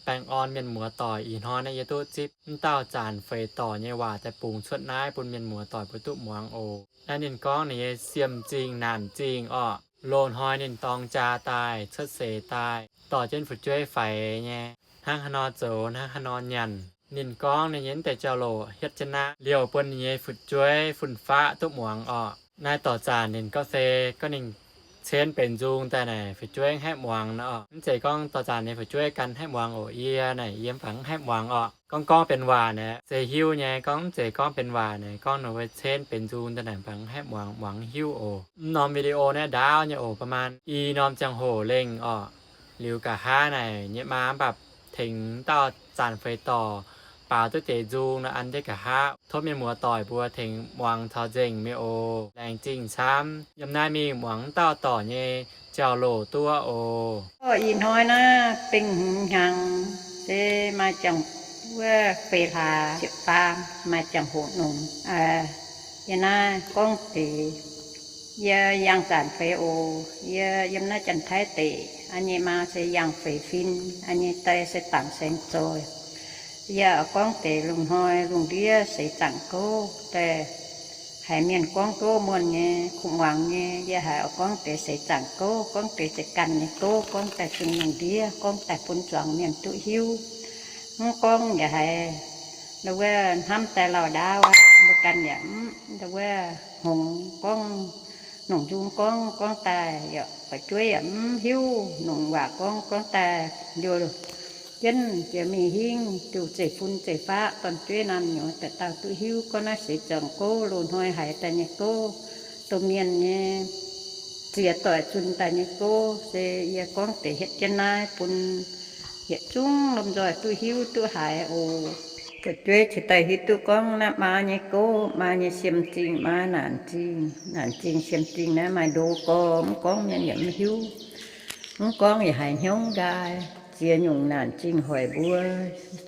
Baengh orn mienh muoz-doic, ih hnoi naaiv yie duqv zipv m'dauh zanc feix dorc nyei waac daaih bungx cuotv naaiv bun mienh muoz-doic mbuo duqv muangx oc. Naaiv ninh gorngv ninh nyei siem zingh naanc zingh orqc. Loz-hnoi ninh dorng jaa daaih, cuotv seix daaih, dorh jienv fu'jueiv faix nyei, hnangv haaix nor zoux hnangv haaix nor nyanc. Ninh gorngv ninh nyei deix jauv-louc hietv jienv naaiv liouh bun ninh nyei fu'jueiv fun-faqv duqv muangx orqc. Naaiv dorh zanc ninh gorngv se gorngv ninh cenv benx nzung daaih naaic fu'jueiv haih muangx nor orqc. Mv zeiz gorngv dorh zanc ninh fu'jueiv gan haih muangx oc. Yie naaic yie mv baac mv haih muangx orqc. Gorngv gorngv benx waac naaic se hiuv nyei, gorngv mv zeiz gorngv benx waac naaic, gorngv ninh mbuo cenv benx nzung daaih naaic mv baac mv haih muangx, muangx mv hiuv oc. Mv norm video naaiv ndaauv nyei oc, ประมาณ i norm ziangh hoc lengh orqc. Liuz nqa'haav naaic nyei maa mv baac tengx dauh zanc feix dorc baaux duqv deix nzung nor an jienv nqa'haav. Tov mienh muoz-doic mbuo tengx muangx caux nzengc mi'aqv oc. Laengz zingh camv. Yiem naaiv mingh muangx m'dauh dorc nyei jauv-louc duqv oc. Ih hnoi naaiv bingh hmz hnyangx se maaih ziangh, wuov feix hlaax ziepc faam maaih ziangh hoc nongx. Yie naaiv gorngv deix, yie yangh zanc feix oc. Yie yiem naaiv Janx-Taiv deic, an nyei maa se yangh feix fim, an nyei die se Dangc Saeng Zoih. Yie oix gorngv deix lungh hnoi lungh ndiev seix zaangc gouv daaih, haiz mienh gorngv gouv muonh nyei, kuv muangx nyei. Yie haiz oix gorngv deix seix zaangc gouv, gorngv deix za'ganh nyei gouv, gorngv daaih zunh lungh ndiev, gorngv daaih bun zuangx mienh duqv hiuv. Mv gorngv yaac haiz ndau wuov hnamv daaih lauh ndaauv aqv, mbuo ganh yaac mv ndau wuov hngongx gorngv, nongc nzung gorngv, gorngv daaih yaac fu'jueiv yaac mv hiuv, nongc waac gorngv, gorngv daaih liouh jienv jiex mingh hingv diuh zeiv-fun zeiv-faqv, dorn-jueiv naamh nyouz dauh dauh duqv hiuv. Gorngv naaiv seix zaangc gouv, loz-hnoi haiz daaih nyei gouv, domh mienh nyei ziex doic zunh daaih nyei gouv, se yie gorngv deix hietv jienv naaiv bun yietc zungv lomh nzoih duqv hiuv duqv haiz oc. Fu'jueiv cingx daaih hiuv duqv gorngv naaiv maa nyei gouv, maa nyei siem zingh, maa naanc zingh, naanc zingh siem zingh naaiv maaih ndo gorx, mv gorngv mienh yaac mv hiuv. Mv gorngv yaac haiz hnyouv nqaai. Ziex nyungc naanc zingh hoic mbuo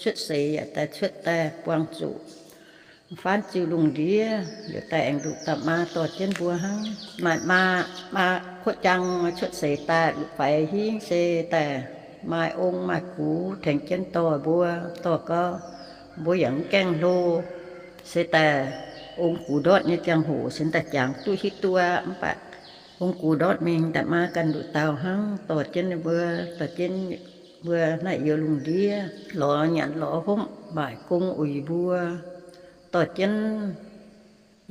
cuotv seix yaac daaih cuotv daaih buangh zuqc faanv ziux lungh ndiev, liuz daaih aengx nduqc dauh maa dorh jienv mbuo hnangv. Maaih maa, maa kuotv jaang cuotv seix daaih, faix hingv se daaih maaih ong maaih gux tengx jienv dorh mbuo, dorh gau mbuo yaac mv gaengh hlo. Se daaih ong gux ndortv nyei ziangh hoc se daaih jangx duqv hiuv duqv aqv. Mv baac ong gux ndortv mingh daaih maa ganh nduqc dauh hnangv, dorh jienv mbuo, dorh jienv mbuo naaiv youz lungh ndiev lorz nyanc lorz hopv, maaic gong uix mbuo, dorh jienv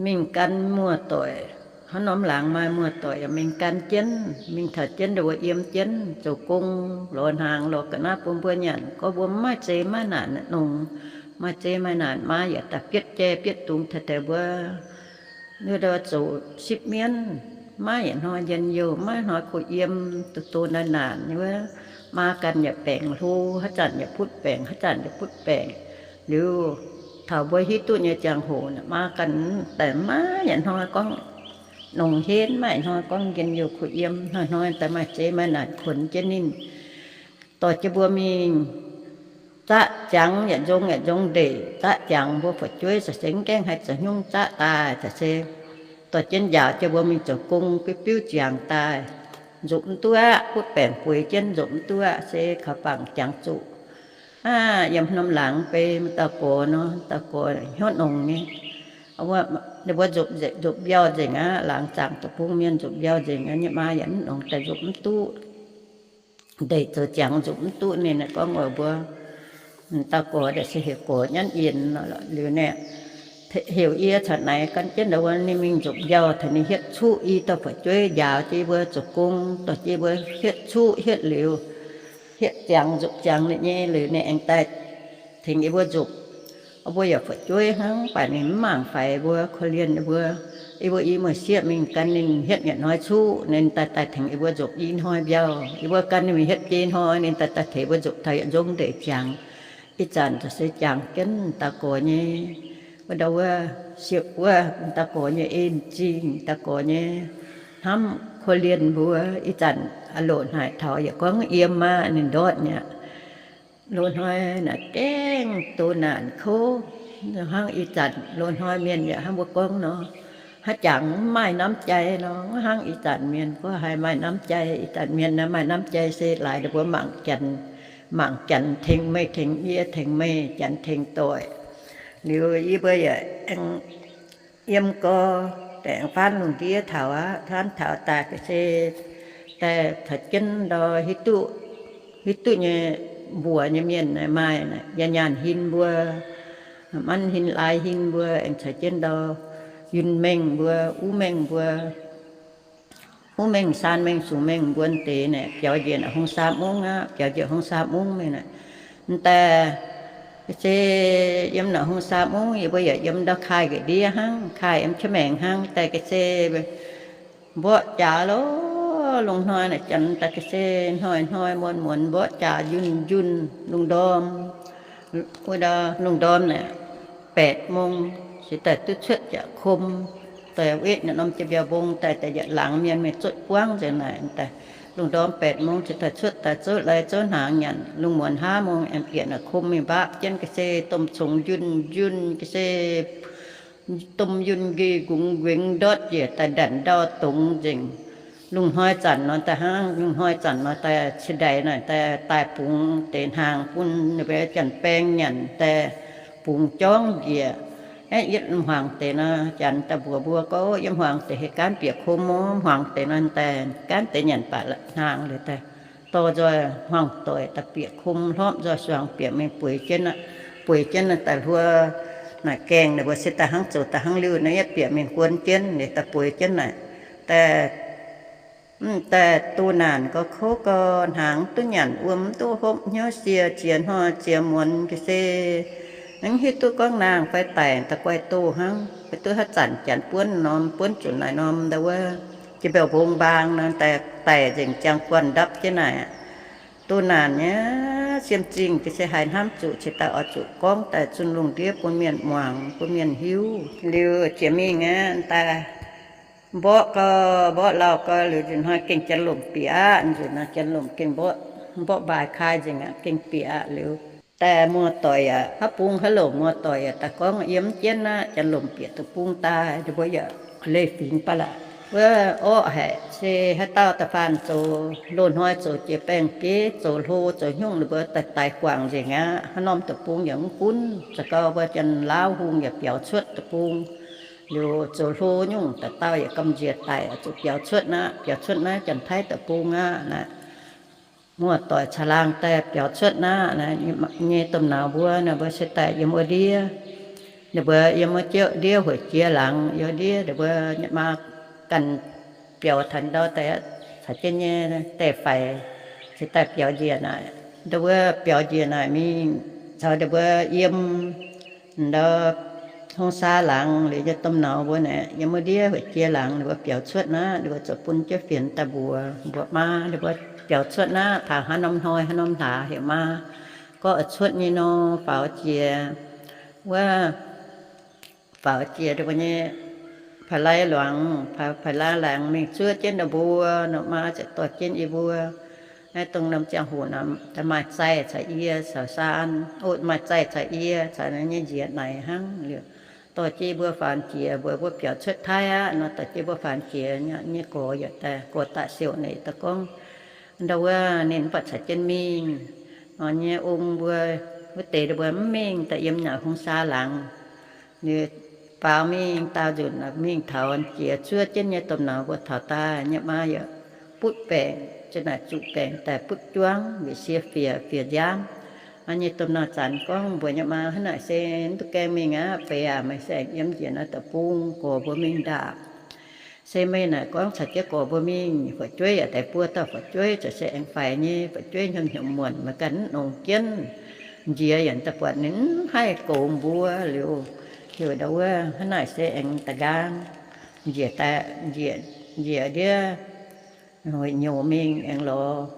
mingh gan muoz-doic. Hnangv norm laangz maaih muoz-doic yaac mingh gan jienv, mingh taux jienv ndau wuov yiem jienv zoux gong, lorz hnaangx lorz ga'naaiv bun mbuo nyanc. Gorngv mbuo mv maaih zei maiv naanc nongx, maaih zei maaih naanc maa yaac daaih bietv jai bietv dungz taux deix mbuo, ndau zoux sipv mienv, maiv yietc hnoi njien-youh, maiv hnoi kuh yiem, do-do naanc-naanc nyei wuov. Maa ganh yaac baengc hlo, haaix zanc yaac butv baengc, haaix zanc yaac butv baengc. Liuz taux mbuo hiuv duqv nyei ziangh hoc, maa ganh daaih maiv yietc hnoi gorngv nongx henv, maiv yietc hnoi gorngv njien-youh kuh yiem. Hnoi-hnoi daaih maaih zei maaih naanc kuonx jienv ninh, dorh jienv mbuo mingh zaqv ziangx, yietc nzong yietc nzong ndeic zaqv ziangx. Mbuo fu'jueiv caux se mv gaengh haih zoux hnyungv zaqv daaih, caux se dorh jienv njaaux jienv mbuo mingh zoux gong, biuv-biuv ziangx daaih, nzopv mv duqv aqv. Butv baengc bueix jienv nzopv mv duqv aqv, se kaux bangc jangx zuqc. Aav, yiem norm laangz beiv maaih dauh gorx nor, dauh gorx hnyouv nongx nyei. Ninh mbuo nzopv, nzopv mbiauh nzengc aqv. Laangz zaangc deic-bung mienh nzopv mbiauh nzengc aqv. Ninh maa yaac mv nongx daaih nzopv mv duqv. Ndeic zoux ziangx nzopv mv duqv. Ninh gorngv oix mbuo, dauh gorx naaic se heuc gorx Nyanv Yienx liuz naaic, heuc yie caux naaic gan jienv ndau wuov ninh mingh nzopv mbiauh taux ninh hietv cuqv i dauh fu'jueiv njaaux jienv mbuo zoux gong, dorh jienv mbuo hietv cuqv hietv liuz, hietv ziangx nzopv ziangx liuz nyei liuz ninh aengx daaih tengx yie mbuo nzopv. Mbuo yaac fu'jueiv hnangv, mv baac ninh mv mangc faix mbuo, korv-lienh yie mbuo. Yie mbuo i muoz-sieqv mingh gan ninh hietv yietc hnoi cuqv, ninh daaih daaih tengx yie mbuo nzopv i hnoi mbiauh. Yie mbuo gan ninh mingh hietv jiex hnoi, ninh daaih daaih tengx yie mbuo nzopv taux yietc nzong ndeic ziangx. Ih zanc caux se jangx jienv dauh gorx nyei, wuov ndau wuov siepv wuov dauh gorx nyei en-zingh, dauh gorx nyei hnamv korv-lienh mbuo. Ih zanc a'loc hnaaic taux yaac gorngv yiem aqv, ninh ndortv mi'aqv. Loz-hnoi naaic gaengh doz naanc kouv, hnangv ih zanc loz-hnoi mienh yaac hnangv mbuo gorngv nor, haaix jangx mv maaih น้ำใจ nor, hnangv ih zanc mienh gorngv haiz maaih น้ำใจ. Ih zanc mienh naaiv maaih น้ำใจ se laaix ninh mbuo mangc janx mangc janx tengx meih tengx yie tengx meih, janx tengx doic. Liuz yie mbuo yaac aengx yiem gau, aengx faanv lungh ndiev taux aqv. Faanv taux daaih ga'sie daaih caux jienv ndau hiuv duqv, hiuv duqv nyei mbuox nyei mienh maaih yaac nyaanh hin mbuo, manv hin lai hin mbuo aengx caux jienv ndau yunh mengh mbuo, uv mengh mbuo, uv mengh saan mengh sung mengh mbuo deix naaic biaux njiec naaic hungh saa mungv aqv, biaux njiec hungh saa mungv mingh naaic. M'daaih ga'sie yiem naaic hungh saa mungv yie mbuo yaac yiem ndau kaaih njiec ndiev hnangv, kaaih yiem qiex maengx hnangv. Daaih ga'sie mborqv jaax lorqc, lungh hnoi naaic janx daaih ga'sie hnoi-hnoi muonz-muonz mborqv jaax njunh njunh lungh ndorm. Wuov ndau lungh ndorm naaic แปดโมง se daaih duqv cuotv jaax kom. Daaih wetv naaic norm jiex mbiauz mbong daaih, daaih yietc laangz mienh mingh zotv buangv nzengc naaic daaih. Lungh ndorm แปดโมง se daaih cuotv daaih zouv lai zouv hnaangx nyanc. Lungh muonz ห้าโมง aengx bieqc naaic kom mingh mbaqv jienv ga'sie domh congx njunh njunh ga'sie domh yunh nqi nqungx nquengx ndortv njiec daaih ndanc ndau dongz nzengc. Lungh hnoi zanc nor daaih hnangv, lungh hnoi zanc nor daaih ciex ndaix naaic daaih daaih bungx deix hnaangx bun ninh mbuo janx-baeng nyanc daaih bungx jorngv njiec. Aeqv, yietv hmuangx deix nor, janx daaih mbuox mbuo gorngv, yiem hmuangx deix heh gaanv bieqc kom, hmuangx deix nor daaih gaanv deix nyanc baac hnaangx liuz daaih dorh nzoih hmuangx doic daaih bieqc kom hlorpv nzoih suangx bieqc mingh bueix jienv aqv. Bueix jienv daaih hluo naaic gaengh ninh mbuo se daaih hnangv zoux daaih hnangv liuz naaiv yietv bieqc mingh guon jienv liuz daaih bueix jienv naaic daaih Mv daaih doh naanc gau, kouv gau, hnaangx mv duqv nyanc, wuom mv duqv hopv, hnyouv sie, ziex hnoi ziex muonz ga'sie, mv hiuv duqv gorngv nangh fai daic, da'guaih doh hnangv. Mv duqv haaix zanc janx buonv norm, buonv zuqc naaic norm ndau wuov jiex mbiauz mbong mbaang nor, daaih daic nzengc, jangx guanh ndapv jienv naaic. Doh naanc nyei, siem zingh ga'sie haiz hnamv zuqc, cingx daaih oix zuqc gorngv daaih zunh lungh ndiev bun mienh muangx, bun mienh hiuv. Liuz jiex mingh aqv, daaih mborqv gau, mborqv lauh gau liuz, nzunc hnoi gengh janx-lomc bieqc aqv. Nzunc hnoi janx-lomc gengh mborqv, mborqv mbaaix kai nzengc aqv, gengh bieqc aqv. Liuz daaih muoz-doic yaac, haav bung haav lomc muoz-doic yaac daaih gorngv, yiem mv jienv aqv, janx-lomc bieqc deic-bung daaih. Ninh mbuo yaac leiz fingx ba'laqc, wuov orqv haic, se haaix dauh da'faanh zoux loz-hnoi zoux jiex baeng-bieiv, zoux hlo zoux hnyungv, ninh mbuo daaih daix guangc nzengc aqv. Haaix norm deic-bung yaac mv gunv, za'gau mbuo Janx-Laauv hungh yaac biaux cuotv deic-bung. Liuz zoux hlo nyungc dauh dauh yaac gamh nziex daic, zuqc biaux cuotv naaiv, biaux cuotv naaiv Janx-Taiv deic-bung aqv naaic. Muoz-doic caangh laangh daaih biaux cuotv naaiv nyei domh nauz mbuo, ninh mbuo se daaih yiem wuov ndiev. Ninh mbuo yiem wuov jauv ndiev hueic jiex laangz, yiem ndiev ninh mbuo maa ganh biaux taux ndau daaih, caux jienv nyei daeh-faix se daaih biaux njiec naaic. Ndau wuov biaux njiec naaic mingh caux ninh mbuo yiem ndau hungh saa laangz liuz, nyei domh nauz mbuo naaic yiem wuov ndiev hueic jiex laangz, ninh mbuo biaux cuotv naaiv, ninh mbuo ziouc bun jienv fienx daaih mbuox, mbuox maa, ninh mbuo biaux cuotv naaiv taux haaix norm hnoi haaix norm hlaax heuc maa gorngv oix cuotv nyei nor, faaux jiex wuov, faaux jiex ninh mbuo nyei pa'lai luangz, pa'lai laangz mingh zuov jienv ninh mbuo nor, maa ziouc dorh jienv yie mbuo naaiv dongh norm ziangh hoc nor, maaih Zaih caux yie caux Saan, o, maaih Zaih caux yie caux nyei nziez naaic hnangv liuz, dorh jienv mbuo faaux jiex, mbuox mbuo biaux cuotv Taiv aqv nor, dorh jienv mbuo faaux jiex nyei gorx yaac daaih, gorx daaih siouc naaic daaih gorngv, ndau wuov ninh mv baac caux jienv mingh. Nor nyei ong mbuo wuov deix ninh mbuo mv mingh, daaih yiem naaic hungh saa laangz. Liuz faaux mingh daauh nzunc mingh taux jiex zuov jienv nyei domh nauz mbuo taux daaih, nyei maa yaac butv baengc, zinh naaic zuqc baengc daaih butv juangv, liuz sie fiev, fiev nziaamv. Aa, nyei domh nauz zanc gorngv mbuox nyei maa, hnangv naaic se mv duqv gaengh mingh aqv, feix aac, meih se aengx yiem njiec naaiv deic-bung, gorx mbuo mingh ndaapc. Se meih naaic gorngv caux jienv gorx mbuo mingh, fu'jueiv yaac daaih buo dauh fu'jueiv, ziouc se aengx faix nyei, fu'jueiv hnyouv hnyouv muonc, meih ganh mv nongx jienv. Njiec yaac daaih buatc ninh mv haih goux mbuo liuz, heuc ndau wuov, hnangv naaic se aengx da'nqaang njiec, njiec ndiev, nyouz mingh aengx lorz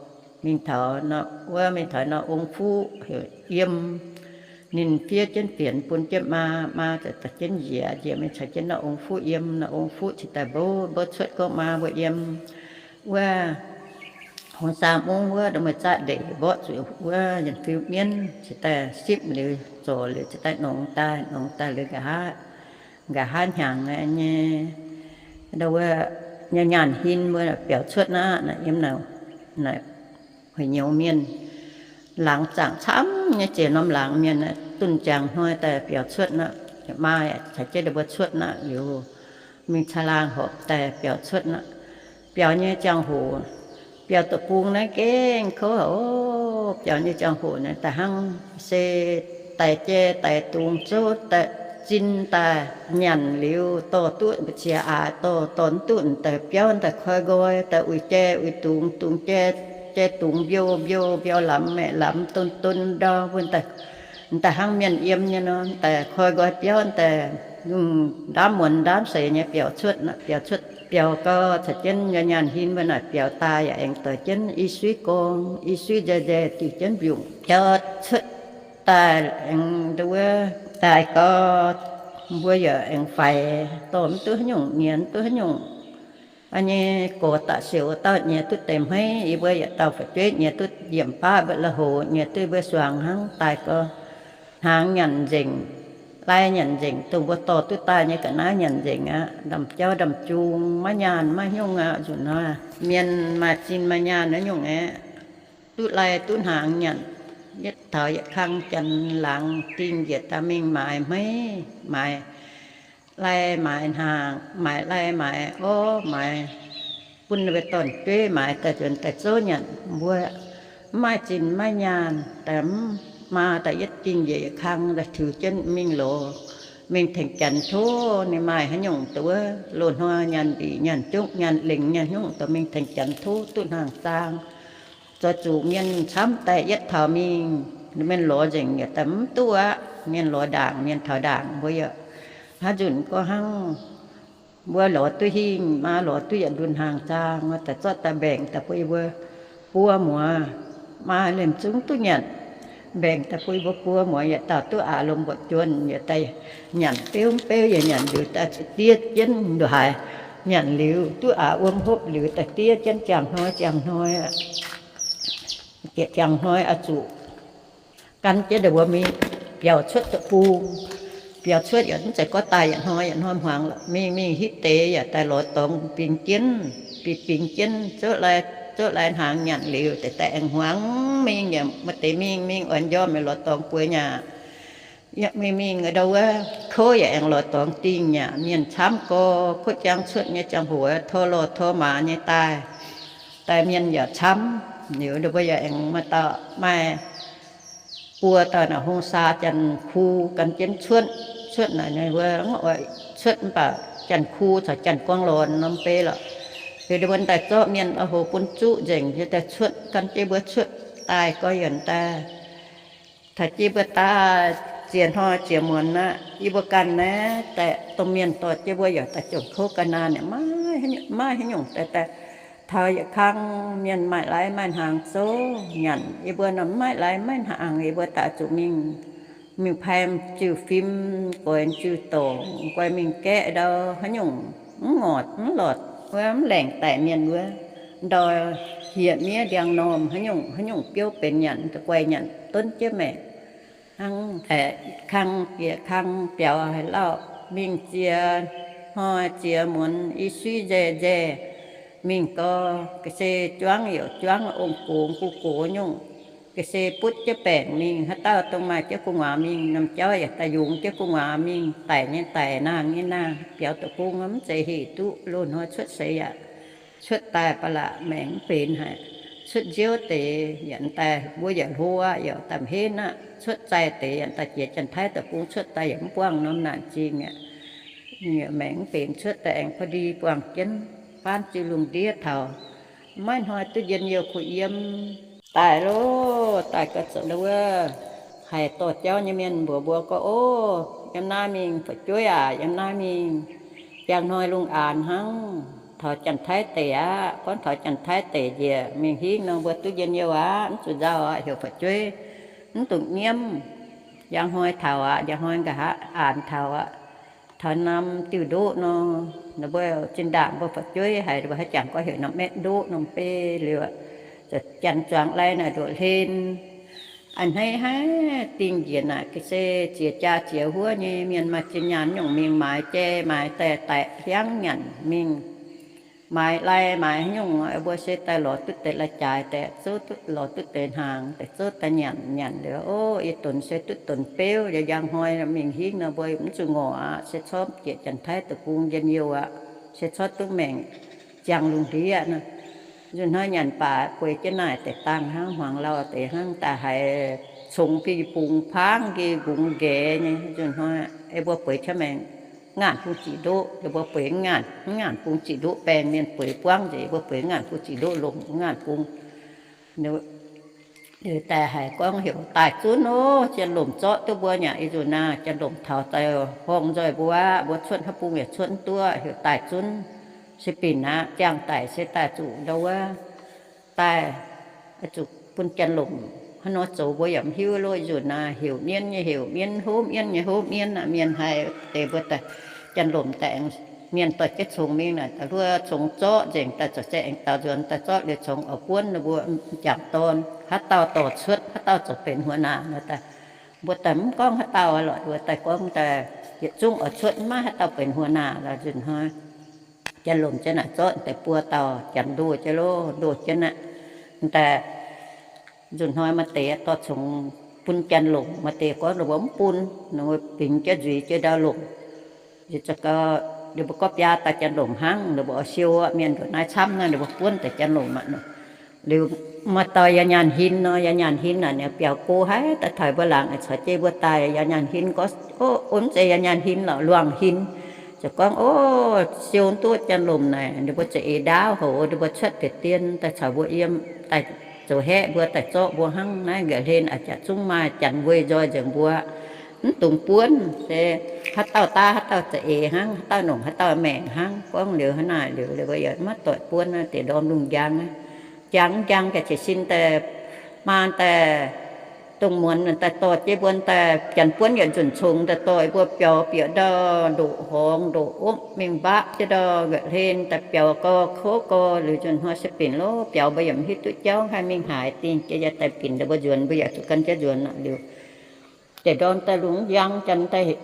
mingh taux nor wuov, mingh taux nor ong fuqv heuc yiem. Ninh fiev jienv fienx bun jienv maa, maa ziouc dorh jienv njiec, njiec mingh caux jienv nor ong fuqv yiem. Nor ong fuqv cingx daaih mbouv, mbouv cuotv gorngv maa mbuo yiem wuov hungh saa mungv wuov, meih zatv ndeic mborqv zuqc wuov yienc fiu mienv, cingx daaih sipv liuz, zorc liuz, cingx daaih nongx daaih, nongx daaih liuz nqa'haav, nqa'haav hnyangx nyei, ndau wuov, nyaanh hin mbuo biaux cuotv naaiv, naaic yiem naaic, naaic huic nyouz mienh. laangz zaangc camv nyei ziec norm laangz mienh, dunh ziangx hnoi daaih biaux cuotv nor, maa caux jienv ninh mbuo cuotv nor liuz, mingh caangh laangh horpc daaih biaux cuotv nor. Biaux nyei ziangh hoc, biaux deic-bung naaiv gengh kouv haic oc. Biaux nyei ziangh hoc naaic daaih hnangv se daic jai daic dungz zouv, zinh daaih nyanc liuz dorh duqv mbu'ziex aax, dorh, dorh mv duqv daaih biauv daaih koi nqoi daaih uix jai uix dungz, dungz jai, jai dungz mbiouh, mbiouh, mbiauh lamz, maeqc lamz, don, don ndau mbuo daaih hnangv mienh yiem nyei nor, daaih koi nqoi biauv daaih, ndaamv muonz ndaamv seix nyei biaux cuotv, biaux cuotv biaux gau caux jienv nyaanh hin mbuo naaic biaux daaih yaac aengx doix jienv i suiv gorng, i suiv nzaih nzaih diuc jienv mbiungc biaux cuotv daaih aengx nduov daaih gau, mbuo yaac aengx faix dorh mv duqv haaix nyungc, nyiex mv duqv haaix nyungc. Aa nyei gorx da'siouc dauh nyiex duqv deix hmeiv, yie mbuo yietc dauh fu'jueiv nyiex duqv yiemc baav mbuo la'hoc, nyiex duqv mbuo suangx hnangv daaih gau. Hnaangx nyanc nzengc, lai nyanc nzengc, dongh mbuo dorh duqv daaih nyei ga'naaiv nyanc nzengc aqv. Ndamc jauv ndamc jung maiv nyaanh maiv hnyungv aqv. Nzunc hnoi mienh maaih zinh maaih nyaanh naaiv nyungc aeqv, duqv lai duqv hnaangx nyanc. Yietv taux yietc kang janx laangz dingh njiec daaih mingh maaiz hmeiv, maaiz lai maaiz hnaangx, maaiz lai maaiz orv, maaiz bun ninh mbuo dorn-jueiv maaiz daaih nzuonx daaih zouv nyanc. Mbuo mv maaih zinh maiv nyaanh, daaih mv maa daaih yietv dingh njiec yietc kang daaih tiux jienv mingh lorz, mingh tengx janx tov ninh maaih haaix nyungc dongh wuov loz-hnoi nyaanh mbic nyaanh juqv nyaanh lengx nyaanh nyungc daaih mingh tengx janx tov duqv hnaangx zaang. Zoux zuqc mienh camv daaih yietv taux mingh, mienh lorz nzengc yaac daaih mv duqv aqv. Mienh lorz ndaangc, mienh taux ndaangc mbuo yaac haaix nzunc gorngv hnangv mbuo lorz duqv hingh, maa lorz duqv yietc ndunh hnaangx zaang, daaih zorqv daaih mbaengc daaih bun yie mbuo buo muoz. Maa liemh zungv duqv nyanc, mbaengc daaih bun yie mbuo buo muoz, yietc dauh duqv aax lomh mbuoqc juonh, yietc daaih nyanc beuv beuv, yietc nyanc liuz daaih diev jienv nduqc haaix. Nyanc liuz duqv aax wuom hopv liuz daaih diev jienv ziangh hnoi ziangh hnoi. Ziangh hnoi oix zuqc gan jienv ndongc mbuo mingh biaux cuotv deic-bung. Biaux cuotv yaac mv zeiz gorngv daaih yietc hnoi yietc hnoi hmuangx lorqc. Mingh mingh hitv deix yaac daaih lorz dorngx bingx jienv, bingx bingx jienv, zouv lai hnaangx nyanc liuz deix daaih aengx hmuangx mingh yaac maaih deix mingh mingh oix njormh yaac lorz dorngx bueix nyei aqv. Yaac mingh mingh ndau wuov kouv yaac aengx lorz dorngx dingh nyei aqv. Mienh camv gorx, kouv jangv cuotv nyei ziangh hoc tor lorh tor maaz nyei daaih. Daaih mienh yaac camv, liuz ninh mbuo yaac aengx maaih dauh maaih buo dauh naaic hungh saa Janx-Ku gan jienv cuotv. Cuotv naaic ninh mbuo cuotv mv baac Janx-Ku caux Janx-Guaang lorz norm bei lorqc. Liuz ninh mbuo daaih zorqv mienh oix hoc bun zuqv nzengc, yie daaih cuotv gan jienv mbuo cuotv daaih gorx yaac daaih taux jienv mbuo daaih ziex hnoi ziex muonz aqv. Yie mbuo ganh naaiv daaih domh mienh dorh jienv mbuo yaac daaih jomc kouv ga'naanh, maiv haaix nyungc daaih, daaih taux yietc kang mienh maaih lai maaih hnaangx zouv nyanc. Yie mbuo nor mv maaih lai maiv hnaangx, yie mbuo daaih zuqc mingh, mingh pai ziuh fim, goix ziuh dorngc, guai mingh gaeqv ndau haaix nyungc mv ngorc mv lorc wuov, mv laengc daic mienh wuov, ndau hieh miev ndiangx-normh haaix nyungc haaix nyungc biouv benx nyanc, guai nyanc donv jienv maengc. Hnangv kang bieqc kang biaux haaix lauh, mingh ziex hnoi ziex muonz i suiv nzaih nzaih, mingh gau, ga'sie juangv youc juangv ong-gox gu gox nyungc, ga'sie butv jienv baengc mingh. Haaix dauh dongh maaih jienv gu'nguaaz mingh, norm jauv yaac daaih yungz jienv gu'nguaaz mingh, daic nyei daic, nangh nyei nangh. Biaux deic-bung mv zeiz hec duqv loz-hnoi cuotv seix yaac cuotv daaih ba'laqc maengc mv benx haic. Cuotv nziouv deix yaac daaih mbuo yaac hlo aqv, yaac daaih mv henv aqv. Cuotv zaih deix yaac daaih jiex Janx-Taiv deic-bung cuotv daaih yaac mv buangh norm naanc zingh aqv. Maengc mv benx cuotv daaih aengx ba'ndi buangh jienv, faanv jiu lungh ndiev taux maiv hnoi duqv njien-youh kuh yiem. Daaih loh, daaih ga'zorc wuov, haiz dorh jauv nyei mienh mbuox mbuo gorngv, Ov, yiem naaiv mingh fu'jueiv aac, yiem naaiv mingh, njang hnoi lungh aanx hnangv, taux Janx-Taiv deic aqv. Gorngv taux Janx-Taiv deic njiec mingh hingv nor mbuo duqv njien-youh aqv, mv zuqc nzauh aqv, heuc fu'jueiv mv dungx nyiemv. Njang hnoi taux aqv, njang hnoi nqa'haav aanx taux aqv. Taux norm diuh ndoqv nor, ninh mbuo zinh ndaangc mbuo fu'jueiv haiz mbuo haaix jangx gorngv heuc norm maeqv ndoqv norm bei liuz, janx zuangx lai naaic ndoqc hlen. A'hneiv haiv dingh njiec naaic ga'sie ziex jaa ziex huov nyei mienh maaih zinh nyaanh nyungc mingh maaiz jai maaiz daaih daic hiaangv nyanc mingh. maaiz lai maaiz haaix nyungc, mbuo se daaih lorz duqv deix lai-jaaix, daaih zouv duqv, lorz duqv deix hnaangx, daaih zouv daaih nyanc. Nyanc liuz, o, yie donx se duqv donx beuv. Yie njang hnoi mingh hingv nor, mbuo mv zuqc ngorc aqv, se corc jieqv Janx-Taiv deic-bung njien-youh aqv, se corc duqv maengc ziangh lungh ndiev aqv. Nzunc hnoi nyanc baac bueix jienv naaic deix dangh hnangv, hmuangx lauh deix hnangv, daaih haiz congx biei bung paangv nqe mbungx nqaeqv nyei. Nzunc hnoi ei mbuo bueix qaqv maengx ngaanc bung ziqc ndoqv, mbuo bueix ngaanc, ngaanc bung ziqc ndoqv baengh mienh bueix buangv nzengc, mbuo bueix ngaanc bung ziqc ndoqv longc ngaanc bung. Liuz daaih haiz gorngv heuc daaih zunv ov, Janx-lomc zorqv duqv mbuo nyei ih nzunc naaiv. Janx-lomc taux daaih horngh nzoih mbuo aqv, mbuo cuotv haaix bung yaac cuotv mv duqv, heuc daaih zunv. Se binc aqv, ziangh daic se daaih zuqc ndau wuov, daaih zuqc bun Janx-lomc hnangv nor zoux mbuo yaac mv hiuv loh. Ih nzunc naaiv heuc mienv nyei heuc mienv, hopv mienv nyei hopv mienv aqv. Mienh haih deix mbuo daaih Janx-lomc daaih aengx mienh dorh jienv congx mingh naaic, daaih hluo congx zorqv nzengc daaih, zoux se aengx daaux nzuonx daaih zorqv liuz congx oix buonv ninh mbuo m'jangc dorn, haaix dauh dorh cuotv, haaix dauh zoux benx huo naanc nor daaih. Mbuo daaih mv gorngv haaix dauh lorqc, mbuo daaih gorngv daaih yietc zungv oix cuotv, maiv haaix dauh benx huo naanc lorqc. Nzunc hnoi Janx-lomc jienv naaic zorqv daaih buo dauh Janx ndoh jienv loh, ndoh jienv aqv. Daaih nzunc hnoi maaih deix dorh congx bun Janx-lomc, maaih deix gorngv ninh mbuo mv bun, ninh mbuo bingx jienv nzuiz jienv ndau lomc. Liuz za'gengh ninh mbuo gorngv biaa dauh Janx-lomc hnangv, ninh mbuo oix siou aqv. Mienh ndongc naaiv camv naaiv, ninh mbuo buonv deix Janx-lomc aqv. Liuz maaih dauh yaac nyaanh hin nor, yaac nyaanh hin naaic, ninh biaux go haic, daaih taux mbuo laangz caux jienv mbuo daaih. Yaac nyaanh hin gorngv, o, mv zeiz yaac nyaanh hin lorqc, luangh hin. Ziouc gorngv, o, siou duqv Janx-lomc naaic, ninh mbuo za'eix ndaauv hoc, ninh mbuo cuotv deix dien daaih caux mbuo yiem, daaih zoux haeqv mbuo, daaih zorqv mbuo hnangv. Naaiv nqa'hlen a'jangc zungv maaih Janx weih nzoih nzengc mbuo, mv dungx buonv. Se haaix dauh daav haaix dauh za'eix hnangv, haaix dauh nongc haaix dauh maengc hnangv. Gorngv liuz hnangv naaic liuz, ninh mbuo yaac maiv doic buonv aqv, deix ndorm lungh njang aqv. Njang njang ga'qiex sin daaih, maa daaih, dongh muonz daaih dorh jienv mbuo daaih, Janx buonv yietc nzunc congx daaih dorh mbuo biaux bieqc ndau ndoqc horngz ndoqc opv mingh mbaqv jienv ndau nqa'hlen daaih biaux gau kouv gau. Liuz nzunc hnoi se binc loh, biaux mbuo yaac mv hiuv duqv jauv, haih mingh haaix dingh jiex yaac daaih binc ndau mbuo nzuonx, mbuo yaac zuqc gan jienv nzuonx aqv. Liuz deix ndorm daaih lungh njang, Janx daaih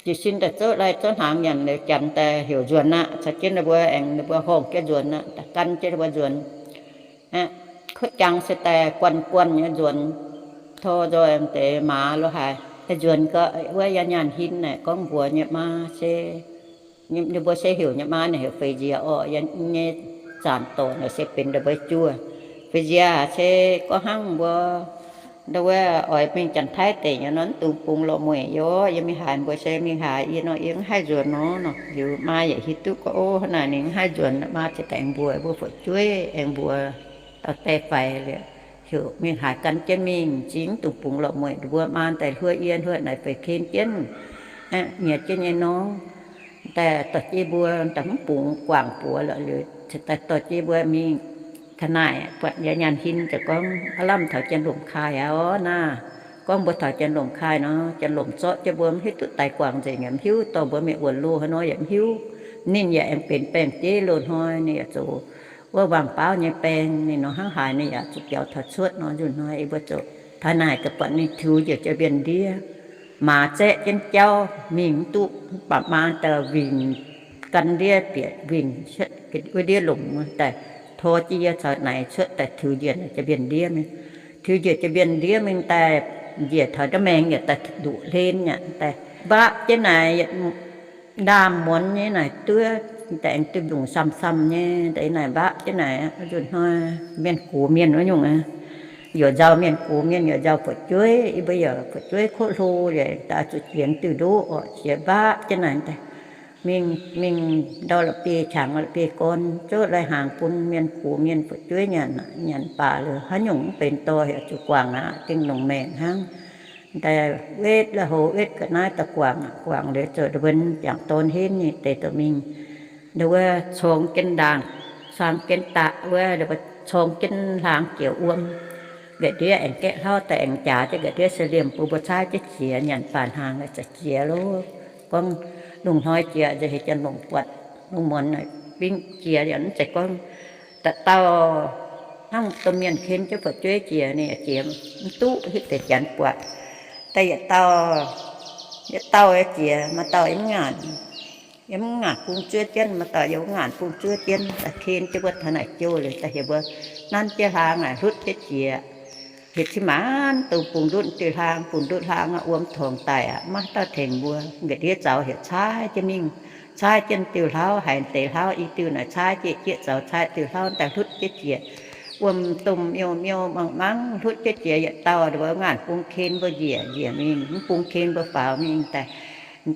jiez sin daaih zouv lai zouv hnaangx nyanc liuz, Janx daaih heuc nzuonx aqv. Caux jienv ninh mbuo aengx ninh mbuo horngh jienv nzuonx aqv, daaih gan jienv ninh mbuo nzuonx. Kuotv jangx se daaih guanh guanh nyei nzuonx, tor nzoih deix maaz lo haaix, daaih nzuonx gau wuov yaac nyaanh hin naaic gorngv mbuox nyei maa se, ninh mbuo se heuc nyei maa naaic heuc feix nziex orqc, nyei zanc dorc naaic se benx ndau mbuo juoh. Feix nziex se gorngv hnangv mbuo ndau wuov oix mingh Janx-Taiv deic nyei nor, mv dungx bungx lorqc mueic. Yie, yie mingh haaix mbuo se mingh haaix, yie nor yie mv haih nzuonx nor. Nor liuz maa yaac hiuv duqv gorngv, o, hnangv naaic ninh mv haih nzuonx, maa ziouc daaih aengx mbuox mbuo fu'jueiv, aengx mbuox dauh die faix liuz, heuc mingh haaix gan jienv mingh, zingv mv dungx bungx lorqc mueic. Mbuo maa daaih hluo yie hluo naaic feix ken jienv, nyiec jienv nyei norm, daaih dorh jienv mbuo, daaih mv bungx guangc buoz lorqc liuz, daaih dorh jienv mbuo mingh. Taux naaic buatc yaac nyaanh hin ziouc gorngv, aav lamh taux Janx-lomc kaaih aqv orqc naaic. Gorngv mbuo taux Janx-lomc kaaih nor, Janx-lomc zorqv jienv mbuo mv hiuv duqv daaih guangc nzengc, yaac mv hiuv dorh mbuo mingh wuonx loh haaix nor yaac mv hiuv. Ninh yaac aengx benx baengh jeiv loz-hnoi ninh yaac zoux wuov wangc baauv nyei baeng. Ninh nor hnangv haaix ninh yaac zuqc biaux taux cuotv nor. Nzunc hnoi yie mbuo zoux taux naaic ga'buatc ninh tiux njiec jaa-mbienv ndiev, maaz zaeqv jienv jauv mingh mv duqv, mv baac maa daaih wingc gan ndiev bieqc wingc wuov ndiev lomc daaih tor jienv yie caux naaic cuotv daaih tiux njiec jaa-mbienv ndiev mingh. Tiux njiec jaa-mbienv ndiev mingh daaih njiec taux ndiev maengx yaac daaih nduqc hlen yaac daaih mbapv jienv naaic yietc ndaamv muonz nyei naaic duov, daaih aengx duqv ndongc samh-samh nyei daaih naaic mbapv jienv naaic. Nzunc hnoi mienh gox mienh wuov nyungc aqv. Yaac nzauh mienh gox mienh, yaac nzauh fu'jueiv. Yie mbuo yaac fu'jueiv kuotv hlo yaac daaih zuqc jiex duih ndoqv orqc, jiex mbapv jienv naaic daaih mingh, mingh ndau la'bieiv qangx la'bieiv gorn, zouv lai-hnaangx bun mienh gox mienh fu'jueiv nyanc. Nyanc baac liuz haaix nyungc mv benx dorh, yaac zuqc guangc aqv, dingh longc maengc hnangv. Daaih wetv la'hov wetv ga'naaiv daaih guangc, guangc liuz zoux ndau wuov m'jangc dorn henv nyei deix dorh mingh ndau wuov corng jienv ndaangc, corng jienv daqc wuov, corng jienv hlaang jiex wuom. Nqa'ndiev aengx gaeqv hlauv daaih aengx jaax jienv nqa'ndiev se liemh bun mbuo caaiv jienv jiex, nyanc baac hnaangx za'gengh jiex loh. Gorngv lungh hnoi jiex nziex heuc Janx-lomc buatc lungh muonz bingv jiex yaac mv zeiz gorngv da'dauh hnangv domh mienh ken jienv fu'jueiv jiex, ninh yaac jiex mv duqv, hitv deix Janx buatc. Daaih yietc dauh, yietc dauh jiex, maaih dauh mv ngaanc. Yiem mv ngaanc bung zuov jienv, maaih dauh yiem mv ngaanc bung zuov jienv, daaih ken jienv mbuo taux naaic jouh liuz, daaih heuc mbuo nanv jienv hlaang naaic hlutv jienv jiex. Heuc cin maanc dongh bungx ndutv diuh hlaang, bungx ndutv hlaang aqv, wuom torngx daic aqv, maiv dauh tengx mbuo. Nqa'ndiev zaux heuc caaiv jienv mingh, caaiv jienv diuh hlauv, haiz deix hlauv i diuh naaic caaiv jieqv, jieqv zaux caaiv diuh hlauv daaih hlutv jienv jiex. Wuom-domh miouh miouh mangc mangv hlutv jienv jiex yietc dauh, mbuo ngaanc bung ken mbuo njiec njiec mingh, mv bung ken mbuo faaux mingh daaih.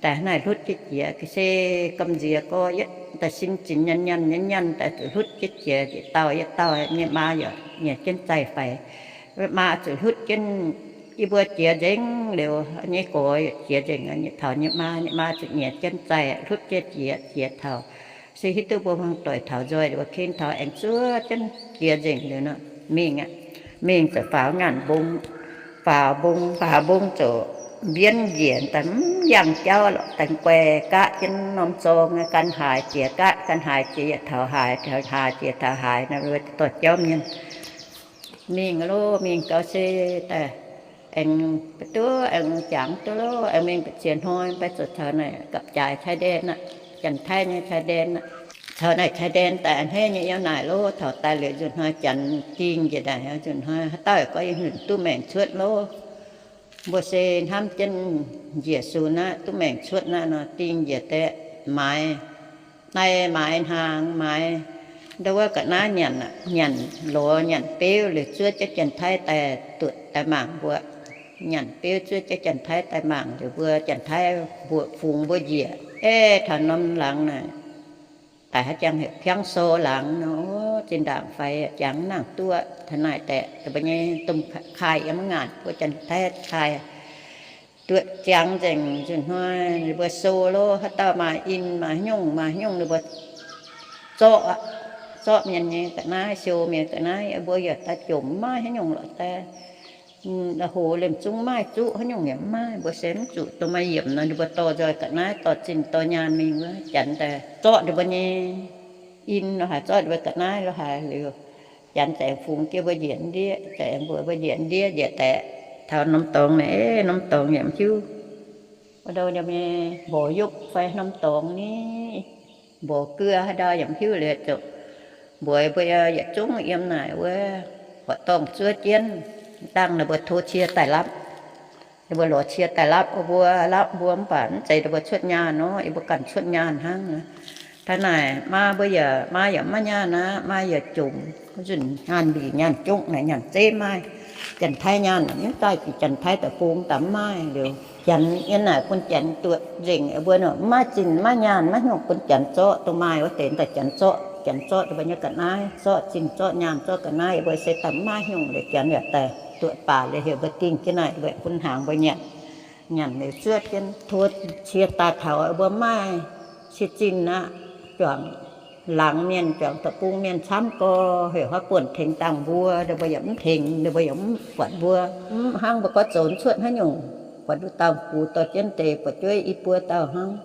Daaih naaic hlutv jienv jiex, ga'sie gamh nziex gorx yietv daaih sin zinx nyanc nyanc nyanc nyanc daaih zuqc hlutv jienv jiex yietc dauh yietc dauh. Nyei maa yaac nyiec jienv zaih faix. Maa zuqc hlutv jienv, yie mbuo jiex nzengc liuz, nyei gorx jiex nzengc, taux nyei maa, nyei maa zuqc nyiec jienv zaih hlutv jienv jiex, jiex taux. Se hiuv duqv mbuo hmuangv doic taux nzoih, mbuo ken taux aengx zuov jienv jiex nzengc liuz nor, mingh aqv. Mingh ziouc faaux ngaanc mbong, faaux mbong, faaux mbong ziouc mbienv njiec daaih mv yangh jauv lorqc, daaih guai gaqv jienv norm zorng gan haaix jiex, gaqv gan haaix jiex yietc taux haaix, taux haaix jiex taux haaix nor, dorh jauv mienh. Mingh loh, mingh gau se daaih aengx duqv, aengx jangx duqv loh, aengx mingh mbu'ziex hnoi, mv baac zuqc taux naaic gapv-jaaix chai-ndaen aqv, Janx-Taiv nyei chai-ndaen aqv. Taux naaic chai-ndaen daaih a'hneiv nyei yiem naaic loh, taux daaih liuz nzunc hnoi Janx dingh njiec daaih, nzunc hnoi haaix dauh gorngv yie nzunc duqv maengc cuotv loh. Mbuo se hnamv jienv njiec sun aqv, duqv maengc cuotv aqv nor, dingh njiec daaih maaiz, daaih maaiz hnaangx, maaiz ndau wuov ga'naaiv nyanc, nyanc lorz nyanc beuv liuz zuov jienv Janx-Taiv daaih duqv daaih mangc mbuo. Nyanc beuv zuov jienv Janx-Taiv daaih mangc liuz mbuo Janx-Taiv mbuoqc fungx mbuo njiec, ei taux norm laangz naaic, daaih haaix jangx heuc piangv sou laangz nor, zinh ndaangc faix jangx nangc duqv taux naaic daaih, mbuo nyei domh kaaih yiem mv ngaanc, mbuo Janx-Taiv kaaih duqv jangx nzengc nzunc hnoi, ninh mbuo sou loh, haaix dauh maaih in maaih haaix nyungc maaih haaix nyungc ninh mbuo zorqv, zorqv mienh nyei ga'naaiv, siou mienh ga'naaiv, mbuo yaac daaih jomc maiv maaih haaix nyungc lorqc daaih. Hoz liemh zungv maaih, zuqv haaix nyungc yaac mv maaih, mbuo se mv zuqc dongh maaih yiemc nor, ninh mbuo dorh nzoih ga'naaiv dorh zinh dorh nyaanh mingh wuov, Janx daaih zorqv ninh mbuo nyei in lo haaix, zorqv ninh mbuo ga'naaiv lo haaix liuz, Janx za'gengh fungx jienv mbuo njiec ndiev, za'gengh mbuox mbuo njiec ndiev, njiec daaih taux norm dorngx naaic, norm dorngx yaac mv hiuv, wuov ndau nyei mborqc yopv fai norm dorngx ni, mborqc guo haaix ndau yaac mv hiuv liuz ziouc mbuox mbuo yietc zungv yiem naaic wuov buoqc dorngh zuov jienv, dangh ninh mbuo tov cie daaih lapv. Ninh mbuo lorz cie daaih lapv mbuo, lapv mbuo mv baac mv zeiz ninh mbuo cuotv nyaanh nor, yie mbuo ganh cuotv nyaanh hnangv. Taux naaic maa mbuo yaac, maa yaac maiv nyaanh aqv, maa yaac jomc. Nzunc nyaanh mbic nyaanh jungv naaic nyaanh zeiv maaih, Janx-Taiv nyaanh mv daaih jiex Janx-Taiv deic-bung daaih mv maaih liuz, Janx yiem naaic bun Janx duqv nzengc, mbuo nor mv maaih zinh maiv nyaanh maiv hnyungc bun Janx zorqv. Dongh maaih wuov deix daaih Janx zorqv, Janx zorqv mbuo nyei ga'naaiv, zorqv zinh zorqv nyaanh zorqv ga'naaiv, mbuo se daaih mv maaih hnyungc liuz Janx yaac daaih duqv baac liuz heuc mbuo dingh jienv naaic, mbuo bun hnaangx mbuo nyanc. Nyanc liuz zuov jienv tov cie daaih taux mbuo mv maaih cie zinh aqv, juangc laangz mienh, juangc deic-bung mienh camv gorx, heuc haaix buonc tengx dangh mbuo, ninh mbuo yaac mv tengx, ninh mbuo yaac mv buatc mbuo. Mv hnangv mbuo gorngv zoux cuotv haaix nyungc, buatc nduqc dauh gux dorh jienv deix buatc jueiv i buo dauh hnangv.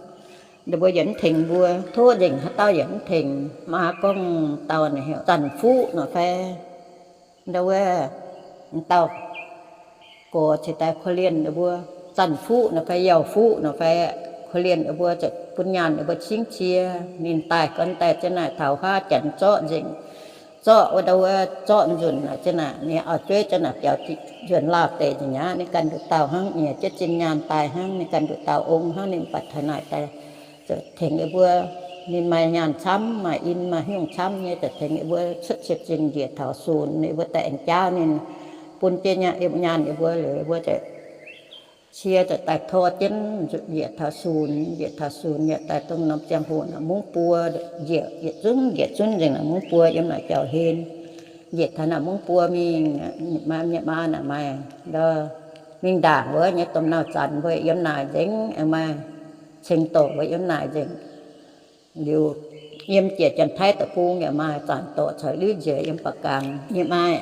Ninh mbuo yaac mv tengx mbuo, tov nzengc haaix dauh yaac mv tengx. Maa gorngv dauh naaic heuc Zanc Fuqv nor fai, ndau wuov, dauh gorx cingx daaih korv-lienh mbuo, Zanc Fuqv nor fai Yauh Fuqv nor fai, korv-lienh mbuo ziouc bun nyaanh mbuo cingv cie. Ninh daaih gorngv daaih jienv naaic taux huaav Janx zorqv nzengc, zorqv wuov ndau wuov, zorqv nzunc naaic jienv naaic, ninh auv-jueiv jienv naaic biaux nzuonx Laauh deic nzengc aqv. Ninh ganh nduqc dauh hnangv, nyiex jienv zinh nyaanh daaih hnangv, ninh ganh nduqc dauh ong hnangv, ninh mv baac taux naaic daaih ziouc tengx yie mbuo. Ninh maaih nyaanh camv, maaih in maaih hnyungc camv nyei, ziouc tengx yie mbuo cuotv cie zinh njiec taux sunx, yie mbuo daaih aengx jaauv ninh, bun jienv nyaanh yie mbuo liuz, yie mbuo ziouc cie ziouc daaih tor jienv njiec taux sunx. Njiec taux sunx yaac daaih dongh norm ziangh hoc naaic mungv buo, njiec yietc zungv njiec zunv nzengc naaic mungv buo yiem naaic jauv-hlen. Njiec taux naaic mungv buo mingh, maa, maa naaic maaih ndau mingh ndaangc wuov nyei domh nauc zanc mbuo yiem naaic nzengc, aengx maaih ceng-dorc mbuo yiem naaic nzengc. Liuz, yiem jiex Janx-Taiv deic-bung yaac maaih zanc dorc caux liuz njiec yiem Baa Gaang nyei maaih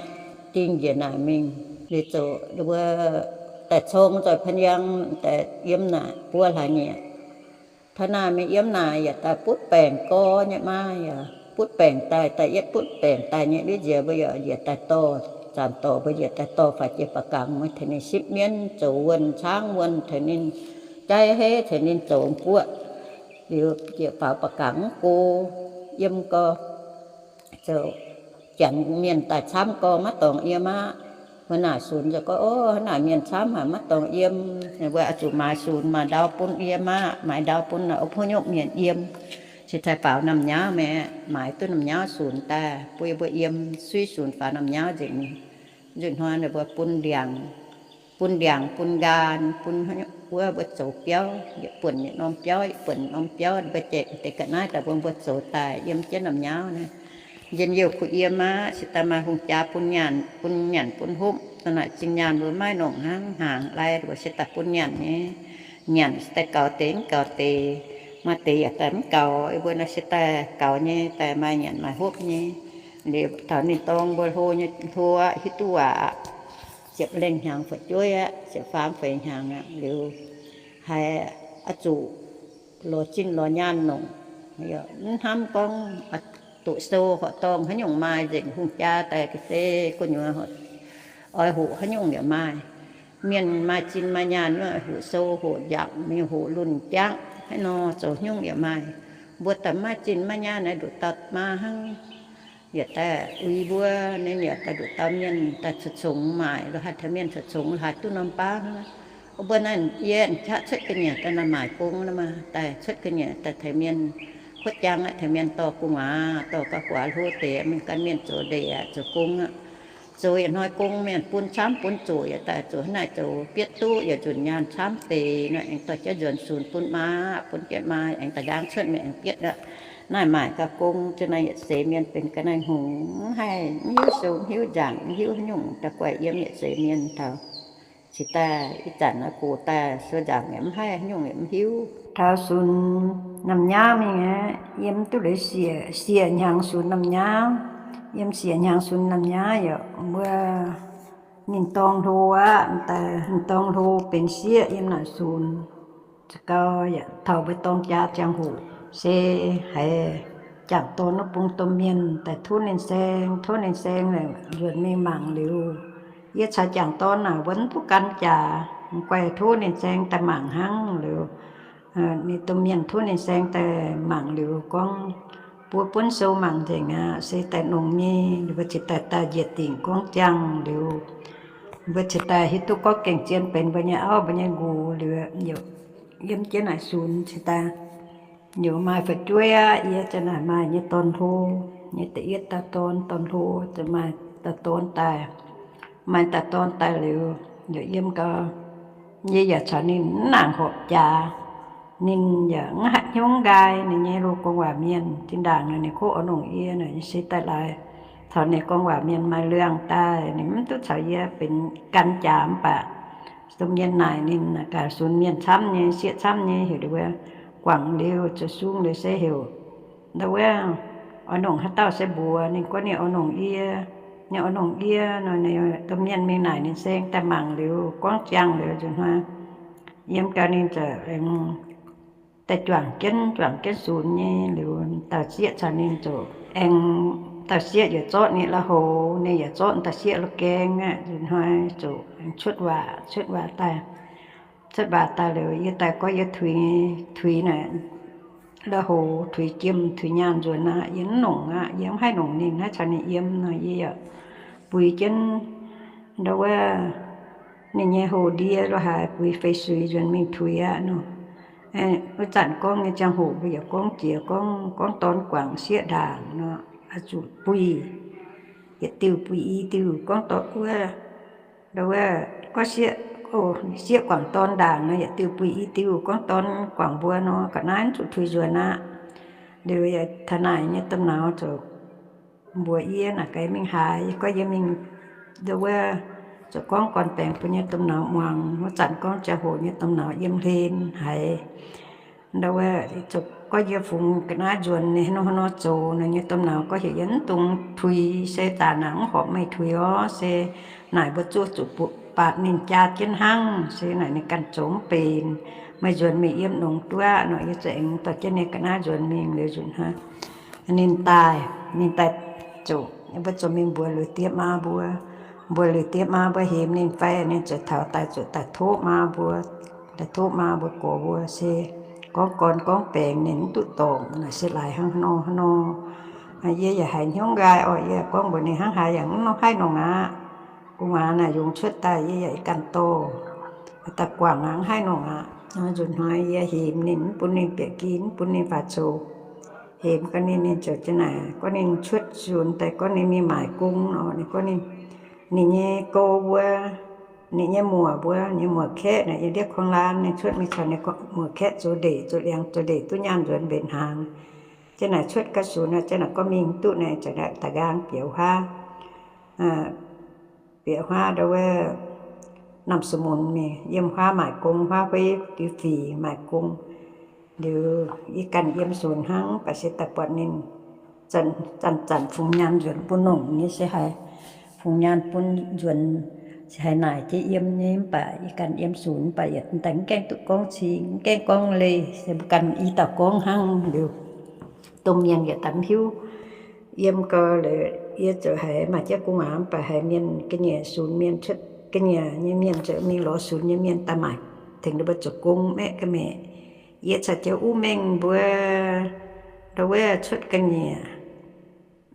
dingh njiec naaic mingh. Liuz ziouc mbuo daaih cong zoih Pan Yang, daaih yiem naaic buo hlaax nyieqc. Taux naaic mingh yiem naaic yaac daaih butv baengc gorx nyei maa, yaac butv baengc daaih, daaih yietv butv baengc daaih nyei liuz njiec mbuo yaac njiec daaih dorh, zanc dorc mbuo njiec daaih dorh faix jiex Baa Gaang mbuo tengx ninh sipv mienv zoux wuonh caangv wuonh, tengx ninh jaiv heiv, tengx ninh zoux buoqv Liuz jiex faaux ba'gangc mv go, yiem gau, zoux janx mienh daaih camv gau maiv dorngx yiem aqv. Mbuo naaic sunx zoux gau, ov, naaic mienh camv haic maiv dorngx yiem. Mbuo oix zuqc maaiz sunx maaiz ndau bun yiem aqv. Maaiz ndau bun naaic ov, haaix nyungc mienh yiem. Cingx daaih faaux norm nyauv maah, maaiz duqv norm nyauv sunx daaih bun yie mbuo yiem, suiv sunx faaux norm nyauv nzengc. Nzunc hnoi ninh mbuo bun ndiangx, bun ndiangx bun nqaam, bun wuov mbuo zoux biauv, yietc buonc yietc norm biauv, yietc buonc norm biauv, mbuo jiex deix ga'naaiv daaih mbuo, mbuo zoux daaih yiem jienv norm nyauv naaiv. Njien-youh kuh yiem aqv. Cingx daaih maaih hungh jaa bun nyanc, bun nyanc bun hopv, za'naaic zinh nyaanh mbuo maiv nongc hnangv, hnaangx lai mbuo cingx daaih bun nyanc nyei. Nyanc cingx daaih gaux deix mv gaux deix, maaih deix yaac daaih mv gaux. Yie mbuo naaiv cingx daaih gaux nyei, daaih maaih nyanc maaih hopv nyei. Liuz taux ninh dorng mbuo hlo nyei, hlo aqv, hiuv duqv waac aqv, ziepc lengh hnyangx fu'jueiv aqv, ziepc faam feix hnyangx aqv. Liuz haiz oix zuqc lorz zinh lorz nyaanh nongc, mv hnamv gorngv doqc sou horqc dorngh haaix nyungc maaih nzengc. Hungh jaa daaih ga'sie gu'nyuoz oix hoqc haaix nyungc yaac maaih. Mienh maaih zinh maaih nyaanh, hoqc sou hoqc njaangc, mingh hoqc lunh jangv haaix nor, zoux haaix nyungc yaac maaih. Mbuo daaih maiv zinh maiv nyaanh naaiv, nduqc dauh maa hnangv. Yaac daaih uix mbuo, ninh yaac daaih nduqc dauh mienh daaih cuotv congx maaic, lo haaix taux mienh cuotv congx lo haaix duqv norm baav hnangv. Mbuo naaiv yie qaqv cuotv ga'nyiec daaih naaiv maaic gong naaiv maah, daaih cuotv ga'nyiec daaih taux mienh kuotv jaang aqv, taux mienh dorh gu'nguaaz, dorh ga'guaax hlo deix, mingh gan mienh zoux ndeic aqv, zoux gong aqv. Zoux yietc hnoi gong mienh bun camv bun zoqc, yaac daaih zoux hnangv naaic zoux bietv duqv, yaac nzunc nyaanh camv deix nor, aengx dorh jienv nzuonx sunx bun maa, bun jienv maa aengx da'nqaang cuotv mienh aengx bietv aqv. Naaiv maaic gau gong, zinh naaiv yietc seix mienh benx ga'naaiv hngongx, mv haih, mv hiuv sou, mv hiuv nzaangc, mv hiuv haaix nyungc, da'guaih yiem yietc seix mienh taux cingx daaih ih zanc naaiv gox daaih sou nzaangc yaac mv haih, haaix nyungc yaac mv hiuv. Taux sunx norm nyaauv mingh aqv, yiem duqv leiz siec, siec hnyangx sunx norm nyaauv. Yiem siec hnyangx sunx norm nyaauv yaac mbuo ninh dorng hlo aqv, daaih ninh dorng hlo benx sieqv yiem naaic sunx. Za'gau yaac taux mbuo dorng jaa ziangh hoc se haiz jangc dorn wuov bung domh mienh daaih tov ninh saeng, tov ninh saeng nzuonx mingh mangc liuz, yie caux jangc dorn naaic wuov mv duqv gan jaax, guaih tov ninh saeng daaih mangc hnangv liuz. Ninh domh mienh tov ninh saeng daaih mangc liuz gorngv, mbuo buonv sou mangc nzengc aqv, se daaih nongx nyei. Mbuo cingx daaih daaih njiec dingc gorngv ziangh liuz, mbuo cingx daaih hiuv duqv gorngv gengh zien benx mbuo nyei auv mbuo nyei nqox liuz, yiem jienv naaic sunx cingx daaih. Liuz maaih fu'jueiv aqv, yie za'naaic maaih nyei dorn hlo, nyei da'yietv dauh dorn, dorn hlo, ziouc maaih dauh dorn daaih. Maaih dauh dorn daaih liuz, yaac yiem gau, yie yaac caux ninh mv nangc horpc jaax. Ninh yaac mv haiz hnyouv nqaai ninh nyei loz gorngv waac mienh. Zinh ndaangc ninh kov oix nongc yie naaic, yie se daaih laaix caux ninh gorngv waac mienh maaih liangx daaih, ninh mv duqv caux yie benx gan jaax mv baac domh mienh naaic ninh gaax sunx mienh camv nyei, sieqv camv nyei, heuc ndau wuov guangc liuz zoux sung liuz se heuc ndau wuov oix nongc haaix dauh se mbuox ninh gorngv ninh oix nongc yie, ninh oix nongc yie nor, ninh domh mienh mingh naaic ninh saeng daaih mangc liuz gorngv ziangh liuz nzunc hnoi yiem gau ninh ziouc aengx daaih juangc jienv, juangc jienv sunx nyei liuz, dauh sieqv caux ninh ziouc aengx, dauh sieqv yaac zorqv ninh la'houx, ninh yaac zorqv dauh sieqv la'gaeng aqv. Nzunc hnoi ziouc aengx cuotv waac, cuotv waac daaih. Cuotv waac daaih liuz yie daaih gorngv yie tuix, tuix naaic la'houx, tuix jiem, tuix nyaanh nzuonx aqv, yie mv nongc aqv, yie mv haih nongc ninh, haih caux ninh yiem nor, yie yaac buix jienv ndau wuov ninh nyei houx ndie lo haaix, buix fei suix nzuonx mingh tuix aqv nor. Wuov zanc gorngv nyei ziangh hoc mbuo yaac gorngv jiex gorngv, gorngv dorn guangc sieqv ndaangc nor, zuqc buix, yietc diuh buix i diuh, gorngv dorn wuov, ndau wuov gorngv sieqv, sieqv guangc dorn ndaangc nor, yietc diuh buix i diuh, gorngv dorn guangc mbuo nor, ga'naaiv zuqc tuix nzuonx aqv. Liuz taux naaic nyei domh nauz ziouc mbuox yie naaic, gaax mingh haaix, gorngv yie mingh ndau wuov, ziouc gorngv gorn-baengx bun nyei domh nauz muangx. Wuov zanc gorngv ziangh hoc nyei domh nauz yiem hlen haiz ndau wuov, gorngv yie fungx ga'naaiv nzuonx ninh haaix nor haaix nor zoux nor, nyei domh nauz gorngv heuc yie mv dungx tuix, se daaih naaic mv horpc meih tuix orv, se naaic mbuo zuov zuqc baatc ninh jaa jienv hnangv, se naaic ninh ganh zoux mv benx. Meih nzuonx mingh yiem nongx duqv nor, yie za'eix dorh jienv ninh ga'naaiv nzuonx mingh liuz nzunc hnoi ninh daaih, ninh daaih zoux, mbuo zoux mingh mbuox lui diev maa mbuo, mbuox lui diev maa mbuo hemx ninh fai ninh ziouc taux daaih zuqc daaih tov maa mbuo, daaih tov maa mbuo gox mbuo se gorngv gorn gorngv baengx ninh mv duqv dorngc naaic se laaix hnangv nor hnangv nor. Yie yaac haiz hnyouv nqaai oc. Yie gorngv mbuox ninh hnangv haaix yaac mv nor haih nongc aqv. Gu'nguaaz naaic yungz cuotv daaih yie yaac ih ganh dorh daaih guangc aqv, mv haih nongc aqv. Nzunc hnoi yie hemx ninh, mv bun ninh bieqc gi, mv bun ninh faaux coux. Hemx gau ninh, ninh ziouc jienv naaic gorngv ninh cuotv sunx daaih gorngv ninh mingh maaic gong nor. Ninh gorngv ninh, ninh nyei gouv mbuo, ninh nyei muoc mbuo, ninh nyei muoc-kaeqv naaic yiem ndiev kuang laanh, ninh cuotv mingh caux ninh muoc-kaeqv zoux ndeic zoux liangx, zoux ndeic duqv nyaanh nzuonx mbenc hnaangx. Jienv naaic cuotv gau sunx, jienv naaic gorngv mingh duqv naaic, ziouc daaih nqaang bieqc huaav, bieqc huaav ndau wuov Namh Su Munx mingh yiem huaav maaic gong, huaav hueiv diuh fic maaic gong. Liuz yie ganh yiem sunx hnangv, baac se daaih buatc ninh zanc-zanc fungx nyaanh nzuonx bun nongc nyei se haiz, fungx nyaanh bun nzuonx se haiz naaic jienv yiem nyei, mv baac yie ganh yiem sunx, mv baac yietc daaih mv gaengh duqv gorngv cing, mv gaengh gorngv leih, se mbuo ganh i dauh gorngv hnangv. Liuz domh mienh yietc daaih mv hiuv. Yiem gau liuz yie ziouc haiz maaih jienv gu'nguaaz, mv baac haiz mienh ga'nyiec sunx, mienh cuotv ga'nyiec nyei mienh ziouc mingh lorz sunx nyei mienh daaih maaic tengx ninh mbuo zoux gong maeqv ga'maeqc. Yie caux jienv uv mengh mbuo ndau wuov cuotv ga'nyiec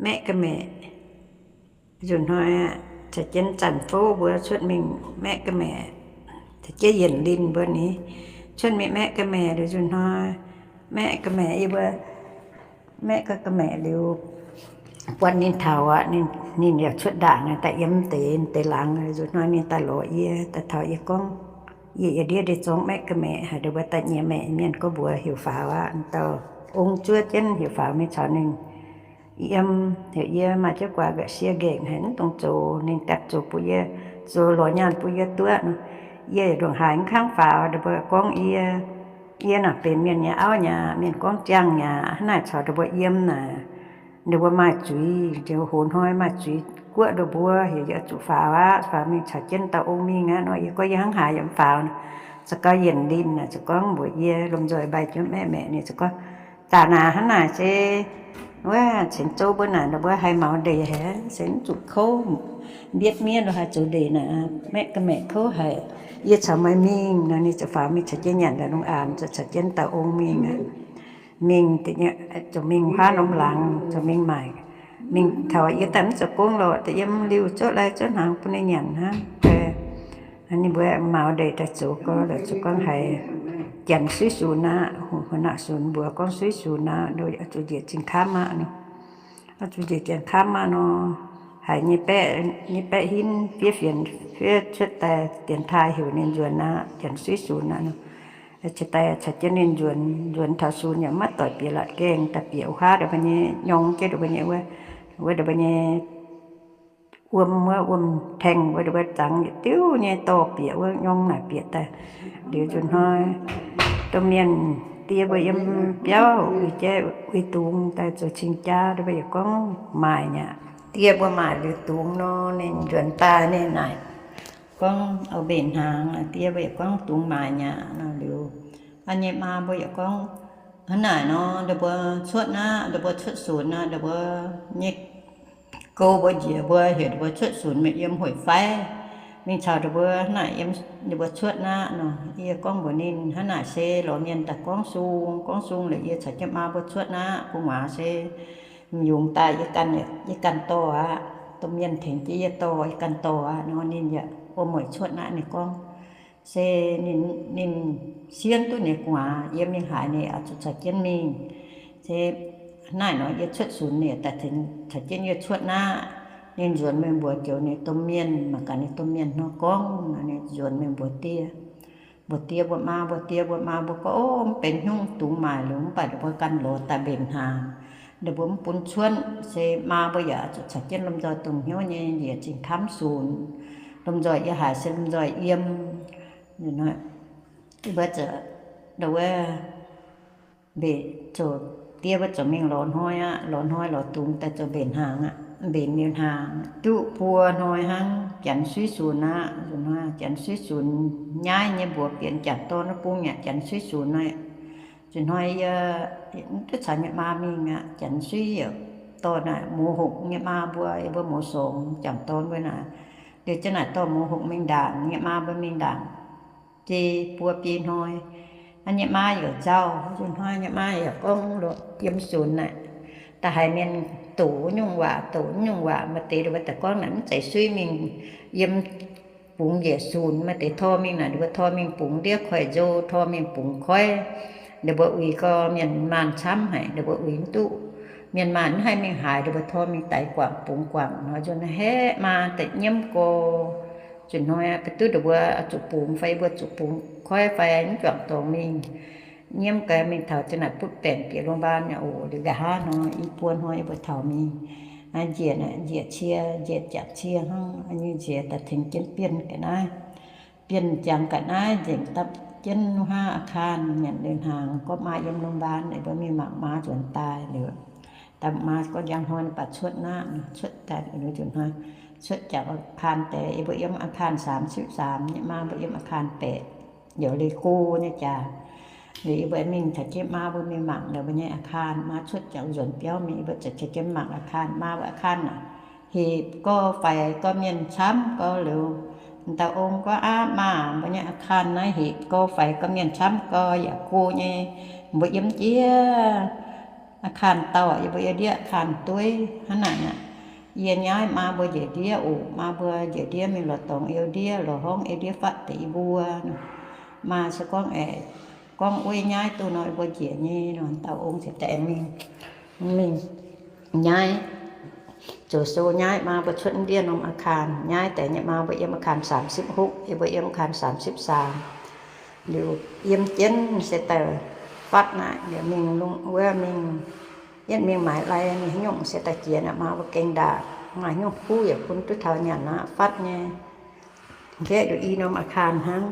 maeqv ga'maeqc. Nzunc hnoi caux jienv zanc fouv mbuo cuotv mingh maeqv ga'maeqc, caux jienv yienc linh mbuo ni cuotv mingh maeqv ga'maeqc liuz nzunc hnoi maeqv ga'maeqc yie mbuo maeqv ga'maeqc liuz buatc ninh taux aqv, ninh yaac cuotv ndaangc daaih yiem deix deix laangz. Nzunc hnoi ninh daaih lorz yie, daaih taux yie gorngv, yie yietc ndiev ndie-zorngv maeqv ga'maeqc haic, ndau mbuo daaih nyiex maeqc mienh gorngv mbuox heuc faaux aqv. Dauh ong zuov jienv heuc faaux mingh caux ninh yiem, heuc yie maaih jienv guaax nqa'sie nqengc haic, mv dungx zoux. Ninh dapv zoux bun yie, zoux lorz nyaanh bun yie duqv nor, yie yaac ndongc haaix mv kangv faaux. Ndau mbuo gorngv yie, yie naaic benx mienh nyei auv nyei aqv, mienh gorngv ziangh nyei aqv. Hnangv naaic caux ndau mbuo yiem naaic, ndau mbuo maaih zuiz, njoux hoz hnoi maaih zuiz guoqv ndau mbuo, heuc yie zuqc faaux aqv. Faaux mingh caux jienv dauh ong mingh aqv nor, yie gorngv yie hnangv haaix yaac mv faaux. Za'gau yienc linh naaic ziouc gorngv mbuox yie, lomh nzoih mbaih jienv maeqv maeqc ninh ziouc gorngv, daaih naaic hnangv naaic se wuov cingx zouv mbuo naaic ndau mbuo haih maux ndeic haic, se mv zuqc kouv, mbietv miev lo haih zoux ndeic naaic, maeqv ga'maeqc kouv haic. Yie caux meih mingh nor, ninh ziouc faaux mingh caux jienv nyanc la'longx aanx, ziouc caux jienv dauh ong mingh aqv. Mingh, ziouc mingh huaav norm laangz, ziouc mingh maaic. Mingh taux yie daaih mv zoux gong lorqc, daaih yiem liuh zuov lai zuov hnaangx bun ninh nyanc hnangv. Ninh mbuo maux ndeic daaih zoux gau, la'zuqc gorngv haiz janx suiv sunx aqv, hungh haaix nor sunx mbuox gorngv suiv sunx aqv, oix zuqc njiec zingh kamv aqv nor. Oix zuqc njiec zingh kamv aqv nor. Haiz nyei baeqv, nyei baeqv hinv fiev fienx fiev cuotv daaih dienx taaih heuc ninh nzuonx aqv, janx suiv sunx aqv nor. Cingx daaih caux jienv ninh nzuonx, nzuonx taux sunx yaac maiv doic bieqc latc gaengh, daaih bieqc wuov haav ndau mbuo nyei nyorng jienv ndau mbuo nyei wuov, wuov ndau mbuo nyei wuom, wuov wuom-taeng wuov ndau mbuo zangx yietc diuv nyei dorh bieqc wuov nyorng naaic bieqc daaih. Liuz nzunc hnoi domh mienh die mbuo yiem biauv uix jaiv uix dungz daaih zoux cing-jaa, ndau mbuo yaac gorngv maaic nyei aqv. Die mbuo maaic liuz dungz nor, ninh nzuonx daaih ninh naaic gorngv oix mbenc hnaangx. Die mbuo yaac gorngv dungz maaic nyei aqv nor. Liuz an nyei maa mbuo yaac gorngv, hnangv naaic nor, ndau mbuo cuotv aqv, ndau mbuo cuotv sunx aqv, ndau mbuo nyei gouv mbuo njiec mbuo heuc ndau mbuo cuotv sunx mingh yiem hueic fai mingh caux ndau mbuo hnangv naaic yiem, ndau mbuo cuotv aqv nor. Yie gorngv mbuox ninh, hnangv naaic se lorz mienh daaih gorngv sung, gorngv sung liuz yie caux jienv maa mbuo cuotv aqv. Gu'nguaaz se m'yungz daaih yie ganh, yie ganh dorh aqv. Domh mienh tengx jienv yie dorh, yie ganh dorh aqv nor. Ninh yaac wuom-mueic cuotv aqv, ninh gorngv. Se ninh, ninh sienv duqv ninh gu'nguaaz yiem mingh haaix ninh oix zuqc caux jienv mingh. Se naaiv nor yie cuotv sunx ninh daaih caux jienv yie cuotv aqv. Ninh nzuonx mingh mbuox joux ninh domh mienh, mangc gaax ninh domh mienh hnangv gorngv. Ninh nzuonx mingh mbuox die, mbuox die mbuo maa, mbuox die mbuo maa mbuo gorngv, Ov, mv benx haaix nyungc, dungz maaic liuz mv baac ndau mbuo ganh lorz daaih mbenc hnaangx. Ndau mbuo mv bun cuotv, se maa mbuo yaac zuqc caux jienv lomh nzoih dongh hnyouv nyei njiec zingh kamv sunx. Lomh nzoih yie haiz se lomh nzoih yiem. Mbuo, ndau wuov, mbenc, zoux, die mbuo zoux mingh lorz hnoi aqv. Lorz hnoi lorz dungz daaih zoux mbenc hnaangx aqv. Mbenc liuz hnaangx duqv buo hnoi hnangv, janx suiv sunx aqv. Nzunc hnoi janx suiv sunx, nyaiv nyei mbuox bieqc m'jangc dorn wuov bung yaac janx suiv sunx aqv. Nzunc hnoi yie mv duqv caux nyei maa mingh aqv. Janx suiv yaac dorh naaic mouz hoqc nyei maa mbuo, yie mbuo mouz sorngx, m'jangc dorn mbuo naaic. Liuz jienv naaic dorh mouz hoqc mingh ndaangc, nyei maa mbuo mingh ndaangc. Biei buo biei hnoi, Nyei maa yaac nzauh, nzunc hnoi nyei maa yaac gorngv yiem sunx naaic, da'haiz mienh doqc nyungc waac, doqc nyungc waac, maaih deix ndongc wuov daaih gorngv naaic mv zeiz suiv mingh yiem bungx njiec sunx, maaih deix tor mingh naaic, ninh mbuo tor mingh bungx ndiev koiv-nzou, tor mingh bungx koiv. Ninh mbuo uix gau mienh maanh camv haic, ninh mbuo uix mv duqv. Mienh maanh mv haih mingh haaix, ninh mbuo tor mingh daix guangc bungx guangc nor, nzunc hnoi haeqv maa daaih nyiemv go. Nzunc hnoi ba'duqv ninh mbuo zuqc bungx fai yie mbuo zuqc bungx koiv fai mv juangc dorngx mingh. Nyiemv gau mingh taux ziang naaic butv baengc bieqc โรงพยาบาล nyei oc. Liuz nqa'haav hnoi i buo hnoi yie mbuo taux mingh njiec, njiec cie, njiec jangc cie hnangv, nyei njiec daaih tengx jienv bienh ga'naaiv, bienh jangx ga'naaiv nzengc dapv jienv nuv hnangv อาคาร nyanc liuz hnaangx gorngv maa yiem โรงพยาบาล naaic, mbuo mingh mangc maa nzuonx daaih liuz, daaih maa gorngv njang hnoi baac cuotv naqv, cuotv daaih nzunc hnoi, cuotv jangx อาคาร deix, yie mbuo yiem อาคาร สามสิบสาม nyei, maa mbuo yiem อาคาร แปด, heuc Lego nyei jaax. Liuz yie mbuo mingh caux jienv maa mbuo mingh mangc ninh mbuo nyei อาคาร, maa cuotv jangx nzuonx biauv mingh, yie mbuo ziouc caux jienv mangc อาคาร, maa mbuo อาคาร naaic, hepc gorx faix gorx mienh camv gorx liuz, dauh ong gorngv, Aav, maa, mbuo nyei อาคาร naaiv hepc gorx faix gorx mienh camv gorx yaac go nyei, mbuo yiem jiex อาคาร dauh, yie mbuo yiem ndiev อาคาร dueiv hnangv naaic aqv. Yie nyaiv maa mbuo njiec ndiev oc. Maa mbuo njiec ndiev mingh lorz dorngx eu ndiev, lorz horngv eu ndiev fatv deix yie mbuo. Maa se gorngv aeqv, gorngv wuov nyaiv duqv nor, yie mbuo njiec nyei nor, dauh ong ziouc daaih mingh, mingh nyaiv, zoux sou nyaiv. Maa mbuo cuotv ndiev norm อาคาร nyaiv daaih nyei, maa mbuo yiem อาคาร สามสิบหก, yie mbuo yiem อาคาร สามสิบสาม. Liuz yiem jienv se daaih fatv naaic, liuz mingh lungh wuov mingh, yietv mingh maaiz lai mingh haaix nyungc se daaih jiex naaic, maa mbuo gengh ndaangc, maaih haaix nyungc kuv yaac bun duqv taux nyanc aqv, fatv nyei. Nqaeqv liuz i norm อาคาร hnangv.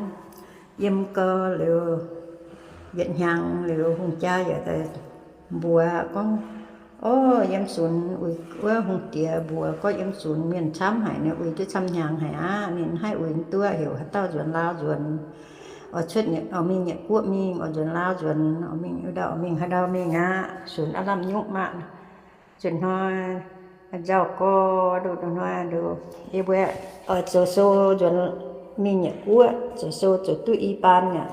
Yiem gau liuz yietc hnyangx liuz hungh jaa yaac daaih mbuox gorngv, Orv, yiem sunx uix wuov hungh diex mbuox gorngv yiem sunx mienh camv haic, ninh uix duqv camv hnyangx haic aqv. Ninh haih uix duqv heuc haaix dauh nzuonx Laauv nzuonx, oix cuotv, oix mingh Nyiec Guoqv mingh, oix nzuonx Laauv nzuonx, oix mingh ndau, oix mingh haaix ndau mingh aqv. Sunx aav lamh nyungc maah. Nzunc hnoi nzauh gorx nduqc, nzunc hnoi nduqc, yie mbuo oix zoux sou nzuonx mingh Nyiec Guoqv, zoux sou zoux duqv i baan aqv.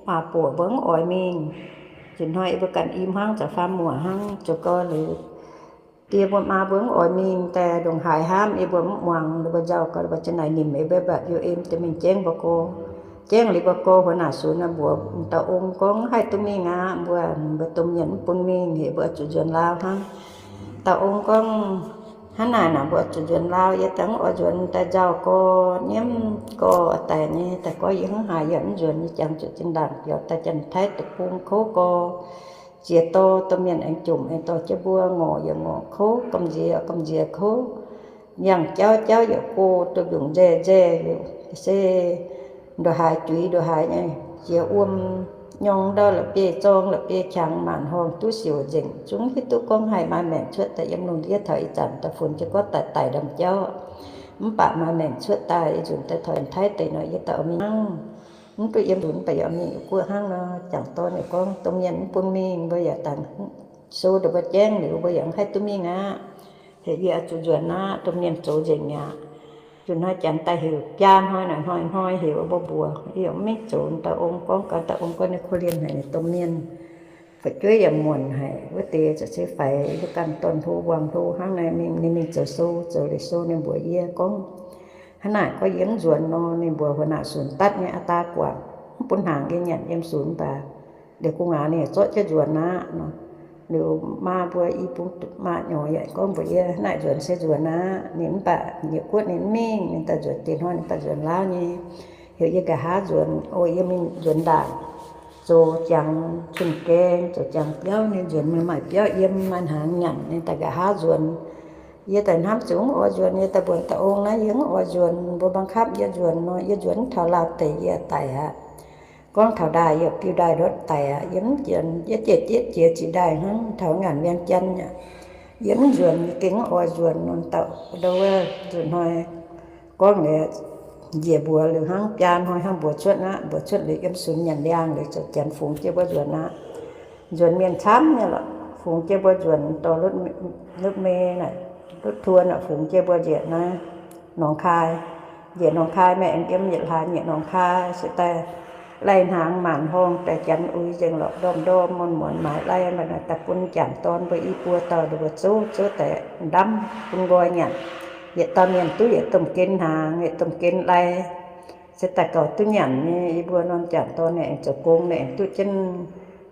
Maac buoc mbuo mv oix mingh. Nzunc hnoi yie mbuo ganh i hmuangv caux faam muoc hnangv, zoux gau liuz, die mbuo maa mbuo mv oix mingh daaih ndongc haaix hnamv, yie mbuo mv muangx, ninh mbuo nzauh gau, ninh mbuo ziouc naaic nimc yie mbuo mbapc U M daaih mingh jengv mbuo go. Jengv liuz mbuo go, huox naaic sunx naaic mbuox dauh ong gorngv, Haih duqv mingh aqv, mbuo, mbuo domh mienh mv bun mingh, heuc mbuo oix zuqc nzuonx Laauv hnangv. Dauh ong gorngv, Hnangv naaic naaic mbuo oix zuqc nzuonx Laauv, yie daaih mv oix nzuonx, daaih nzauh gorx, nyiemv gorx daic nyei, daaih gorngv yie hnangv haaix yaac mv nzuonx, yie jangx zuqc zinh ndaangc biaux daaih Janx-Taiv deic-bung kouv gorx, ziex dorh domh mienh aengx jomc, aengx dorh jienv mbuo ngorc yaac ngorc kouv, gamh nziex gamh nziex kouv, yangh jauv jauv yaac go, domh mbiungc nzaeh nzaeh, se ndongc haaix juiz ndongc haaix nyei, jiex wuom nyorng ndau la'bieiv-zorng la'bieiv-qangx, maanc horngh duqv siouc nzengc, zungv hiuv duqv gorngv haih maaih maengc cuotv daaih yiem lungh ndiev taux ih zanc daaih funx jienv gorngv daic daic ndamv jauv. Mv baac maaih maengc cuotv daaih, ih nzunc daaih taux Janx-Taiv deic nor, yie daaih oix mingh hnangv. Mv duqv yiem nzunc mv baac yaac mingh Guoqv hnangv nor. Jangc dorn yaac gorngv domh mienh mv bun mingh, mbuo yaac dangx sou ndongc mbuo jangv liuz, mbuo yaac mv haih duqv mingh aqv. Heuc yie oix zuqc nzuonx aqv, domh mienh zoux nzengc mi'aqv. Nzunc hnoi Janx daaih heuc biaa hnoi naaic hnoi-hnoi heuc mbuo mbuox, yie yaac mv mingh zoux. Dauh ong gorngv gau, dauh ong gorngv ninh korv-lienh haic ninh domh mienh, fu'jueiv yaac muonc haic, wuov deix ziouc se faix, yie ganh dorn-hlo muangx hlo hnangv naaic mingh. Ninh mingh zoux sou, zoux liuz sou ninh mbuox yie gorngv, hnangv naaic gorngv yie mv nzuonx nor, ninh mbuox huox naaic sunx datv nyei aa daa guangc, mv bun hnaangx yie nyanc yiem sunx baac, liuz gu'nguaaz ninh zorqv jienv nzuonx aqv nor. Liuz maa mbuo i bung maah nyorx yaac gorngv mbuox yie, hnangv naaic nzuonx se nzuonx aqv, ninh mv baac Nyiec Guoqv ninh mv mingh, ninh daaih nzuonx deix hnoi ninh baac nzuonx Laauv nyei. Heuc yie nqa'haav nzuonx, o, yie mingh nzuonx ndaangc, zoux jangx cun-gaeng, zoux jangx biauv, ninh nzuonx mingh maaih biauv yiem, maaih hnaangx nyanc, ninh daaih nqa'haav nzuonx. Yie daaih hnamv zuqc mv oix nzuonx, yie daaih mbuox dauh ong naaiv, yie mv oix nzuonx, mbuo บังคับ yie nzuonx nor, yie nzuonx mv taux laauh deix yie daic aqv. Gorngv taux ndaaih yie biu ndaaih ndortv daic aqv. Yie mv nzuonx, yie jiex jietv jiex ziqc ndaaih hnangv, taux ngaanc เวียงจันทน์ aqv. Yie mv nzuonx, yie gengh mv oix nzuonx nor. Dauh, dauh wuov nzunc hnoi gorngv liuz, njiec mbuox liuz hnangv, biaa hnoi hnangv mbuox cuotv aqv. Mbuox cuotv liuz yiem sunx nyanc liangx liuz ziouc Janx fungx jienv mbuo nzuonx aqv. Nzuonx mienh camv nyei lorqc, fungx jienv mbuo nzuonx dorh รถเมล์ naaic, รถทัวร์ naaic fungx jienv mbuo njiec naaiv หนองคาย. Njiec หนองคาย maengx yiem yietc hlaax nyiec หนองคาย se daaih lai-hnaangx maanc horngh daaih janx uix nzengc lorqc, ndorm-ndorm muonz-muonz maaiz lai, daaih bun janx-dorn mbuo i buo dauh ninh mbuo zouv, zouv daaih ndamv bun nqoi nyanc. Yietc dauh mienh duqv yietc domh gen hnaangx, yietc domh gen lai, se daaih gauh duqv nyanc nyei. Yie mbuo norm janx-dorn ninh aengx zoux gong, ninh aengx duqv jienv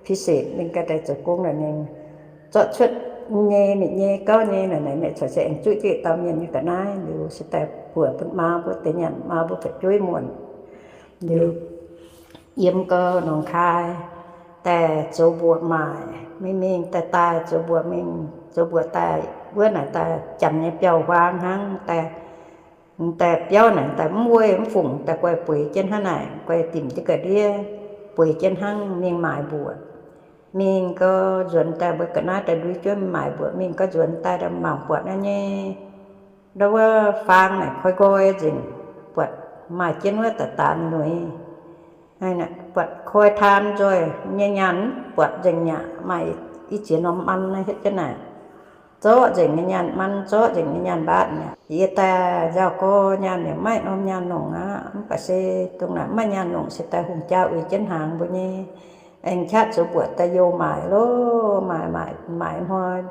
พิเศษ ninh ganh daaih zoux gong naaic, ninh zorqv cuotv nyei, ninh nyei gauv nyei naaic, ninh corc se aengx zuqv jienv yietc dauh mienh nyei ga'naaiv liuz se daaih buoc bun maa mbuo deix nyanc, maa mbuo fu'jueiv muonc. Liuz yiem gau Nongkai daaih zoux mbuoqc maaic, mingh mingh daaih daaih zoux mbuoqc mingh zoux mbuoqc daaih, wuov naaic daaih janx nyei biauv-huaang hnangv daaih. Daaih biauv naaic daaih mv wuov mv fungc daaih guai bueix jienv hnangv naaic, guai dimc jienv ga'ndiev bueix jienv hnangv mingh maaic mbuoqc. Mingh gau nzuonx daaih mbuo ga'naaiv daaih ndui juov maaic mbuoqc, mingh gau nzuonx daaih mangc buatc naaiv nyei, ndau wuov faang naaic koi nqoi nzengc, buatc maaih jienv wuov daaih daanx nuiz. Buatc koi taan nzoih nyei nyaanh, buatc nzengc aqv. Maaih i ziex norm man naaiv hietv jienv naaic, zorqv nzengc nyei nyaanh man, zorqv nzengc nyei nyaanh mbaatv aqv. Yie daaih nzauh gorx nyaanh yaac maiv norm nyaanh longc aqv. Mv baac se dongh naaic maiv nyaanh longc se daaih hungh jaa uix jienv hnaangx mbuo nyei. Aengx qaqv zoux mbuoqc daaih youh maaic loh, maaic, maaic, maaic hnoi,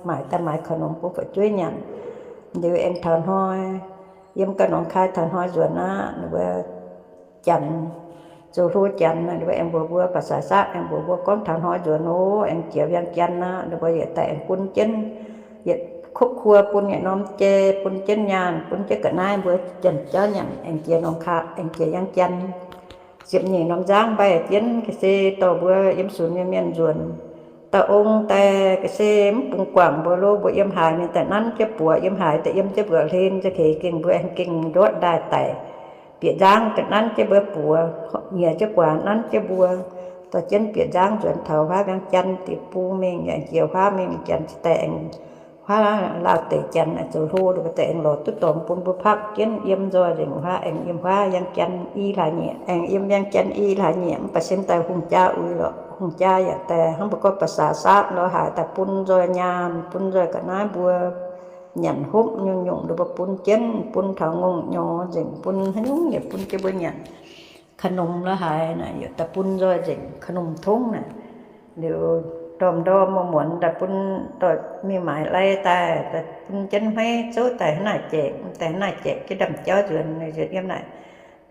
maaic daaih maaiz ขนม bun fu'jueiv nyanc. Liuz aengx taux hnoi, yiem gau Nongkai taux hnoi nzuonx aqv, ninh mbuo janx, zoux hlo janx, ninh mbuo aengx mbuox mbuo ภาษา Saatv, aengx mbuox mbuo gorngv taux hnoi nzuonx oc, aengx jiex เวียงจันทน์ aqv. Ninh mbuo yietc daaih aengx bun jienv, yietc ครอบครัว bun yietc norm jai, bun jienv nyaanh, bun jienv ga'naaiv mbuo janx jauv nyanc, aengx jiex Nongkai, aengx jiex เวียงจันทน์. Ziepc nyeic norm nzangv mbaih jienv ga'sie dorh mbuo yiem sunx nyei mienh nzuonx. Dauh ong daaih ga'sie mv bungx guangc mbuo lo, mbuo yiem haaix mienh daaih nanv jienv buoz, yiem haaix daaih yiem jienv mbuo hlen, za'gengh gengh mbuo aengx gengh ndortv ndaaih daic. Bieqc nzangv daaih nanv jienv mbuo buoz, nyiec jienv guaax nanv jienv mbuo. Dorh jienv bieqc nzangv nzuonx taux huaav เวียงจันทน์ deic-bung mingh, aengx jiex huaav mingh, janx daaih aengx huaav Laauh deic janx aengx zoux hlo, ninh mbuo daaih aengx lorz duqv dorngx bun mbuo pakv jienv yiem nzoih nzengc huaav, aengx yiem huaav เวียงจันทน์ i hlaax nyieqc, aengx yiem เวียงจันทน์ i hlaax nyieqc. Mv baac se daaih hungh jaa uix lorqc, hungh jaa yaac daaih hnangv mbuo gorngv ภาษา Saatv lorz haaix daaih bun nzoih nyaanh, bun nzoih ga'naaiv mbuo nyanc hopv nyungc-nyungc, ninh mbuo bun jienv, bun taux ngongh nyorx nzengc, bun haaix nyungc yaac bun jienv mbuo nyanc. ขนม lorz haaix naaic yaac daaih bun nzoih nzengc, ขนม tongv naaic. Liuz ndorm-ndorm muonz-muonz daaih bun, dorh mingh maaiz lai daaih, daaih bun jienv hmeiv zouv daaih hnangv naaic jaeqc, daaih hnangv naaic jaeqc jienv ndaamv-jauv nzuonx, nzuonx yiem naaic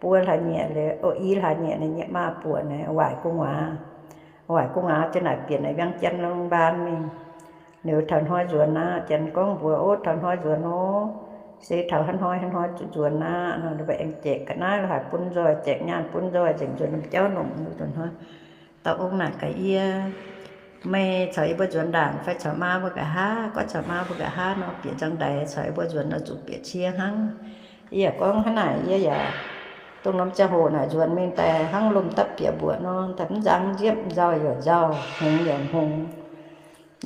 buo hlaax nyieqc liuz, o, i hlaax nyieqc naaic nyei maa buoqc naaic waaic gu'nguaaz. Waaic gu'nguaaz jienv naaic bieqc naaic เวียงจันทน์ โรงพยาบาล mingh. Liuz taux hnoi nzuonx aqv, janx gorngv mbuox, o, taux hnoi nzuonx nor, se taux haaix hnoi haaix hnoi zuqc nzuonx aqv nor, ninh mbuo aengx jaeqc ga'naaiv lorz haaix bun nzoih, jaeqc nyaanh bun nzoih nzengc, nzuonx ndaamv-jauv nongc nzuonx hnoi. Dauh ong naaic gaax yie, meih caux yie mbuo nzuonx ndaangc fai caux maa mbuo nqa'haav? Gorngv caux maa mbuo nqa'haav nor, bieqc nzangv-ndaix caux yie mbuo nzuonx nor zuqc bieqc cie hnangv. Yie yaac gorngv hnangv naaic, yie yaac dongh norm ziangh hoc naaic nzuonx mingh daaih hnangv lomh dapv bieqc mbuoqc nor, daaih mv nzangv nziepv, nzauh yaac nzauh, hngongx yaac hngongx.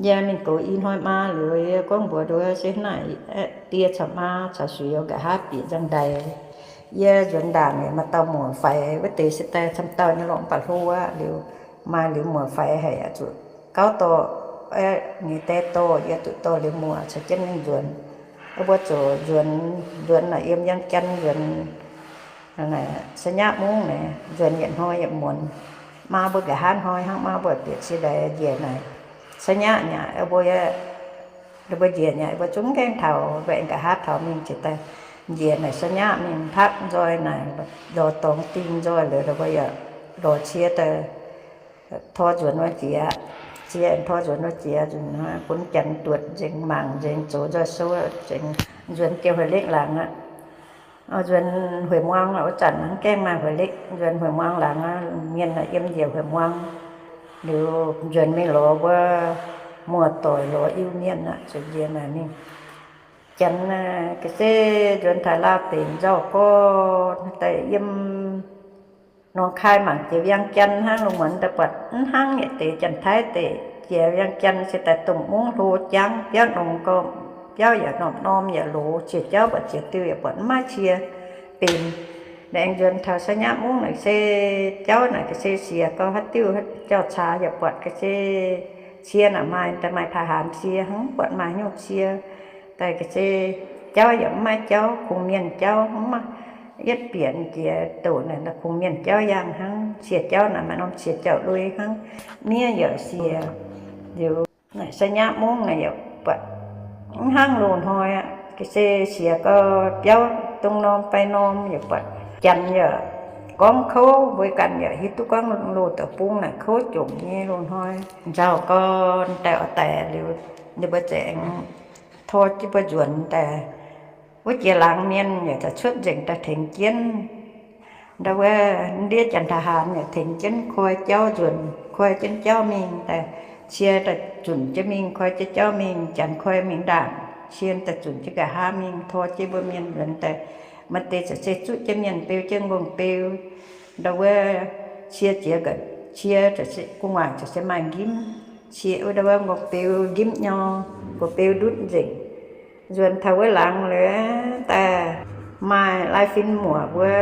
Yie mingh goux i hnoi maa liuz, yie gorngv mbuox nduov se hnangv naaic, die caux maa caux suiz nqa'haav bieqc nzangv-ndaix. Yie nzuonx ndaangc yaac maaih dauh muoc faix, wuov deix se daaih camv dauh nyei lorqc, mv baac hlo aqv. Liuz maaih liuz muoc faix haic, zuqc gauv dorh, nyei die dorh, yie zuqc dorh liuz muoc caux jienv mingh nzuonx. Mbuo zuqc nzuonx, nzuonx naaic yiem เวียงจันทน์ nzuonx สาม nyaqv mungv naaic, nzuonx yietc hnoi yietc muonz. Maa mbuo nqa'haav hnoi hnangv, maa mbuo bieqc cie ndaix njiec naaic สาม nyaqv nyaqv, mbuo, mbuo njiec nyaqv, mbuo zungv gaengh taux, mbuo aengx nqa'haav taux mingh ziouc daaih njiec naaic สาม nyaqv mingh pakv nzoih naaic, lorz dorngx dingh nzoih liuz, mbuo yaac lorz cie daaih tor nzuonx wuov jiex. Cie tor nzuonx wuov jiex, bun janx duotc nzengc, mangc nzengc, zoux nzoih sou nzengc, nzuonx jiex Hueix Lekv laangz aqv. Nzuonx Hueix Muang wuov zanc hnangv gaengh maaih Hueix Lekv, nzuonx Hueix Muang laangz aqv, mienh yiem njiec Hueix Muang. Liuz nzuonx mingh lorz mbuo muoz-doic, lorz Iu-Mienh aqv, zuqc njiec naaic mingh. Janx ga'sie nzuonx taux Laauv deic nzauh gorx daaih yiem Nongkai mangc jiex เวียงจันทน์ hnangv, lungh muonz daaih buatc mv hnangv yietc deix. Janx-Taiv deic jiex เวียงจันทน์ se daaih dongh mungv hlo jangv, biauv nongx gorqv, biauv yaac normh norm yaac loz, qiex jauv buatc qiex diuh yaac buatc mv maaih cie benx. Aengx nzuonx taux สาม nyaqv mungv naaic se jauv naaic ga'sie siec gau, haaix diuh jauv-caax yaac buatc ga'sie cie naaic maaih, daaih maaih ทหาร cie hnangv, buatc maaih nyungc cie. Daaih ga'sie jauv yaac mv maaih jauv, kungx mienh jauv mv maaih. yietv bieqc jiex doqc naaic, kungx mienh jauv yangh hnangv. Cie jauv naaic maaih norm cie jauv lui hnangv. Miev yaac sie. Liuz naaic se nyaqv mungv naaic yaac buatc mv hnangv loz-hnoi aqv. Se siec gau biauv dongh norm fai norm yaac buatc. Janx yaac gorngv kouv, mbuo ganh yaac hiuv duqv gorngv loz deic-bung naaic kouv jomc nyei loz-hnoi. Nzauh gau daaih oix daic liuz, ninh mbuo za'gengh tor jienv mbuo nzuonx daaih. Wuov jiex laangz mienh yaac daaih cuotv nzengc daaih tengx jienv. Ndau wuov ndiev janx-taux-haanz yaac tengx jienv koi jauv nzuonx, koi jienv jauv mingh daaih. Cie daaih zunc jienv mingh koi jienv jauv mingh, janx koi mingh ndaangc, cie daaih zunc jienv nqa'haav mingh tor jienv mbuo mienh nzuonx daaih. Maaih deix ziouc se zuqv jienv mienh beu jienv mbong beu. Ndau wuov cie jiex ga'cie, cie gu'nguaaic ziouc se maaih njimv. Cie wuov ndau wuov mbong beu njimv nyor, mbong beu ndutv nzengc. Nzuonx taux wuov laangz liuz daaih maaih lai-fin muoc mbuo,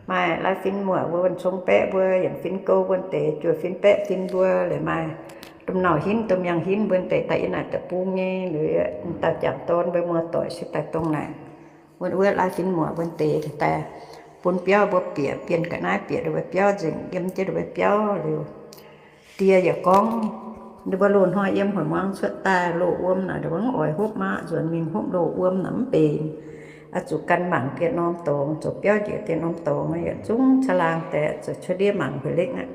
maaih lai-fin muoc mbuo, wuonh cong baeqv mbuo, yaac fin-gouv mbuo deix, juoh fin-baeqv fin mbuo, liuz maaih domh nauc hinv domh miangh hinv mbuo deix daaih yiem naaic deic-bung nyei. Liuz dauh jangc dorn mbuo muoz-doic se daaih dongh naaic, wuov lai-fin muoc mbuo deix daaih bun biauv mbuo bieqc, bienh ga'naaiv bieqc ndau wuov biauv nzengc, yiem jienv ndau wuov biauv liuz, die yaac gorngv, ninh mbuo loz-hnoi yiem hoic muangx cuotv daaih loz-wuom naaic, ninh mbuo mv oix hopv maqv, nzuonx mingh hopv loz-wuom naaic mv benx. Oix zuqc gan mangc dieh norm dorngx, zoux biauv njiec dieh norm dorngx, yaac zungv caangh laangh deix zoux cuotv ndiev mangc hueix lekv aqv.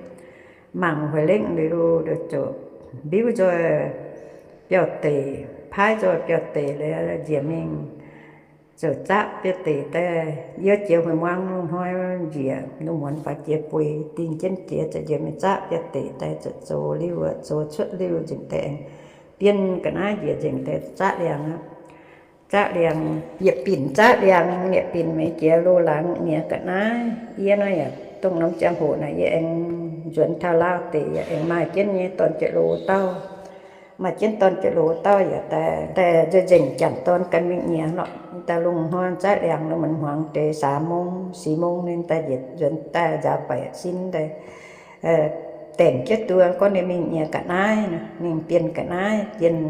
Mangc hueix lekv liuz, ziouc mbiuv nzoih biauv deic, paaiv nzoih biauv deic liuz njiec mingh, ziouc zaqv biauv deic daaih. Yiem jiex hoic muangx loz-hnoi njiec, lungh muonz faaux jiex bueix dingh jienv jiex, ziouc njiec mingh zaqv biauv deic daaih, ziouc zoux liuh, zoux cuotv liuh nzengc daaih, bienh ga'naaiv njiec nzengc daaih zaqv liangx aqv. Zaqv liangx, yietc binc zaqv liangx, yietc binc mingh jiex loz-laangz nyiex ga'naaiv. Yie nor yaac dongh norm ziangh hoc naaic yie aengx nzuonx taux Laauv deic yaac aengx maaih jienv nyei dorn-jiex loz dauh. Maaih jienv dorn-jiex loz dauh yaac daaih, daaih nzengc janx dorn ganh mingh nyiex lorqc. Daaih lungh hnoi zaqv liangx lungh muonz hmuangx deix สามโมง สี่โมง ninh daaih njiec nzuonx daaih nzaaux baeqc sin daaih, daengc jienv duqv gorngv ninh mingh nyiex ga'naaiv, mingh bienh ga'naaiv, bienh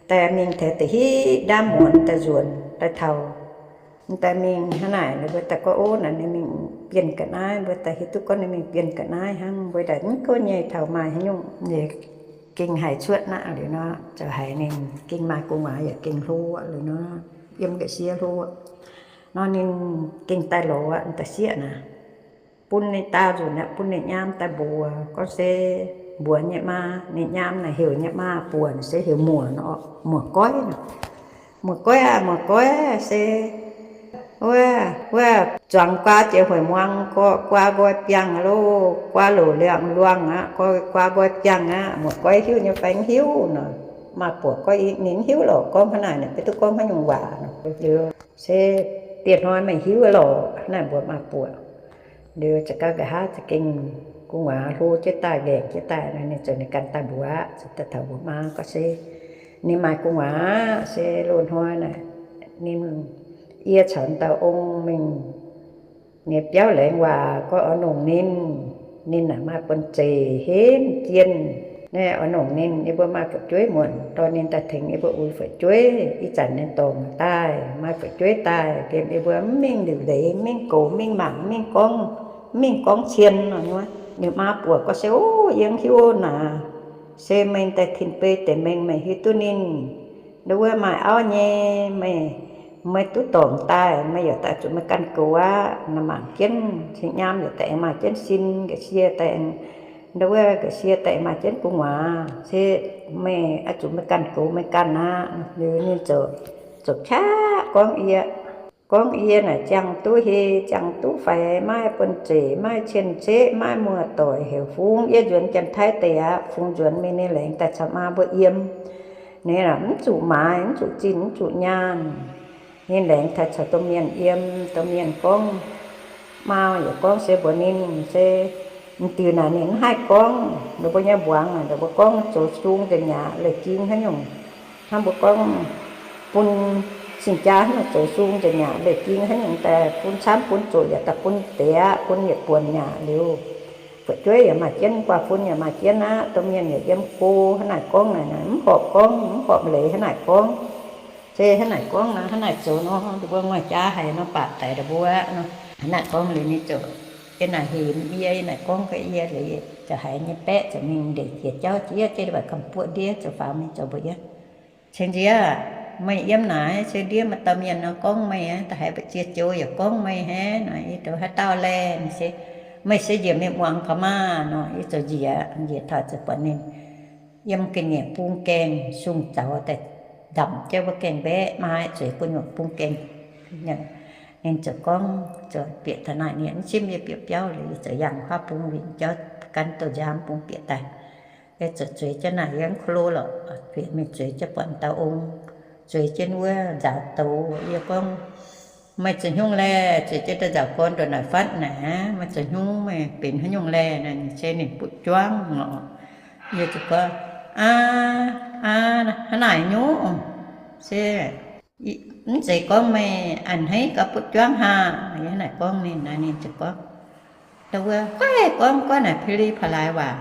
daaih mingh taux da'hitv ndaamv muonz daaih nzuonx daaih taux. Daaih mingh hnangv naaic, ninh mbuo daaih gorngv, ov, naaic ninh mingh bienh ga'naaiv. Mbuo daaih hiuv duqv gorngv ninh mingh bienh ga'naaiv hnangv. Mbuo daaih mv goiv nyei taux maaih haaix nyungc nyei, gengh haih cuotv naqv liuz nor, ziouc haiz ninh gengh maaih gu'nguaaz yaac gengh hlo liuz nor, yiem nqa'sie hlo nor, ninh gengh daaih lorz aqv, daaih sieqv naaic, bun ninh daauh nzunc aqv, bun ninh nyaam daaih mbuox gorngv se mbuox nyei maa, ninh nyaam naaic heuc nyei maa buonc se heuc muoc nor, muoc goiv nor. Muoc goiv aah, muoc goiv se wuov, wuov zuangx guaa jiex hoic muangx, guaa nqoi biangh loh, guaa loc liangx luangh aqv, guaa nqoi biangh aqv. Muoc goiv hiuv nyei fai mv hiuv nor? Maa buoc gorngv, ninh mv hiuv lorqc, gorngv hnangv naaic, ninh mv duqv gorngv haaix nyungc waac nor. Liuz se dieh hnoi meih hiuv lorqc, hnangv naaic mbuox maa buoc. Liuz za'gengh nqa'haav za'gengh gu'nguaaz hlo jienv daaih, nqaengc jienv daaih nor, ninh ziouc ninh ganh daaih mbuox aqv. Ziouc daaih taux mbuox maa gorngv se ninh maaih gu'nguaaz aqv, se loz-hnoi naaic ninh, yie caux dauh ong mingh nyei biauv laengz waac, gorngv oix nongc ninh. Ninh naaic maaih buonv-zeic henv jienh. Naaiv oix nongc ninh, yie mbuo maaih fu'jueiv muonc dorh ninh daaih tengx yie mbuo uix fu'jueiv. Ih zanc ninh dorngc daaih, maaih fu'jueiv daaih, liemh yie mbuo mv mingh liuc leiz, mv mingh goux, mv mingh mangc, mv mingh gorngv, mv mingh gorngv cien nor. Ninh maa buoc gorngv se, ov, yie mv hiuv naaic. Se meih daaih tin-beiv deix mengh, meih hiuv duqv ninh, nduov wuov maaih auv nyei, meih, meih duqv dorngc daaih, meih yaac daaih zuqc meih ganh goux aqv. Naaiv mangc jienv cing nyaam yaac daaih aengx maaih jienv sin, nqa'sie daaih, nduov wuov nqa'sie daaih aengx maaih jienv gu'nguaaz. Se meih oix zuqc meih ganh goux meih ganh aqv. Liuz ninh ziouc, ziouc qaqv gorngv yie, gorngv yie naaic ziangh duqv heh, ziangh duqv faix, maiv buonv-zeic, maiv cien-ceqv, maiv muoz-doic, heuc fungx yie nzuonx Janx-Taiv deic aqv. Fungx nzuonx mingh ninh laengz daaih caux maa mbuo yiem. Ninh mv zuqc maaiz, mv zuqc zinh, mv zuqc nyaanh. Ninh laengz daaih caux domh mienh yiem, domh mienh gorngv, maa yaac gorngv se mbuox ninh se, m'diuh naaic ninh mv haih gorngv. Ninh mbuo nyei mbuangz naaic, ninh mbuo gorngv zoux sung nzengc aqv, leih ging haaix nyungc. Hnangv mbuo gorngv bun cing-jaa haaix nyungc zoux sung nzengc aqv, leih ging haaix nyungc daaih bun camv bun zoqc yaac daaih bun deix aqv, bun yietc buonc aqv. Liuz fu'jueiv yaac maaih jienv, guaax fun yaac maaih jienv aqv. Domh mienh yaac yiem go hnangv naaic gorngv naaic, mv horpc gorngv, mv horpc leiz hnangv naaic gorngv. Se hnangv naaic gorngv nor, hnangv naaic zoux nor, mbuo ngoic jaax haiz nor, baac daic ndau mbuo aqv nor. Hnangv naaic gorngv liuz ninh ziouc, yie naaic hemx yie, yie naaic gorngv gaax yie liuz, ziouc haiz nyei baeqv ziouc mingh ndeic jiex jauv jiex, jienv waac gamh buoqv ndiev ziouc faaux mingh zoux mbuox yie, Ceng nziex, meih yiem naaic se ndiev maaih dauh mienh nor gorngv meih, da'haiz mbu'ziex joux yaac gorngv meih hnangv nor. Yie zoux, Haaix dauh laeh? Se, Meih se njiec mingh muangx gaax maah nor. Yie zoux njiec, njiec taux ziouc buatc ninh yiem ga'nyiec bung gaengh sung zaux daaih ndamc jienv wuov gaengh mbaeqv, maaih zueiz gu'nyuoz bung gaengh. Ninh ziouc gorngv, ziouc bieqc taux naaic, ninh mv simv yie bieqc biauv liuz, yie ziouc yangh wuov bung wingc jauv, gan douz-nziaamv bung bieqc daaih. Yie ziouc zueiz jienv naaic, yie mv ko lo lorqc, bieqc mingh zueiz jienv buatc dauh ong zueiz jienv wuov nzaaux douz. Yie gorngv, Meih zoux haaix nyungc laeh? Zueiz jienv daaih nzaaux gorn ndongc naaic fatv naaic aqv. Meih zoux haaix nyungc, meih benx haaix nyungc laeh? Naaic se ninh butv juangv oc. Yie ziouc gorngv, Aa, aa, hnangv naaic nyungc se mv zeiz gorngv meih a'hneiv gauh butv juangv haac. Yie hnangv naaic gorngv ninh, naaic ninh ziouc gorngv, ndau wuov, Guaiv gorngv, guaiv naaic pili pa'laaix waac,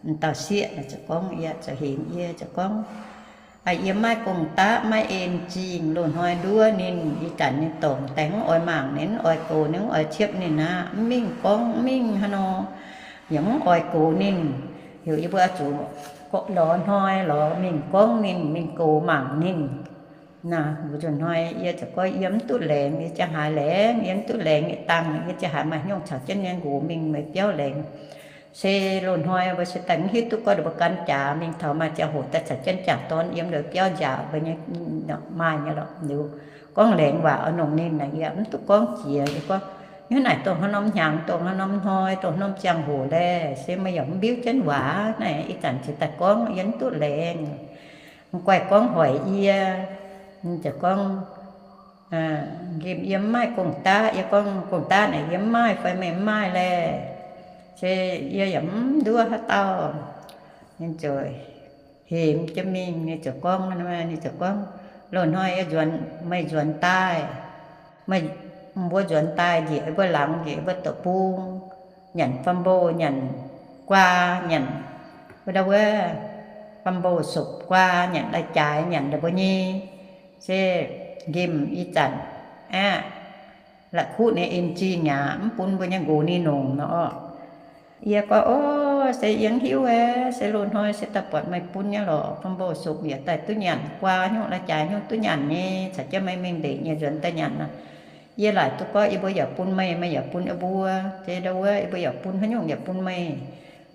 m'dauh sieqv ziouc gorngv, yie ziouc hemx, yie ziouc gorngv, Yie maiv maaih gong-daqv, maiv en zingh. Loz-hnoi nduov ninh, ih zanc ninh dorngc daaih mv oix mangc, ninh mv oix gox, ninh mv oix ciepv ninh aqv. Mv mingh gorngv, mv mingh hnangv nor, yaac mv oix gox ninh. Heuc yie mbuo oix zuqc lorz hnoi lorz mingh gorngv ninh, mingh gox mangc ninh. Naaic mbuo nzunc hnoi yie ziouc gorngv, Yie mv duqv laengz, yie ziangh haaix laengz, yie mv duqv laengz nyei dangh, yie ziangh haaix maaih haaix nyungc caux jienv nyei nqox mingh meih biauv laengz. Se loz-hnoi mbuo se daaih mv hiuv duqv gorngv mbuo gan jaax mingh taux maaih ziangh hoc daaih caux jienv jangc dorn yiem ndeic biauv nziaauc mbuo nyei, maaih nyei lorqc. Liuz gorngv laengz waac oix nongc ninh naaic, yie mv duqv gorngv jiex. Yie gorngv, Hnangv naaic dongh haaix norm hnyangx, dongh haaix norm hnoi, dongh haaix norm ziangh hoc laeh? Se meih yaac mv mbiuv jienv waac naaic, ih zanc ziouc daaih gorngv, yie mv duqv laengz. Mv guaih gorngv hoic yie. Ninh ziouc gorngv, Nqemh yie mv maaih gong-daqv. Yie gorngv, Gong-daqv naaic yie mv maaih fai meih mv maaih laeh? Se yie yaac mv nduov haaix dauh. Ninh ziouc hemx jienv mingh, ninh ziouc gorngv, ninh ziouc gorngv, Loz-hnoi yie nzuonx, meih nzuonx daaih, meih, mbuo nzuonx daaih njiec mbuo laangz, njiec mbuo doqc bung, nyanc fam mbo, nyanc guaa, nyanc wuov, ndau wuov, fam mbo sopc guaa, nyanc lai-jaaix, nyanc ndau mbuo nyei, se nqemh ih zanc aeqv, la'kuqv ninh en zingh aqv, mv bun mbuo nyei nqox ninh nongc nor orqc. Yie gorngv, O, se yie mv hiuv aqv. Se loz-hnoi se daaih buatc meih bun nyei lorqc. Fam mbo sopc yaac daaih duqv nyanc, guaa nyungc, lai-jaaix nyungc duqv nyanc nyei, caux jienv meih mingh ndeic nyei nzuonx daaih nyanc nor. Yie laaic duqv gorngv yie mbuo yaac bun meih, meih yaac bun yie mbuo. Se ndau wuov yie mbuo yaac bun haaix nyungc yaac bun meih.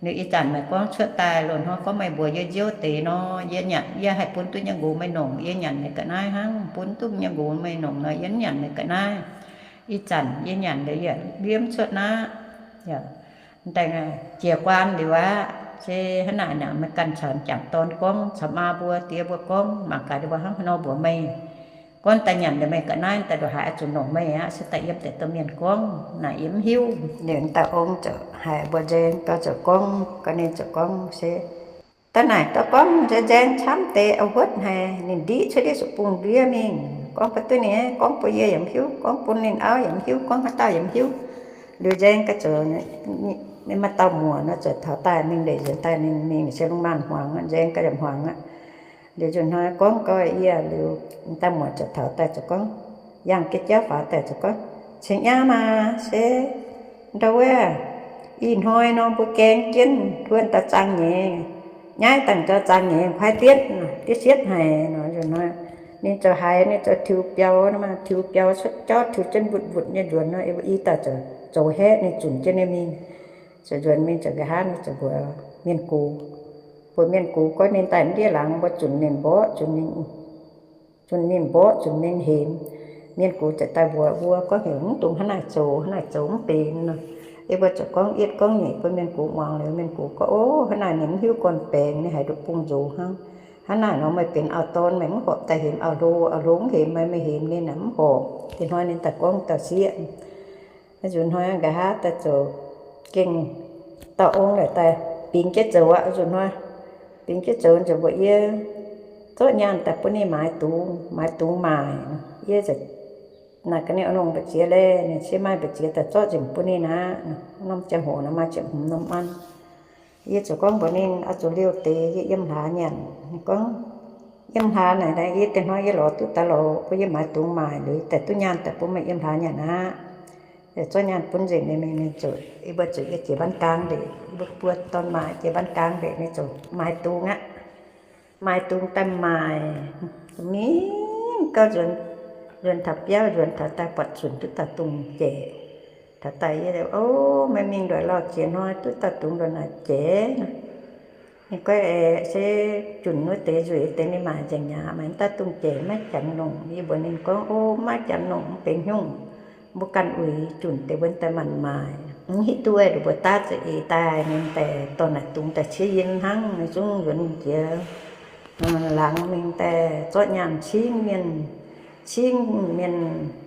Liuz ih zanc meih gorngv cuotv daaih, loz-hnoi gorngv meih mbuox yie nziouv deix nor, yie nyanc, yie haih bun duqv nyei nqox meih nongc, yie nyanc meih ga'naaiv hnangv. Bun duqv nyei nqox meih nongc nor, yie mv nyanc meih ga'naaiv. Ih zanc yie nyanc liuz yaac liemv cuotv naqv. Daaih jiex guaan liuz aqv, se hnangv naaic naaic meih ganh caux m'jangc dorn gorngv, caux maa mbuo, die mbuo gorngv, mangc gaax ninh mbuo hnangv haaix nor mbuox meih. Gorngv daaih nyanc liuz meih ga'naaiv daaih ndongc haaix oix zuqc nongc meih aqv, se daaih yiem deix domh mienh gorngv naaic yie mv hiuv. Liuz dauh ong ziouc haiz mbuo nzaeng gau ziouc gorngv, ga'naaiv ziouc gorngv se, Da'naaic dorh gorngv nzaeng nzaeng camv deix, a'huotv haic, ninh ndiqv cuotv ndiev zuqc bung ndiev mingh. Gorngv bun duqv ninh, gorngv bun yie yaac mv hiuv, gorngv bun ninh auv yaac mv hiuv, gorngv haaix dauh yaac mv hiuv. Liuz nzaeng ga'zouc, ninh maaih dauh muoc nor ziouc taux daaih mingh ndeic nzuonx daaih, ninh mingh se lungh maanz hmuangx aqv, nzaeng ga'zouc hmuangx aqv. Liuz nzunc hnoi gorngv gau yie, liuz dauh muoc ziouc taux daaih ziouc gorngv, yangh jienv jauv faaux daaih ziouc gorngv, Cingx nyaav maah, se ndau wuov, ih hnoi nor mbuo gaeng jienv huon dauh zaang nyeiz, nyaiv dangh gau zaang nyeiz kuaaiv dietv, dietv sietv haic nor. Nzunc hnoi ninh ziouc haiz, ninh ziouc tiux biaux, tiux biaux cuotv jauv, tiux jienv mbutv mbutv nyei nzuonx nor, i dauh ziouc zoux haeqv ninh zunc jienv ninh mingh. Ziouc nzuonx mingh ziouc nqa'haav ninh ziouc mbuox mienh gox, mbuox mienh gox gorngv ninh daaih ndiev laangz mbuo zunc ninh mborqv, zunc ninh mborqv, zunc ninh hemx. Mienh gox ziouc daaih mbuox mbuo gorngv, Heuc mv dungx hnangv naaic zoux, hnangv naaic zoux mv benx nor. Yie mbuo ziouc gorngv yietv gorngv nyeic bun mienh gox muangx liuz, mienh gox gorngv, Ov, hnangv naaic ninh mv hiuv gorn-baengx, ninh haiz nduqc bung nzox hnangv. Hnangv naaic nor meih benx auv-dorn, meih mv horpc daaih hemx auv-hlo, auv-hlo mv hemx meih, meih hemx ninh aeqv, mv horpc. Ih hnoi ninh daaih gorngv dauh sieqv. Nzunc hnoi nqa'haav daaih zoux gengh dauh ong laaix daaih bingx jienv zoux aqv. Nzunc hnoi bingx jienv zoux ziouc mbuox yie, Zorqv nyaanh daaih bun ninh maaiz dungz, maaiz dungz maaic. Yie naaic gaax ninh, Ov, longc mbu'ziex laeh? Ninh, Se maaih mbu'ziex daaih zorqv nzengc bun ninh aqv. Norm ziangh hoc nor maaih ziepc hmz norm an. Yie ziouc gorngv mbuox ninh, Oix zuqc liouh deix yie yiem hlaax nyanc. Ninh gorngv, Yiem hlaax naaic, yie deix hnoi yie lorz duqv daaih lorz, bun yie maaiz dungz maaic liuz, daaih duqv nyaanh daaih bun meih yiem hlaax nyanc aqv. Zorqv nyaanh bun nzengc mingh, mingh zuqc yie mbuo zuqc yie jiex บ้านกลาง ndeic, yie mbuo buo dorn-maac jiex บ้านกลาง ndeic, mingh zuqc maaiz dungz aqv. Maaiz dungz daaih maaic, mingh gauh nzuonx, nzuonx taux biauv, nzuonx taux daaih buatc zunc duqv dauh dungz jeic. Taux daaih yie, O, meih mingh nduqc lauh jiex hnoi duqv dauh dungz nduqc naaic jeic. Ninh goiv aeqv, se junc wuov deix nzueic deix ninh maaic nzengc mi'aqv, maaih dauh dungz jeic maiv janx longc. Yie mbuox ninh gorngv, O, maiv janx longc mv benx nyungc, mbuo ganh uix junc deix mbuo daaih maanc maaic. Mv hiuv duqv, ninh mbuo daav za'eix daaih, ninh daaih dorh naaic dungz daaih ciev yie hnangv, zungv nzuonx jiex laangz mingh daaih zorqv nyaanh cingv mienh, cingv mienh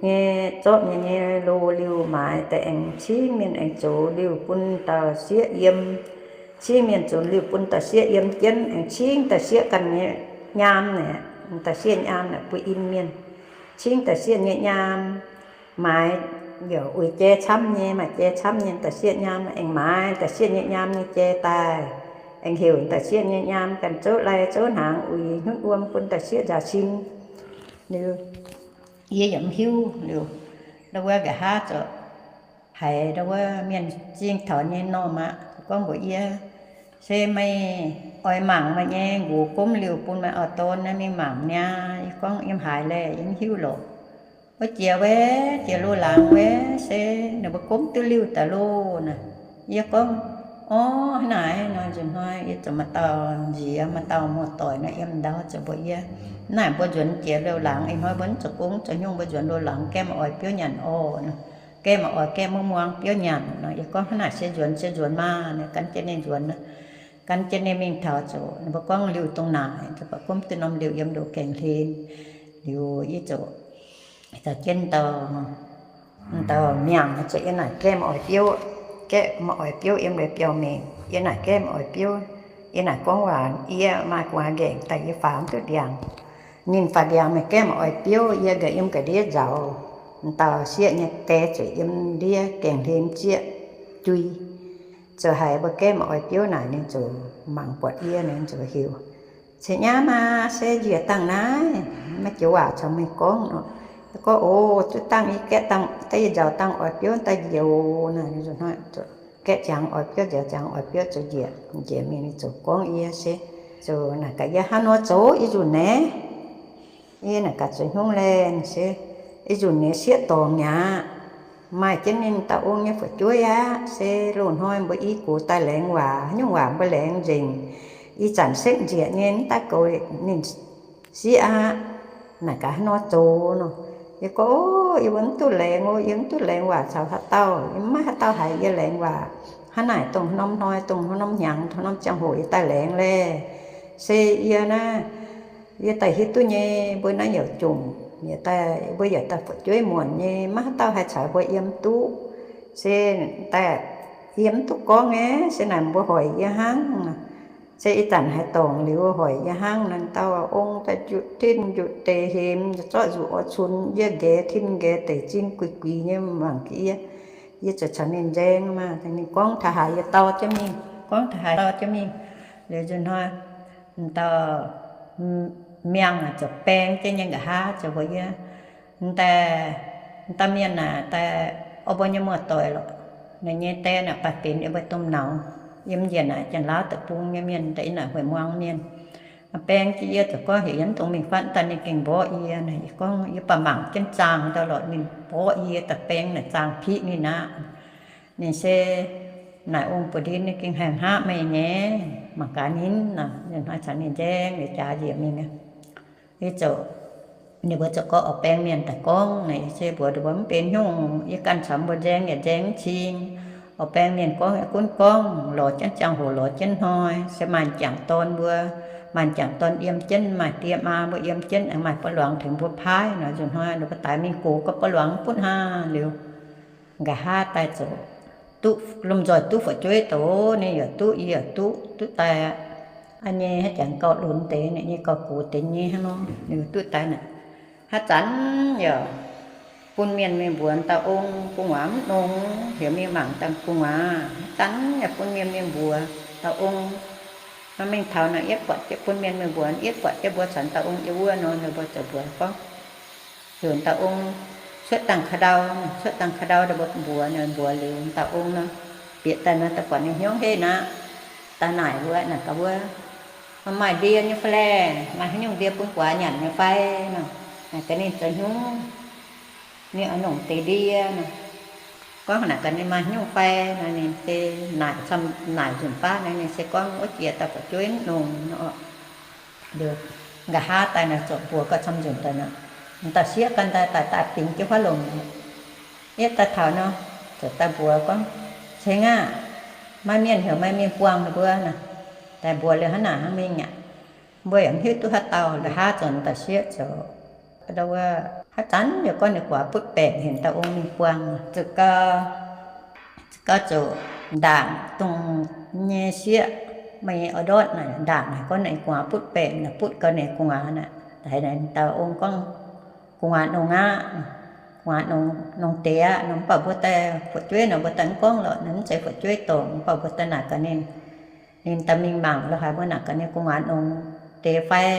nyei, zorqv mienh nyei lo liuh maaiz daaih aengx cingv mienh aengx zoux liuh bun dauh sieqv yiem. Cingv mienh zoux liuh bun dauh sieqv yiem jienv, aengx cingv dauh sieqv ganh nyei nyaam naaic, dauh sieqv nyaam naaic bun in mienh. Cingv dauh sieqv nyei nyaam, maaiz, yaac uix jai camv nyei, maaih jai camv nyei dauh sieqv nyaam, aengx maaiz dauh sieqv nyei nyaam nyei jai daaih, aengx heuc dauh sieqv nyei nyaam ganh zouv lai zouv hnaangx uix hnyunv wuom bun dauh sieqv nzaaux sin. Liuz, yie yaac mv hiuv liuz, ndau wuov nqa'haav ziouc haiz ndau wuov mienh zingh taux nyei normh aqv, gorngv mbuox yie, Se meih oix mangc meih nyei nqox gomv liuh bun meih auv-dorn naaiv, mingh mangc niaa. Yie gorngv, Yiem haaix laeh? Yie mv hiuv lorqc. Wuov jiex wuov, jiex loz-laangz wuov, se ninh mbuo gomv duqv liuh daaih loh naaic. Yie gorngv, Orv, hnangv naaic nor. Nzunc hnoi yie ziouc maaih dauh nziex, maaih dauh muoz-doic nor yiem ndau ziouc mbuox yie, Naaiv mbuo nzuonx jiex loz-laangz, ih hnoi mbuo mv zoux gong zoux nyungc, mbuo nzuonx loz-laangz gaeqv maaih oix biouv nyanc orqc. Gaeqv maaih oix gaeqv muangx biouv nyanc nor. Yie gorngv, Hnangv naaic se nzuonx, se nzuonx maah. Ninh gan jienv ninh nzuonx, gan jienv ninh mingh taux ziouc ninh mbuo gorngv liuh dongh naaic, ziouc buatc gomv duqv norm liuh yiem ndoqv gaengh hlen. Liuz yie ziouc caux jienv dauh miangh ziouc yiem naaic gaeqv maaih oix biouv, gaeqv maaih oix biouv yiem ndoqv biauv-mengh. Yiem naaic gaeqv maaih oix biouv, yiem naaic gorngv waac, yie maaih gu'nguaaz nqaengc daaih yie faaux mv duqv ndiangx. Ninh faaux ndiangx mingh gaeqv maaih oix biouv, yie nqa'haav yiem ga'ndiev nzaaux, dauh sieqv nyei die ziouc yiem ndiev gaengh hlen zieqv jui. Ziouc haiz mbuo gaeqv maaih oix biouv naaic, ninh ziouc mangc buatc yie, ninh ziouc heuc, Cingx nyei maah, se njiec dangh naaiv, maiv joux waac caux meih gorngv nor. Gorngv, O, duqv dangh yie gaeqv dangh, daaih yie nzaaux dangh oix biouv daaih njiec oc. Naaic, gaeqv ziangx oix biouv, nzaaux ziangx oix biouv ziouc njiec, njiec mingh ninh ziouc gorngv yie se, ziouc naaic gaax yie, Hnangv nor zoux ih nzunc naaiv, yie naaic gaax zoux haaix nyungc laeh? Se ih nzunc nyei sieqv dorngc mi'aqv. Maaih jienv ninh dauh ong nyei fu'jueiv aqv. Se loz-hnoi mbuo i gox daaih laengz waac, haaix nyungc waac mbuo laengz nzengc. Ih zanc setv njiec nyei mv daaih goux ninh sieqv aqv. Naaic gaax hnangv nor zoux nor. Yie gorngv, O, yie mbuo mv duqv laengz, yie mv duqv laengz waac caux haaix dauh. Yie maiv haaix dauh haiz yie laengz waac. Hnangv naaic dongh norm hnoi, dongh norm hnyangx, dongh norm ziangh hoc yie daaih laengz laeh. Se yie naaiv, yie daaih hiuv duqv nyei, mbuo naaiv yaac jomc, yie daaih, mbuo yaac daaih fu'jueiv muonc nyei, maiv haaix dauh haih caux mbuo yiem duqv. Se daaih yie mv duqv gorngv nyei, se naaic mbuo hoic yie hnangv. Se ih zanc haaix dorngc liuz hoic yie hnangv. Naaic dauh ong daaih njutc tin njutc deic, hemx zorqv nzuqc oix cunx yie nqaeqv tin nqaeqv deic, zing guix guix nyei mangc yie. Yie ziouc caux ninh nzaeng maah. Ninh gorngv taux haaix yie dau jienv mingh, gorngv taux haaix dau jienv mingh. Liuz nzunc hnoi, dauh miangh ziouc baeng jienv nyei nqa'haav ziouc mbuox yie, Daaih, dauh mienh naaic daaih, o, mbuo nyei muoz-doic lorqc. Ninh nyei die naaic baac benx yie mbuo domh nauz, yiem njiec naaic Janx-Laauv deic-bung nyei mienh, daaih yiem naaic Hueic Muang mienh. Baeng jienv yie ziouc gorngv heuc yie mv dungx mingh fatv daaih, ninh gengh mborqv yie. Naaic yie gorngv yie baac mangc jienv zaangh daaih lorqc, ninh mborqv yie daaih baeng naaic zaangh piqv ninh aqv. Ninh se naaic ong buoz-ndin, ninh gengh haih hngaqv meih nyei, mangc gaax ninh nor. Ninh hnoi caux ninh nzaeng, ninh jaax njiec mingh aqv. Yie ziouc, ninh mbuo ziouc gorngv oix baeng mienh daaih gorngv naaic, yie se mbuox ninh mbuo mv benx nyungc, yie ganh caux mbuo nzaeng yaac nzaeng mv cing. Oix baeng mienh gorngv yaac gunv gorngv, lorz jienv ziangh hoc lorz jienv hnoi, se maaih m'jangc dorn mbuo, maaih m'jangc dorn yiem jienv, maaih die maa mbuo yiem jienv, aengx maaih ba'luangz tengx mbuo paaiv nor. Nzunc hnoi ninh mbuo daix mingh gox gau ba'luangz butv hnangv. Liuz nqa'haav daaih ziouc duqv lomh nzoih duqv fu'jueiv doz, ninh yaac duqv, yie yaac duqv, duqv daaih aqv. A'nyei haaix jangx gauh lunx deix, ninh nyei gauh gox deix nyei hnangv nor, ninh duqv daaih naaic. Haaix zanc yaac bun mienh mingh mbuox dauh ong gu'nguaaz mv nongx, heuc mingh mangc daaih gu'nguaaz. Haaix zanc yaac bun mienh mingh mbuox dauh ong Nor mingh taux nor, yietv buatc jienv bun mienh mingh mbuox, yietv buatc jienv mbuo caux dauh ong yiem wuov nor, ninh mbuo ziouc mbuox gorngv, heuc dauh ong cuotv dangh ka'ndau, cuotv dangh ka'ndau, ninh mbuo mbuox, ninh mbuox liuz, dauh ong nor bieqc daaih nor, daaih buatc ninh hnyouv henv aqv. Daaih naaic wuov, naaic gaax wuov, Maaih ndie nyei fai laeh? Maaih haaix nyungc ndie bun guaax nyanc nyei fai? Nor naaic gaax ninh zoux hnyouv, ninh oix nongc deix ndie nor. Gorngv naaic gaax ninh maaih haaix nyungc fai nor, ninh se naaic, naaic nzunc baav nor, ninh se gorngv, Wuov jiex daaih fu'jueiv nongc nor. Liuz, nqa'haav daaih naaic ziouc mbuox gauh camv nzunc daaih nor, dauh sieqv ganh daaih, daaih daaih bingx jienv huaav longc. Yietv daaih taux nor, ziouc daaih mbuox gorngv, Ceng aah! Maaih mienh heuc maaih mienh buangh ninh mbuo nor. Daaih mbuox liuz hnangv naaic hnangv mingh aqv. Mbuo yaac mv hiuv duqv haaix dauh. Nqa'haav ziouc dauh sieqv ziouc, wuov, haaix zanc yaac gorngv ninh guaax butv baengc heuc dauh ong mingh buangh. Ziouc gau, ziouc gau ziouc ndaangc dongh nyei sieqv, maaih order naaic, ndaangc naaic gorngv ninh gu'nguaaz butv baengc naaic, butv gau ninh gu'nguaaz naaic. Daaih dauh ong gorngv, Gu'nguaaz nongx aqv. Gu'nguaaz nongx, nongx deix aqv. Nor mv baac mbuo daaih fu'jueiv nor mbuo daaih mv gorngv lorqc, ninh mv zeiz fu'jueiv dorngc. Mv baac mbuo daaih naaic gaax ninh, ninh daaih mingh mangc lo haaix, mbuo naaic gaax ninh gu'nguaaz nongx deix fai?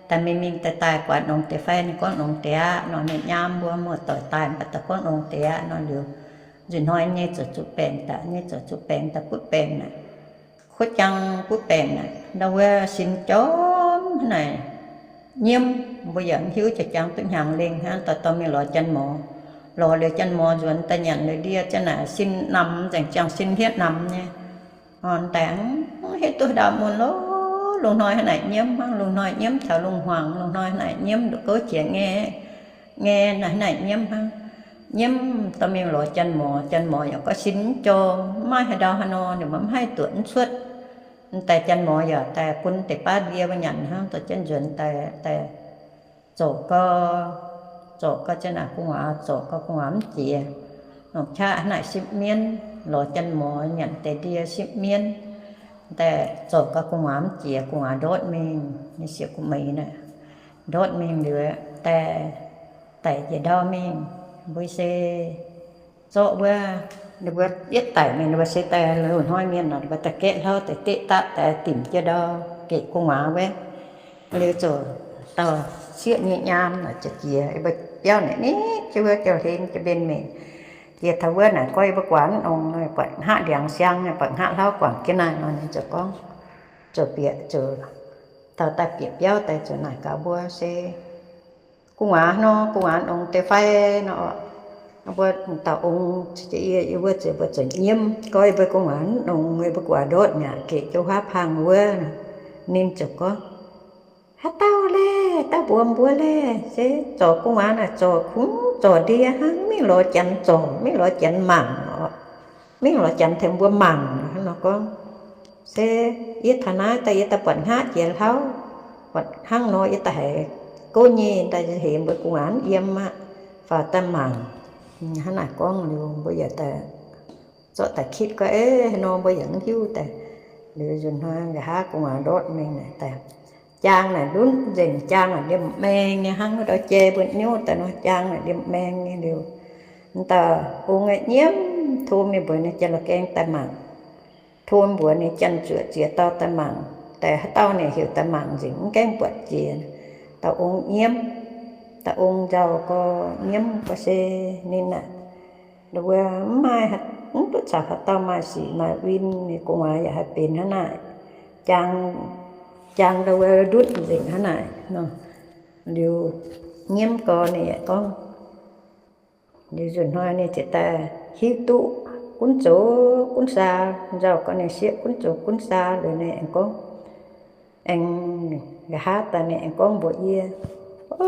Daaih mingh mingh daaih daaih gu'nguaaz nongx deix fai? Ninh gorngv nongx deix aqv. Nor ninh nyaam mbuo muoz-doic daaih mv baac daaih gorngv nongx deix aqv. Nor liuz, nzunc hnoi nyei ziouc zuqc baengc daaih, nyei ziouc zuqc baengc daaih butv baengc naaic. Kuotv jang butv baengc naaic, ndau wuov sin jorm hnangv naaic, nyiemv. Mbuo yaac mv hiuv jiex jangx duqv hnyangx lengh hnangv, dorh dorh mingh lorz janx-morz. Lorz liuz janx-morz nzuonx daaih nyanc liuz ndie ziang naaic sin namx nzengc, jangx sin hietv namx nyei. Orn daaih mv hiuv duqv ndau mun lorqc. Lungh hnoi hnangv naaic nyiemv hnangv, lungh hnoi nyiemv taux lungh hmuangx, lungh hnoi hnangv naaic nyiemv nduqc gouv jiex ngae, ngae hnangv naaic nyiemv hnangv. Nyiemv dorh mingh lorz janx-morz, janx-morz yaac gorngv sin mv jorm, mv maaih haaix ndau haaix nor, ninh mbuo mv haih duqv mv cuotv. Daaih janx-morz yaac daaih bun deix baav ndie mbuo nyanc hnangv, dorh jienv nzuonx daaih, daaih zorc gau, zorc gau jienv naaic gu'nguaaz, zorc gau gu'nguaaz mv jiex. Longc qaqv hnangv naaic sipv mienv, lorz janx-morz nyanc deix ndie sipv mienv. Daaih zorc gau gu'nguaaz mv jiex, gu'nguaaz ndortv mingh, nyei sieqv gu'meix naaic, ndortv mingh liuz, daaih, daic njiec ndau mingh. Mbuo se zorqv wuov, ninh mbuo yietv daic mingh, ninh mbuo se daaih loz-hnoi mienh nor, ninh mbuo daaih gaeqv hlauv deix deqv dapv daaih dimc jienv ndau, geqc gu'nguaaz wuov. Liuz ziouc dauh sieqv nyei nyaam naaic ziouc jiex, mbuo biauv naaic nitv jienv wuov jauv-hlen jiex mbenc mingh. Jiex taux wuov naaic gorngv yie mbuo guaax mv nongx, buatc hngaqv ndiangx siang, buatc hngaqv hlauv guangc jienv naaic nor, ninh ziouc gorngv, ziouc bieqc, ziouc taux daaih bieqc biauv daaih ziouc naaic gaax mbuo se gu'nguaaz nor, gu'nguaaz nongx deix fai nor. Mbuo dauh ong, yie, yie wuov ziouc, mbuo ziouc nyiemv gorngv yie mbuo gu'nguaaz mv nongx, yie mbuo guaax ndortv mi'aqv, geqc jienv huaav pang wuov. Ninh ziouc gorngv, Haaix dauh laeh? Dauh mbuox mbuo laeh? Se zorc gu'nguaaz naaic zorc kungx zorc ndie hnangv, mingh lorz janx zorc, mingh lorz janx mangc oc. Mingh lorz janx tengx mbuo mangc hnangv nor gorngv. Se yie taux naaiv daaih yie daaih buatc hngaqv jiex hlauv, buatc hnangv nor yie daaih haiz gouv nyei daaih heuc mbuo gu'nguaaz mv yiem aqv, faaux daaih mangc. Hnangv naaic gorngv liuz mbuo yaac daaih zorqv daaih kitv gorngv, Eix, haaix nor mbuo yaac mv hiuv daaih. Liuz nzunc hnoi nqa'haav gu'nguaaz ndortv mingh naaic daaih, jaang naaic ndutv nzengc, jaang naaic liemh maeng nyei hnangv wuov ndau jai mbuo nyouv daaih nor, jaang naaic liemh maeng nyei liuz, dauh ong aeqv, nyiemv tov mingh mbuox ninh janx-la'gaeng daaih mangc. Tov mbuox ninh janx-zuoqc ziex dauh daaih mangc, daaih haaix dauh ninh heuc daaih mangc nzengc, mv gaengh buatc jiex. Dauh ong nyiemv, dauh ong nzauh gau, nyiemv gau se ninh aeqv, wuov mv maaih, mv duqv caux haaix dauh maaih sic maaih win, ninh gu'nguaaz yaac haih benx hnangv naaic. Jaang, jaang ndau wuov ndutv nzengc hnangv naaic nor. Liuz nyiemv gau ninh yaac gorngv, liuz nzunc hnoi ninh ziouc daaih hiuv duqv gunv zoux gunv saa, nzauh gau ninh sieqv gunv zoux gunv saa liuz ninh aengx gorngv, aengx nqa'haav daaih ninh aengx gorngv mbuox yie, O,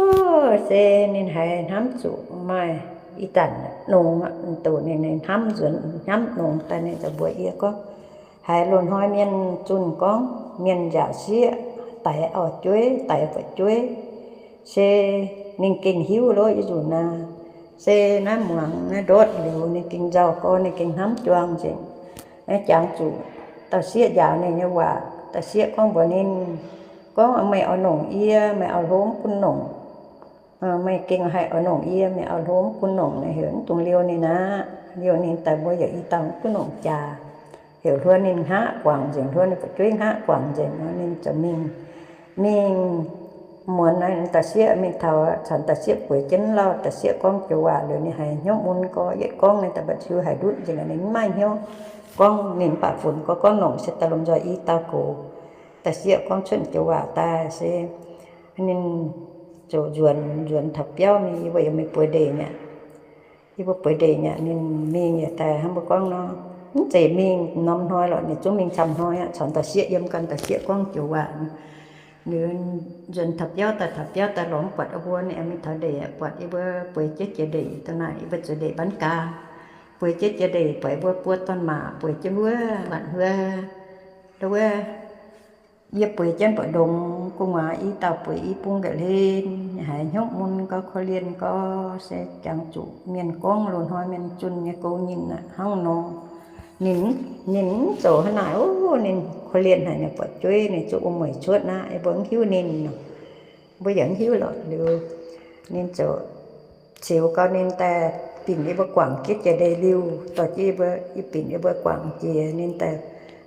se ninh haiz hnamv zuqc maaih ih zanc nongx aqv, doqc ninh, ninh hnamv nzuonx hnamv nongx daaih ninh ziouc mbuox yie gorngv, haiz loz-hnoi mienh zunh gorngv mienh nziaauc sieqv daix auv-jueiv, daix fu'jueiv, se ninh gengh hiuv lov ih nzunc naaiv. Se naaiv muangx naaiv ndortv liuz ninh gengh nzauh gau, ninh gengh hnamv juang nzengc. Naaiv jangx zuqc dauh sieqv njaaux ninh nyei waac. Dauh sieqv gorngv mbuox ninh gorngv, Meih oix nongc yie, meih oix hlomv gunv nongc. Meih gengh haih oix nongc yie, meih oix hlomv gunv nongc. Naaiv heuc mv dungx liouh ninh aqv. Liouh ninh daaih mbuo yaac i dauh mv duqv nongc jaax. heuc hluo ninh hngaqv guangc nzengc, hluo ninh fu'jueiv hngaqv guangc nzengc nor, ninh ziouc mingh, mingh muonz naaiv da'sieqv mingh taux, caux da'sieqv bueix jienv lauh, da'sieqv gorngv joux waac liuz ninh haiz hnyouv mun gorx, yietv gorngv ninh daaih mbatc qiu haiz ndutv nzengc, ninh mv maaih hnyouv gorngv. Ninh mv baac funx gorngv, gorngv longc se daaih lomh nzoih i dauh gox. Da'sieqv gorngv cuotv joux waac daaih se ninh ziouc nzuonx, nzuonx taux biauv mingh, yie mbuo yaac mingh bueix ndeic mi'aqv. Yie mbuo bueix ndeic mi'aqv, ninh mingh yaac daaih hnangv mbuo gorngv nor, mv zeiz mingh norm hnoi lorqc, ninh zungv mingh camv hnoi aqv, caux da'sieqv yiem ganh, da'sieqv gorngv joux waac. Liuz nzuonx taux biauv daaih, taux biauv daaih lorz mv buatc mbuo, ninh aengx mingh taux ndeic, buatc yie mbuo bueix jienv jiex ndeic dongh naaic, yie mbuo zuqc ndeic บ้านกลาง. Bueix jienv jiex ndeic buatc yie mbuo buo dorn-maac bueix jienv wuov, buatc wuov, ndau wuov, yie bueix jienv buatc ndongx gu'nguaaz i dauh bueix i bung nqaeqv hlen, haiz hnyouv mun gorx, korv-lienh gorx, se jangx zuqc mienh gorngv loz-hnoi mienh zunh nyei gouv nyinh aqv hnangv nor. Ninh, ninh mv zoux hnangv naaic, o, ninh korv-lienh haic, ninh fu'jueiv ninh zuqc wuom-mueic cuotv aqv, yie mbuo mv hiuv ninh nor. Mbuo yaac mv hiuv lorqc. Liuz ninh ziouc ceux gau ninh daaih binc yie mbuo guangc jienv jiex ndeic-liuh, dorh jienv yie mbuo, yie binc yie mbuo guangc jiex ninh daaih.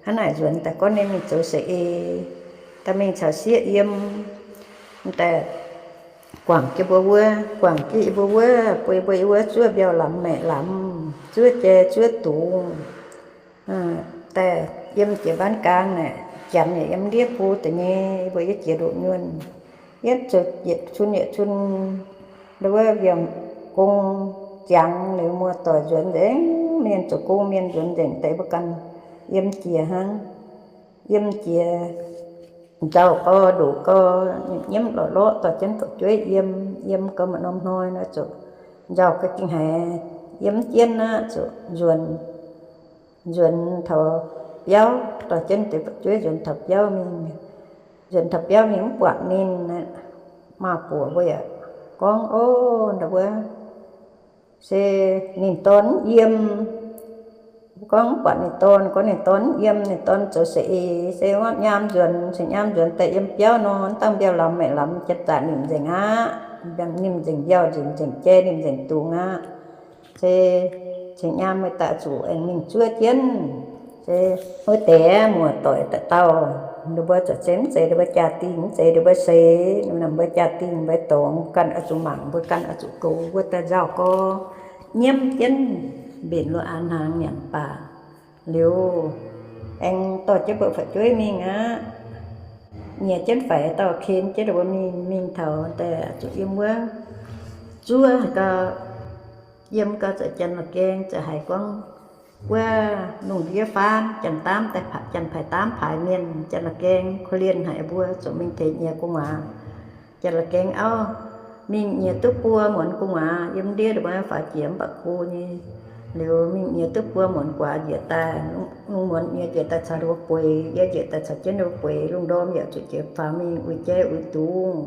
Hnangv naaic nzuonx daaih gorngv ninh mingh zoux saeng-eix, daaih mingh caux sieqv yiem, daaih guangc jienv mbuo wuov, guangc jienv yie mbuo wuov, bun yie mbuo yiem wuov zuov mbiauh lamz maeqc lamz, zuov jai zuov dungz. Daaih yiem jiex บ้านกลาง naaic, janx yaac yiem ndiev bung deix nyei, yie mbuo yiem jiex ndoqv nyuonh, yietv zoux yietc cun yietc cun, ndau wuov mbiauz gong ziangx liuz, muoz-doic nzuonx nzengc, mienh zoux gong mienh nzuonx nzengc deix, mbuo ganh yiem jiex hnangv. Yiem jiex nzauh gau, ndoqc gau, nyiemv lorqc lorqc dorh jienv fu'jueiv yiem. Yiem gau maaih norm hnoi nor ziouc nzauh gau gengh haiz yiem jienv aqv, ziouc nzuonx, nzuonx taux biauv, dorh jienv deix fu'jueiv nzuonx taux biauv mingh. Nzuonx taux biauv mingh mv buatc ninh, maaz-buoc mbuo yaac gorngv, o, ndau wuov se ninh dorn mv yiem. Mbuo gorngv mv buatc ninh dorn, gorngv ninh dorn mv yiem, ninh dorn zoux saeng-eix, se nyaam nzuonx, cingx nyaam nzuonx daaih yiem biauv nor, mv dangh mbiauh lamz maeqc lamz, janx-zaqc nimc nzengc aqv. Nimc nzengc mbiauh, nimc nzengc jai, nimc nzengc dungz aqv. Se cingx nyaam meih daaih zuqc aengx mingh zuov jienv. Se wuov deix muoz-doic dauh dauh, ninh mbuo zoux zeiz mv zeiz ninh mbuo jaa-dingh, mv zeiz ninh mbuo seix, ninh mbuo jaa-dingh mbuo dorngx, ganh oix zuqc mangc, mbuo ganh oix zuqc goux, mbuo daaih nzauh gau, nyiemv jienv mbenc lo aa hnaangx nyanc baac liuz, aengx dorh jienv mbuo fu'jueiv mingh aqv. Nyiex jienv faix dauh ken jienv ninh mbuo mingh, mingh taux daaih zuqc yiem wuov zuov gau, yiem gau ziouc janx la'gaeng ziouc haiz gorngv, wuov lungh ndiev faanv, janx-daamv daaih, janx-paaix daamv paaix mienh, janx la'gaeng korv-lienh haic, mbuo ziouc mingh tengx nyiex gu'nguaaz. Janx la'gaeng auv, mingh nyiex duqv buo muonz gu'nguaaz, yiem ndiev mbuo faaux jiex mv baac go nyei. Liuz mingh nyiex duqv buo muonz guaax njiec daaih, lungh muonz nyiex njiec daaih caux ninh mbuo bueix, yie njiec daaih caux jienv ninh mbuo bueix, lungh ndorm yaac zuqc jiex faaux mingh uix jai uix dungz.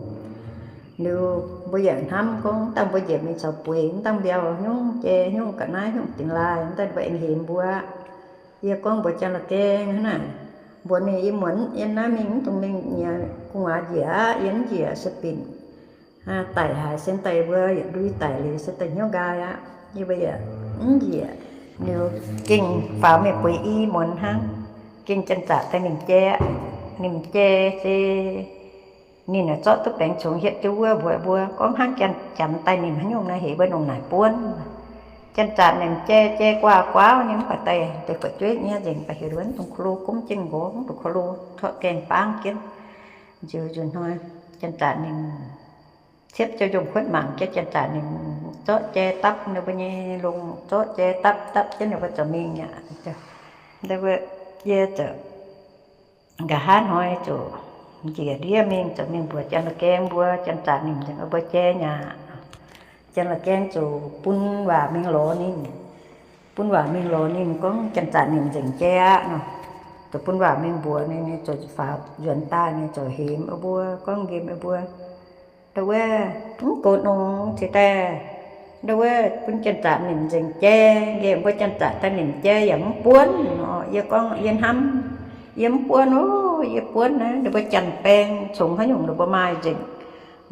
Liuz mbuo yaac hnamv gorngv, mv dangh mbuo njiec mingh caux bueix, mv dangh mbiauh hnyungv jai hnyungv ga'naaiv hnyungv dingx laaih, mv dangh mbuo aengx hemx mbuo. Yie gorngv mbuox janx la'gaeng hnangv naaic, mbuox ninh, yie muonz yie naaiv mingh mv dungx mingh nyiex gu'nguaaz njiec aqv, yie mv njiec se binc daic haaix se daaih mbuo yietc ndui daic liuz se daaih hnyouv nqaai aqv. Yie mbuo yaac mv njiec. Liuz gengh faaux mingh bueix i muonz hnangv, gengh janx-zaqc daaih nimc jai aqv. Nimc jai se ninh aah zorqv duqv baengc congx hietv jienv wuov mbuox mbuo gorngv hnangv janx-zaqc daaih nimc haaix nyungc naaiv heuc mbuo ndongc naaic buonv. Janx-zaqc nimc jai, jai guaax guaax nyei mv baac daaih deix fu'jueiv nyei nzengc, baac heuc mbuo mv dungx ko lo gomv jienv nqox, mv dungx ko lo torqv gaengh bangv jienv. Nziux nzunc hnoi janx-zaqc ninh ciepv jienv njongh kuotv mangc jienv, janx-zaqc ninh zorqv jai dapv ninh mbuo nyei longx, zorqv jai dapv dapv jienv ninh mbuo zoux mingh aqv. Yie zoux nqa'haav hnoi zuqc njiec ndiev mingh, zuqc mingh mbuox janx la'gaeng mbuo, janx-zaqc nimc nzengc mbuo jai aqv. Janx la'gaeng zuqc bun waac mingh lorz ninh. Bun waac mingh lorz ninh gorngv janx-zaqc nimc nzengc jai aqv nor. Zuqc bun waac mingh mbuox ninh, ninh ziouc faaux nzuonx daaih, ninh ziouc hemx mbuo gorngv nqemh mbuo, ndau wuov mv gox nongx cingx daaih, ndau wuov bun janx-zaqc nimc nzengc jai, nqemh mbuo janx-zaqc daaih nimc jai yaac mv buonv nor. Yie gorngv yie hnamv, yie mv buonv oc, yie buonv naaiv ninh mbuo janx-baeng congx haaix nyungc ninh mbuo maaih nzengc.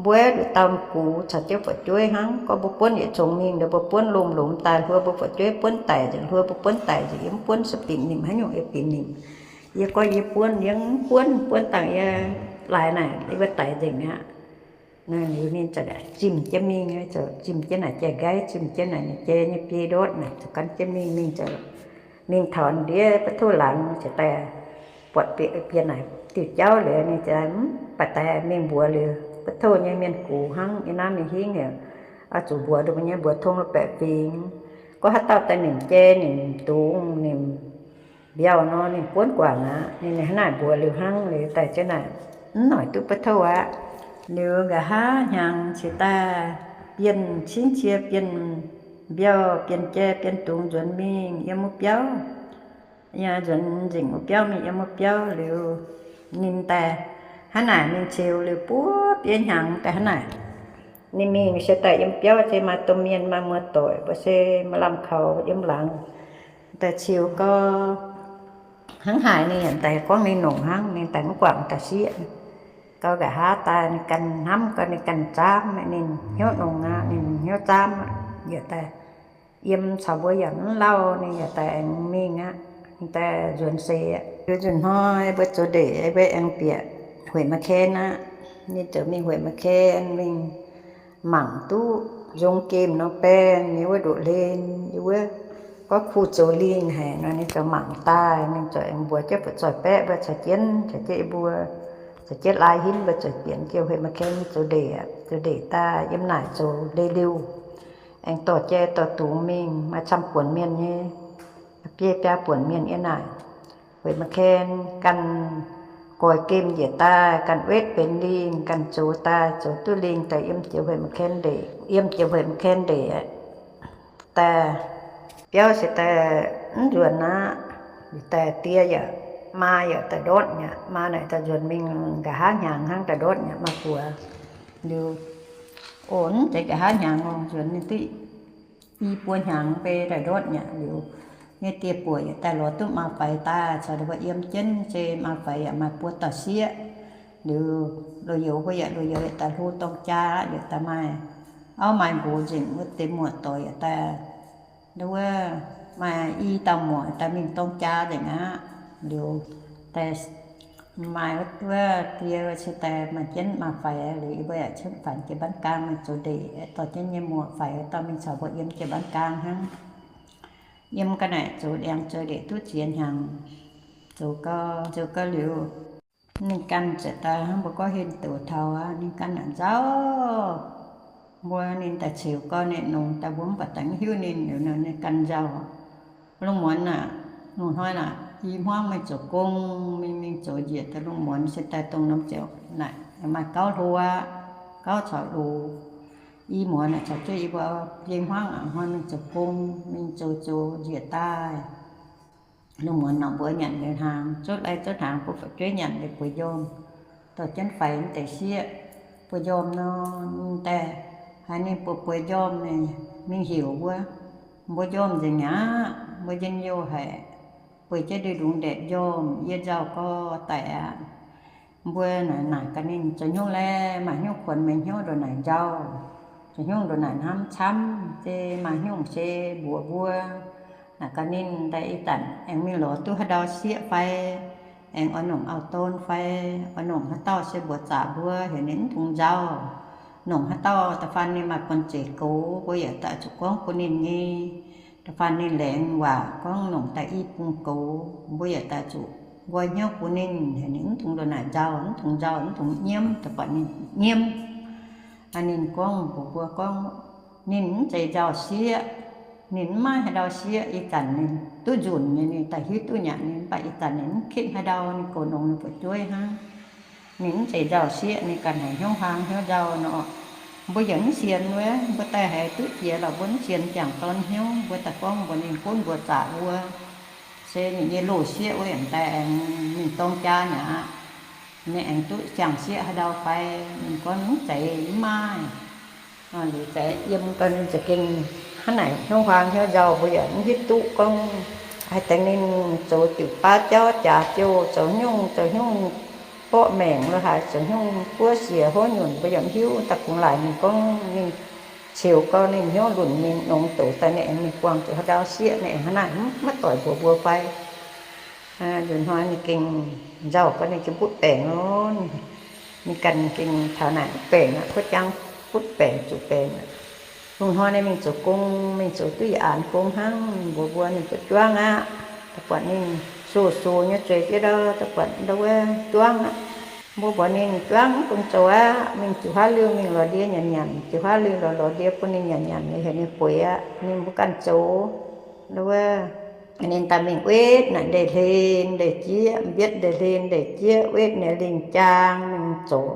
Mbuo nduqc dauh gux caux jienv fu'jueiv hnangv. Gorngv mbuo buonv yietc congx mingh, mbuo buonv lomh lomh daaih, hluo mbuo fu'jueiv buonv daic nzengc, hluo mbuo buonv daic nzengc, yie mv buonv sueih binc nimc, haaix nyungc yie binc nimc. Yie gorngv yie buonv, yie mv buonv, buonv dangh yie laaix naaic, yie mbuo daic nzengc aqv. Ninh zimh jienv mingh, zimh jienv naaic jai-nqaiv, zimh jienv naaic ninh jai nyei biei ndortv naaic, ziouc gan jienv mingh, mingh ziouc mingh taux ndiev ba'touv laangz, ziouc daaih buatc bieqc naaic diuh jauv liuz, ninh ziouc mv baac daaih mingh mbuox liuz ba'touv nyei mienh gux hnangv, yie naaiv mingh hingv heuc, oix zuqc mbuox nduqc mbuo nyei mbuox tong lo baeqc fingx. Gorngv haaix dauh daaih nimc jai, nimc dungz, nimc mbiauh nor, ninh buonv guangc aqv. Ninh hnangv naaic mbuox liuz hnangv, liuz daaih jienv naaic mv noic duqv ba'touv aqv. Liuz nqa'haav hnyangx cingx daaih bienh cingv cie, bienh mbiauh, bienh jai, bienh dungz nzuonx mingh yiem wuov biauv. Yaac nzuonx nzengc wuov biauv mingh yiem wuov biauv liuz, ninh daaih hnangv naaic mingh ceux liuz buov bieiv hnyangx daaih hnangv naaic. Ninh mingh se daaih yiem biauv se maaih domh mienh maaih muoz-doic, mbuo se maaih lamh kaux yiem laangz. Daaih ceux gau, hnangv haaix ninh yaac daaih gorngv ninh nongc hnangv, ninh daaih mv guangc daaih sieqv. Gau nqa'haav daaih ninh ganh hnamv gau, ninh ganh zaamv, ninh hnyouv nongc aqv, ninh hnyouv zaamv aqv. Yietc daaih yiem caux mbuo yaac mv lauh, ninh yaac daaih aengx mingh aqv. Ninh daaih nzuonx seix aqv. Liuz nzunc hnoi mbuo zoux ndeic, mbuo aengx bieqc Hueic Ma'Ken aqv. Ninh ziouc mingh Hueic Ma'Ken mingh mangc duqv nzong gemh nor baeng nyei wuov ndoqc hlen, yie wuov gorngv kuh zoux lingh haic nor, ninh ziouc mangc daaih, ninh ziouc aengx mbuox jienv fu'zoih baeqv mbuo caux jienv, caux jienv yie mbuo, caux jienv lai hinv mbuo zoux bienx jienv Hueic Ma'Ken mingh zoux ndeic aqv. Zoux ndeic daaih yiem naaic zoux leiz-liuh, aengx dorh jai dorh dungz mingh, maaih camv buonc mienh nyei, biei biaa buonc mienh yiem naaic. Hueic Ma'Ken ganh goix gemh njiec daaih, ganh wetv benx lingh, ganh zoux daaih, zoux duqv lingh daaih yiem jiex Hueic Ma'Ken ndeic, yiem jiex Hueic Ma'Ken ndeic aqv. Daaih biauv se daaih mv nzuonx aqv. Daaih die yaac, maa yaac daaih ndortv mi'aqv. Maa naaic daaih nzuonx mingh nqa'haav hnyangx hnangv daaih ndortv mi'aqv, maa buoz. Liuz, o, mv zeiz nqa'haav hnyangx lorqc, nzuonx mingh duqv i buo hnyangx mv bei daaih ndortv mi'aqv. Liuz, nyei dieh buoc yaac daaih lorz duqv maa faix daaih caux ninh mbuo yiem jienv, se maa faix yaac maaih buo dauh sieqv. Liuz, loz-youz mbuo yaac, loz-youz yaac daaih hlo dorng jaa aqv. Liuz daaih maaih auv maaih nqox nzengc, wuov deix muoz-doic yaac daaih, wuov, maaih i dauh muoc daaih mingh dorng jaa nzengc aqv. Liuz, daaih maaih wuov die se daaih maaih jienv maa faix. Liuz yie mbuo yaac cuotv faanx jiex Mbaan Gaang mingh zoux ndeic, dorh jienv nyei muoc faix dorh mingh caux mbuo yiem jiex Mbaan Gaang hnangv. Yiem ga'naaiv zoux ndiangx zoux ndeic duqv ziex hnyangx. Zoux gau, zoux gau liuz, ninh ganh ziouc daaih hnangv mbuo gorngv hen doqc taux aqv. Ninh ganh naaic nzauh. Mbuo ninh daaih ceux gau, ninh nongx daaih mbuo mv baac daaih mv hiuv ninh liuz nor, ninh ganh nzauh. Lungh muonz naaic, lungh hnoi naaic i hmuangv mingh zoux gong, mingh mingh zoux njiec daaih lungh muonz se daaih dongh norm ziouc naaic maaih gauv hlo aqv, gauv caux loz. I muonz naaic caux jienv yie mbuo biei hmuangv aqv, hnoi mingh zoux gong, mingh zoux zoux njiec daaih. Lungh muonz nor mbuo nyanc liuz hnaangx, zutv lai zutv hnaangx, mbuo fu'jueiv nyanc liuz bueix njormh, dorh jienv faix mv deix sieqv. Bueix njormh nor, daaih haiz ninh bueix bueix njormh, mingh heuc mbuo, mbuo njormh nzengc aqv, mbuo njien-youh haic, bueix jienv ndui-ndungx ndaeqc njormh, yie nzauh gau daic aqv. Mbuo naaic naaic gaax ninh, zoux hnyouv laeh, maaih hnyouv kuonx meih hnyouv ndongc naaic nzauh, zoux hnyouv ndongc naaic hnamv camv, se maaih hnyouv se mbuox mbuo. Naaic gaax ninh daaih ih zanc aengx mingh lorz duqv haaix ndau sieqv fai, aengx oix nongc auv-dorn fai, oix nongc haaix dauh se mbuox zaqc mbuo, heuc ninh mv dungx nzauh. Nongc haaix dauh da'faanh ninh maaih buonc zeic goux, mbuo yaac daaih zuqc gorngv bun ninh nyei. Da'faanh ninh laengz waac gorngv nongc daaih i bung goux, mbuo yaac daaih zuqc nqoi hnyouv bun ninh, heuc ninh mv dungx ndongc naaic nzauh, mv dungx nzauh, mv dungx nyiemv, da'faanh ninh nyiemv. Ninh gorngv mbuox mbuo gorngv, ninh mv zeiz nzauh sieqv, ninh mv maaih haaix ndau sieqv. Ih zanc ninh duqv nzunc nyei, ninh daaih hiuv duqv nyanc, ninh mv baac ih zanc ninh mv kitv haaix ndau, ninh goux nongx ninh fu'jueiv hnangv. Ninh mv zeiz nzauh sieqv, ninh ganh haiz hnyouv huaang hnyouv nzauh nor. Mbuo yaac mv sienx wuov, mbuo daaih haiz duqv jiex lorqc, mbuo mv sienx jangc dorn hnyouv, mbuo daaih gorngv mbuox ninh gunv mbuox zaqc mbuo. Se ninh nyei loz-sieqv wuov yaac daaih aengx mingh dorng jaa mi'aqv. Ninh aengx duqv jangc sieqv haaix ndau fai? Ninh gorngv mv zeiz, mv maaih. Liuz za'gengh yiem gau ninh za'gengh hnangv naaic hnyouv huaang hnyouv nzauh, mbuo yaac mv hiuv duqv gorngv haaix deix ninh zoux diuc baav jauv jaax jouh zoux nyungc zoux nyungc borqv maengc lo haaix, zoux hnyouv buov siec hov nyunc, mbuo yaac mv hiuv. Daaih kungx laaic ninh gorngv ninh ceux gau ninh hnyouv lunc mingh, nongx doqc daaih ninh aengx mingh buangh zuqc haaix ndau sieqv, ninh aengx hnangv naaic maiv doic mbuox mbuo fai. Nzunc hnoi ninh gengh nzauh gau ninh gengh butv baengc lorqc. Ninh ganh gengh taux naaic baengc aqv, kuv jangv butv baengc zuqc baengc aqv. Lungh hnoi ninh mingh zoux gong, mingh zoux duqv yietc aanx gong hnangv, ninh mbuox mbuo ninh zuqc juangv aqv. Da'buatc ninh soh-soh nyei zueiz jienv ndau, da'buatc ndau wuov juangv aqv. Mbuo mbuox ninh juangv mv dungx zoux aqv, mingh jiu huaav liuh mingh lorz ndie nyanc nyanc, jiu huaav liuh lorz lorz ndie bun ninh nyanc nyanc, heuc ninh bueix aqv, ninh mbuo ganh zoux. Ndau wuov ninh daaih mingh wetv naaic ndeic hlen ndeic jieqv, mbietv ndeic hlen ndeic jieqv, wetv ninh lingh jaang mingh zoux.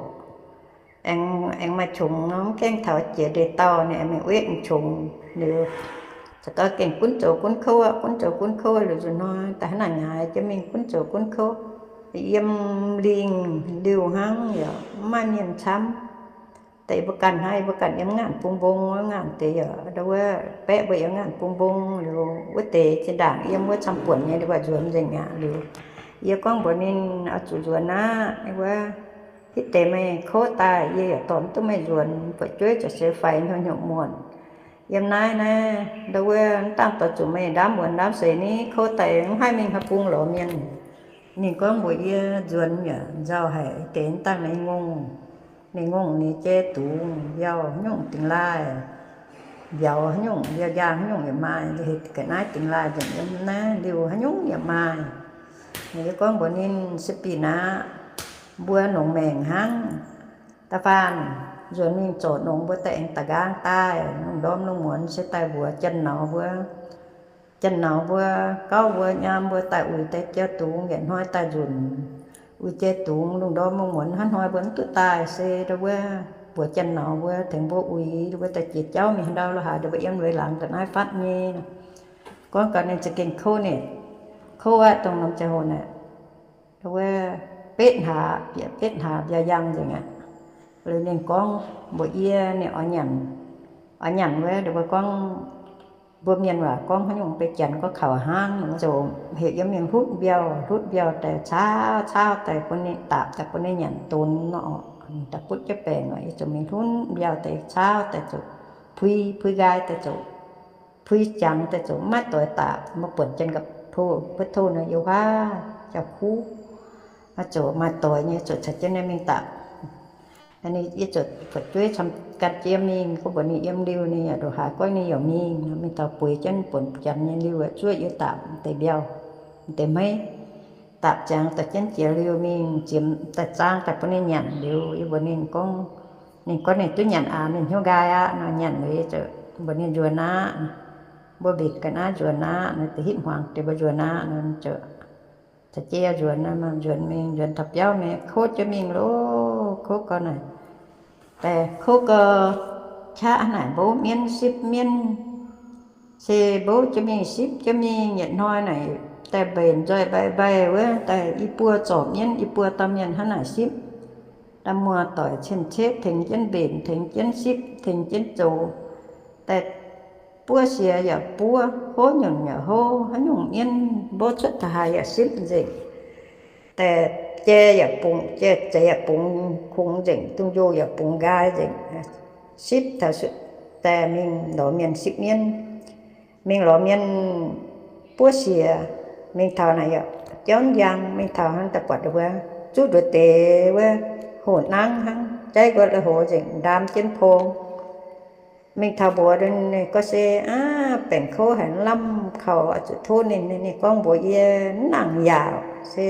Aengx, aengx maaih qongx nor, mv gaengh taux jiex ndeic-dauh ninh aengx mingh wetv qongx liuz, za'gengh gunv zoux gunv kouv aqv, gunv zoux gunv kouv liuz nzunc hnoi daaih hnangv naaic nyaaix jienv mingh gunv zoux gunv kouv. Yiem lingh liuh hnangv yaac mv maaih mienh camv. Deix mbuo ganh hnangv, mbuo ganh yiem ngaanc bung mbong wuov, ngaanc deix yaac ndau wuov baeqv mbuo yiem ngaanc bung mbong liuz, wuov deix zinh ndaangc yiem wuov camv-buonc nyei, ninh mbuo nzuonx nzengc aqv. Liuz yie gorngv mbuox ninh, oix zuqc nzuonx aqv. Wuov hitv deix meih kouv daaih yie yaac dorh mv duqv meih nzuonx, fu'jueiv ziouc se faix hnyouv hnyouv muonc. Yiem naaiv naaiv ndau wuov mv dangh dorh zuqc meih ndaamv muonz ndaamv seix ni, kouv daaih mv haih mingh haaix bung lorz mienh. Ninh gorngv mbuox yie nzuonx yaac nzauh haic, deix mv dangh ninh ngongh, ninh ngongh ninh jai dungz mbiauh haaix nyungc dingx laaih, mbiauz haaix nyungc, mbiauh njang haaix nyungc yaac maaih, ga'naaiv dingx laaih nzengc, yiem naaiv liuh haaix nyungc yaac maaih. Ninh yie gorngv mbuox ninh, se bieqc aqv, mbuo longc maengc hnangv. Da'faanh nzuonx mingh zorc nongx mbuo daaih aengx da'nqaang daaih, lungh ndorm lungh muonz se daaih mbuox janx-nauz mbuo, janx-nauz mbuo, gauv mbuo, nyaam mbuo daaih uix deix jai dungz, yietc hnoi daaih nzunc uix jai dungz, lungh ndorm lungh muonz hnangv hnoi mbuo mv duqv daaih, se ndau wuov mbuox janx-nauz mbuo tengx mbuo uix, mbuo daaih jiex jauv mingh haaix ndau lo haaix, ndau mbuo yiem weix laangz ga'naaiv fatv nyei. Gorngv gaax ninh za'gengh kouv ninh, kouv aqv, dongh norm ziangh hoc naaic, ndau wuov betv hlaax, bieqc betv hlaax mbiauh njang nzengc aqv. Liuz ninh gorngv mbuox yie, ninh oix nyanc, oix nyanc wuov, ndau wuov gorngv, mbuo mienh waac gorngv haaix nyungc, mbuo janx gorngv kaux hnangv, zoux heuc yiem mingh hlutv mbiauh, hlutv mbiauh daaih caauv, caauv daaih bun ninh daapc, daaih bun ninh nyanc donx nor, daaih butv jienv baengc oc. Yie ziouc mingh hlutv mbiauh daaih caauv daaih zoux, puix, puix nqaai daaih zoux, puix jangx daaih zoux, maiv doix daapc. Mbuo buonc jienv ga'pov, buov tov nor yiem huaav jauv-kuv, zoux maaih doix nyei, zoux caux jienv ninh mingh daapc. Yie ziouc fu'jueiv camv gan jiem mingh, gorngv mbuox ninh yiem liuh ninh yaac ndongc haaix gorngv ninh yaac mingh. Mingh taux bueix jienv buonc janx nyei liuh zuov yie daapc deix mbiauh, deix hmeiv, daapc ziangx daaih jienv jiex liuh mingh, ziemx daaih zaang daaih bun ninh nyanc. Liuz yie mbuox ninh gorngv, ninh gorngv ninh duqv nyanc aqv, ninh hnyouv nqaai aqv nor, nyanc liuz yie ziouc mbuox ninh nzuonx aqv. Mbuo mbenc ga'naaiv nzuonx aqv nor, deix hitv hmuangx deix mbuo nzuonx aqv nor, caux jienv nzuonx, nzuonx mingh, nzuonx taux biauv mingh, kouv jienv mingh loh, kouv gau naaic. Daaih kouv gau, qaqv naaic mbouv mienv sipv mienv, se mbouv jienv mingh sipv jienv mingh. Yietc hnoi naaic daaih mbenc nzoih mbaih mbaih wuov, daaih i buo zorc mienv, i buo dauh mienh hnangv naaic sipv. Da'muoz doic cien-ceqv tengx jienv mbenc, tengx jienv sipv, tengx jienv zoux. Daaih buov siex yaac buov, hov nyunc yaac hov, haaix nyungc mienv mbouv cuotv taux haaix yaac sipv nzengc. Daaih jai yaac bungx, jai zeiz yaac bungx kungx nzengc, dungz-njoh yaac bungx nqaai nzengc. Sipv taux, daaih mingh lorz mienh sipv mienv, mingh lorz mienh buov siex, mingh taux naaic yaac jauv njang, mingh taux hnangv daaih buatc ninh mbuo zuqv nduov deix wuov hoh nangv hnangv, jaiv nqoi lui-houx nzengc, ndaam jienv pong. Mingh taux mbuox ninh gorngv se, aav, baengc kouv haic, lamh kaux, oix zuqc tov ninh. Ninh gorngv mbuox yie, mv nangc yaauc se,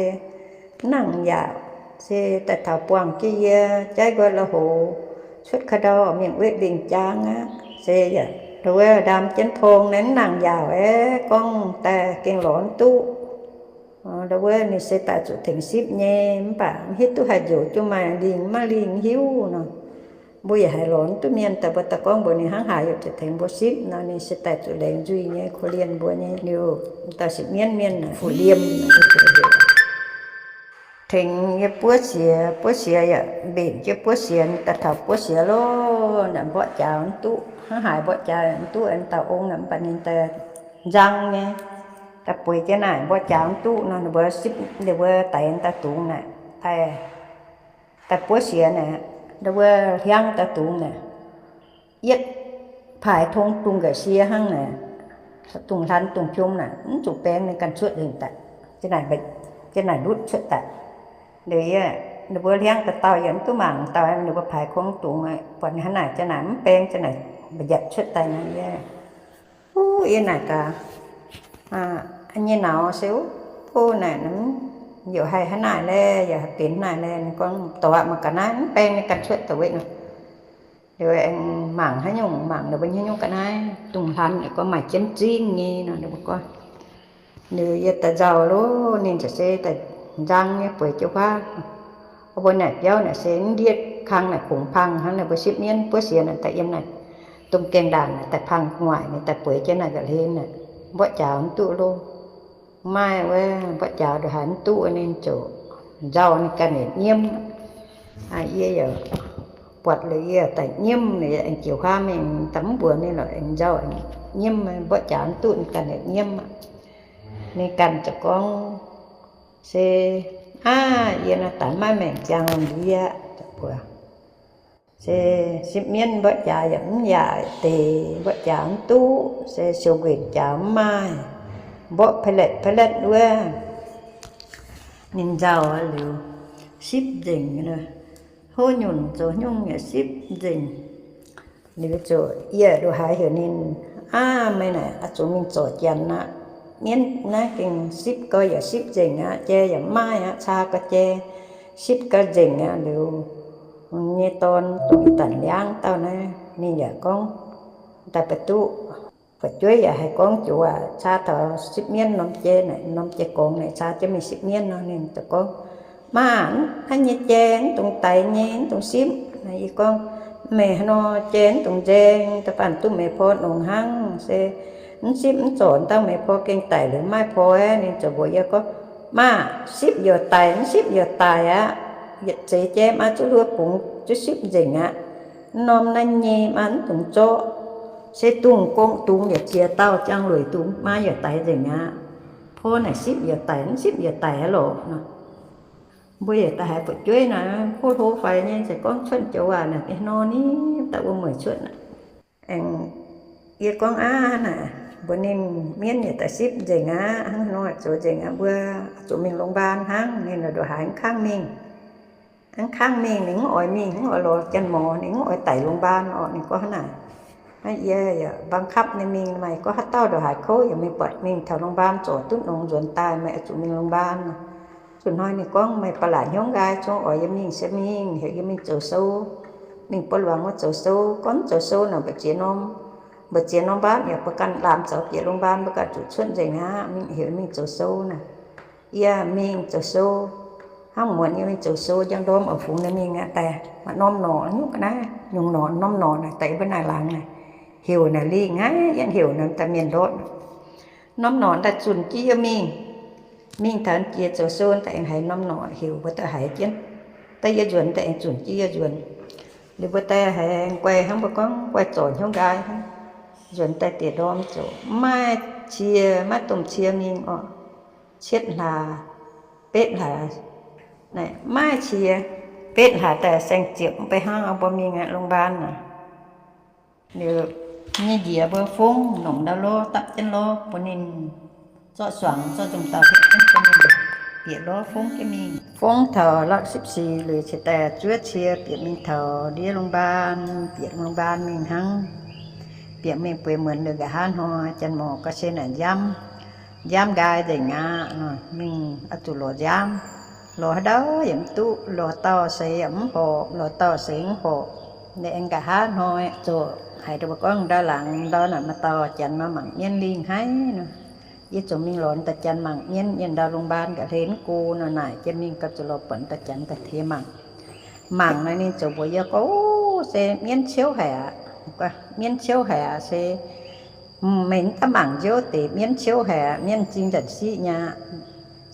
mv nangc yaauc se daaih taux buangh jienv yie jaiv nqoi lui-houx cuotv ka'ndau mingh wetv lingh jaang aqv. Se yaac ndau wuov ndaam jienv pong naaiv mv nangc yaauc aeqv, gorngv daaih gengh lorz mv duqv. Ndau wuov ninh se daaih zuqc tengx sipv nyei, mv baac mv hiuv duqv haaix njoux jienv maaih lingh maiv lingh hiuv nor. Mbuo yaac haiz lorz mv duqv mienh daaih mbuo daaih gorngv mbuox ninh hnangv haaix yaac zuqc tengx mbuo sipv nor, ninh se daaih zuqc laengz nzuih nyei, korv-lienh mbuo nyei liuz, dauh sipv mienv mienh naaic fu-liemh. Tengx yie buov siex, buov siex yaac mbenc jienv buov siex, daaih taux buov siex loh, naaic mborqv jaax mv duqv, hnangv haaix mborqv jaax mv duqv, dauh ong naaic mv baac ninh daaih nzang nyei, daaih bueix jienv naaic mborqv jaax mv duqv nor, ninh mbuo sipv, ninh mbuo daix daaih dungz naaic, daaih daaih buov siex naaic, ndau wuov hliangv daaih dungz naaic, yietv paaix tong dungz nqa'sie hnangv naaic, dungz hlan dungz qom naaic, mv zuqc baeng ninh ganh cuotv nzengc daaih, ziang naaic ndutv cuotv daaih. Liuz yie, ninh mbuo hliangv daaih dauh yie mv duqv mangc dauh, ninh mbuo paaix kong dungz, buatc hnangv naaic ziang naaic mv baeng, ziang naaic mba'nziapc cuotv daaih nor yie, Uv, yie naaic gaax, nyei nauz se, Uv, naaic, yaac haih hnangv naaic laeh, yaac haih benx hnangv naaic laeh. Ninh gorngv, Dorh aqv, mangc ga'naaiv mv baeng ninh ganh cuotv daaih weqv nor. Liuz aengx mangc haaix nyungc, mangc ninh mbuo nyei haaix nyungc ga'naaiv dungz hlan, ninh gorngv maaih jienv zingv nyei nor, ninh mbuo gorngv. Liuz yie daaih nzauh loh, ninh ziouc se daaih nzang nyei bueix jiu huaav. Mbuo naaic biauv naaic se mv ndiev kang naaic kungx pang hnangv, ninh mbuo sipv mienv buov siex naaic daaih yiem naaic domh gaengh ndaangc naaic daaih pang gu'nguaaic, ninh daaih bueix jienv naaic ga'hlen naaic, mborqv jaax mv duqv loh. Maaih wuov mborqv jaax ndongc haaix mv duqv, ninh ziouc nzauh ninh ganh yietc nyiemv. Yie yaac buatc liuz yie daaih nyiemv, ninh aengx jiu huaav mingh daaih mv mbuox ninh lorqc, aengx nzauh aengx nyiemv, mborqv jaax mv duqv ninh ganh yietc nyiemv aqv. Ninh ganh ziouc gorngv, Se, aav, yie naaiv daaih maiv maengc ziangh ndiev, mbuo se sipv mienv mborqv jaax yaac mv yaac deix, mborqv jaax mv duqv, se siou nquenc jaax mv maaih, mborqv pa'letv pa'letv wuov. Ninh nzauh liuz, sipv nzengc, hov nyunc zoux nyungc yaac sipv nzengc. Liuz ziouc yie ndongc haaix heuc ninh, Aav, meih naaic oix zuqc mingh zorc janx aqv. Mienv naaiv gengh sipv gau yaac sipv nzengc aqv, jai yaac mv maaih aqv, caa gau jai, sipv gau nzengc aqv. Liuz nyei dorn dongh ih zanc liangv dauh naaiv ninh yaac gorngv, daaih ba'duqv fu'jueiv yaac haih gorngv joux aac, caa taux sipv mienv norm jai naaic, norm jai gorngx naaic caa jienv mingh sipv mienv nor, ninh ziouc gorngv, Maah, naaiv nyei jai mv dungx daix nyei, mv dungx sipv. Yie gorngv, Meih haaix nor jai mv dungx nzaeng, da'faanh duqv meih porv nongx hnangv, se mv sipv mv zorc dangh meih porv gengh daic liuz maaih porv. Ninh ziouc mbuox yie gorngv, Maah, sipv yaac daic, mv sipv yaac daic aqv. Yietc zeiz jai maa zuqc hluo bungx zuqc sipv nzengc aqv. Mv norm naaiv nyei maa mv dungx zorqv. Se dungz gong dungz yaac ziex dauh ziangh lueic dungz maa yaac daix nzengc aqv. Porv naaic sipv yaac daic, mv sipv yaac daic aqv lorqc nor. Mbuo yaac da'haiz fu'jueiv naaic, kuv hlo faix nyei, se gorngv cuotv joux waac naaic, haaix nor ni daaih wuom-mueic cuotv. Aengx yie gorngv aav naaic, mbuox ninh, mienv yaac daaih sipv nzengc aqv, hnangv nor zoux nzengc aqv, mbuo zuqc mingh โรงพยาบาล hnangv. Ninh ndongc haaix mv kangv mingh. Mv kangv mingh, ninh mv oix mingh, mv oix lorz janx-morc, ninh mv oix daic โรงพยาบาล orqc. Ninh gorngv hnangv naaic. Naaiv yie yaac บังคับ ninh mingh, maaih gorngv haaix dauh ndongc haaix kouv yaac mingh buatc mingh taux โรงพยาบาล zorc duqv nongx nzuonx daaih, meih oix zuqc mingh โรงพยาบาล. Zuqc hnoi ninh gorngv meih ba'laqc hnyouv nqaai, zungv oix yie mingh se mingh, heuc yie mingh zoux sou, mingh buo luangx wuov zoux sou. Gorngv zoux sou naaic mbu'ziex norm, mbu'ziex norm mbaanv yaac mbuo ganh laamh zaux bieqc โรงพยาบาล, mbuo ganh zuqc cuotv nzengc aqv. Mingh heuc mingh zoux sou naaic. Yie mingh zoux sou, hnangv muonz yie mingh zoux sou, njang ndorm oix fungx ninh mingh aqv, daaih maaih norm norqc nyungc ga'naaiv, nyungc norqc, norm norqc naaic daaih yie mbuo naaic laangz naaic, heuc naaic lingh aqv, yietv heuc naaic daaih mienh ndortv. Norm norqc daaih zunc jienv yie mingh. Mingh taux jiex zoux sou daaih aengx haiz norm norqc heuc mbuo daaih haiz jienv. Daaih yie nzuonx daaih aengx zunc jienv yie nzuonx. Liuz mbuo daaih haiz guai hnangv, mbuo gorngv guai zorc hnyouv nqaai hnangv. Nzuonx daaih diex ndorm ziouc mv maaih cie, maiv domh cie mingh orqc. Cietv hlaax, betv hlaax, maiv cie, betv hlaax daaih saeng-ziepc mv bei hnangv, mbuo mingh aqv โรงพยาบาล naaic. Liuz nyei njiec mbuo fongv nongc ndau lorz dapv jienv lorz bun ninh zorqv suangx zorqv nzunc dauh bieqc lorz fongv jienv mingh. Fongv taux รอบสิบสี่ liuz cingx daaih zuov cie bieqc mingh taux ndiev โรงพยาบาล, bieqc โรงพยาบาล mingh hnangv. Bieqc mingh bueix muonz liuz nqa'haav hnoi janx-morc ga'sie naaic nziaamv, nziaamv nqaai nzengc aqv. Mingh oix zuqc lorz nziaamv. Lorz haaix ndau yaac mv duqv, lorz dauh seix yaac mv horpc, lorz dauh seix mv horpc. Ninh aengx nqa'haav hnoi zoqc haiz mbuo gorngv ndau laangz ndau naaic maaih dauh janx nor mangc mienv lingh haiv nor. Yie ziouc mingh lorz dauh janx mangc mienv. Yiem ndau โรงพยาบาล ga'hlen mv go nor naaic, yie mingh gauh zuqc lorz buatc dauh janx daaih tengx mangc. Mangc naaic ninh ziouc mbuox yie gorngv, Se mienv ciouv haic aqv. Mienv ciouv haic aqv se, meih mv daaih mangc nziouv deix, mienv ciouv haic aqv, mienv m'zing nzanc-siqv nyei aqv.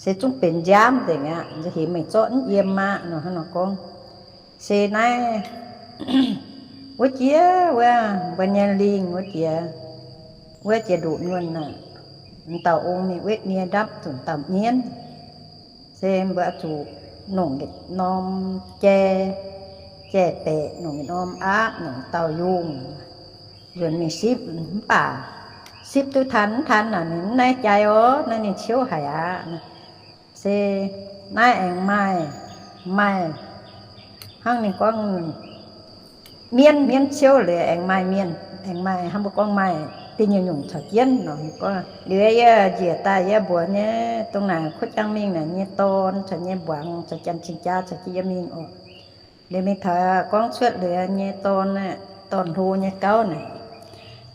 Se zungv benx nziaamv nzengc aqv, nza'heix meih zorqv mv yiem aqv nor hnangv nor gorngv. Se naaiv wuov jiex wuov mbuo nyei lingh wuov jiex, wuov jiex nduqc nyuonh aac, m'dauh ong mingh wetv nie ndapv zuqc dauh mienv. Se mbuo oix zuqc nongc norm jai, jai-baeqc, nongc norm aapv, nongc dauh yungh, nzuonx mingh sipv. Mv baac sipv duqv taan mv taan naaic, ninh mv naaiv jai oc, naaiv ninh ciouv haic aqv. Se naaiv aengx maaih, maaih hnangv ninh gorngv mienv, mienv ciouv liuz aengx maaih mienh, aengx maaih hnangv mbuo gorngv maaih da'nyeic nyungc caux jienv nor. Liuz yie njiec daaih yie mbuox nyei, dongh naaic kuv jang mingh naaic nyei dorn caux nyei mbuangz caux janx cing-jaa caux jienv yie mingh oc. Liuz mingh taux gorngv cuotv liuz nyei dorn, dorn-hlo nyei gauv naaic,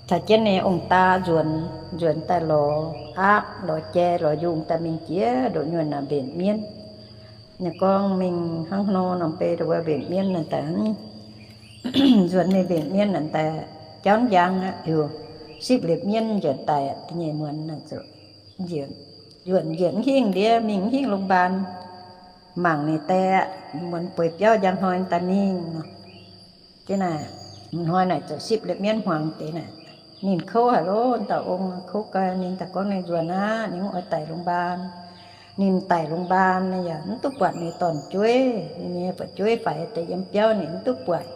caux jienv ninh ong-daa nzuonx, nzuonx daaih lorz aapv, lorz jai, lorz yungh daaih mingh jiex ndoqv nyuonh naaic mbenc mienv. Ninh gorngv mingh hnangv nor norm bei mbuo mbenc mienv naaic daaih, nzuonx mingh mbenc mienv naaic daaih jauv njang aqv, liuz sipv liepc mienv nzuonx daaih da'nyeic muonz naaic zuqc nzuonx njiec mv hingh ndiev, mingh mv hingh โรงพยาบาล. Mangc ninh die muonz bueix biauv njang hnoi daaih mingh nor. Jienv naaic, hnoi naaic ziouc sipv liepc mienv hmuangx deix naaic. Ninh kouv haic lov, dauh ong kouv gau. Ninh daaih gorngv ninh nzuonx aqv, ninh mv oix daic โรงพยาบาล. Ninh daic โรงพยาบาล ninh yaac mv duqv buatc ninh dorn-jueiv, ninh nyei fu'jueiv faix deix yiem biauv ninh mv duqv buatc.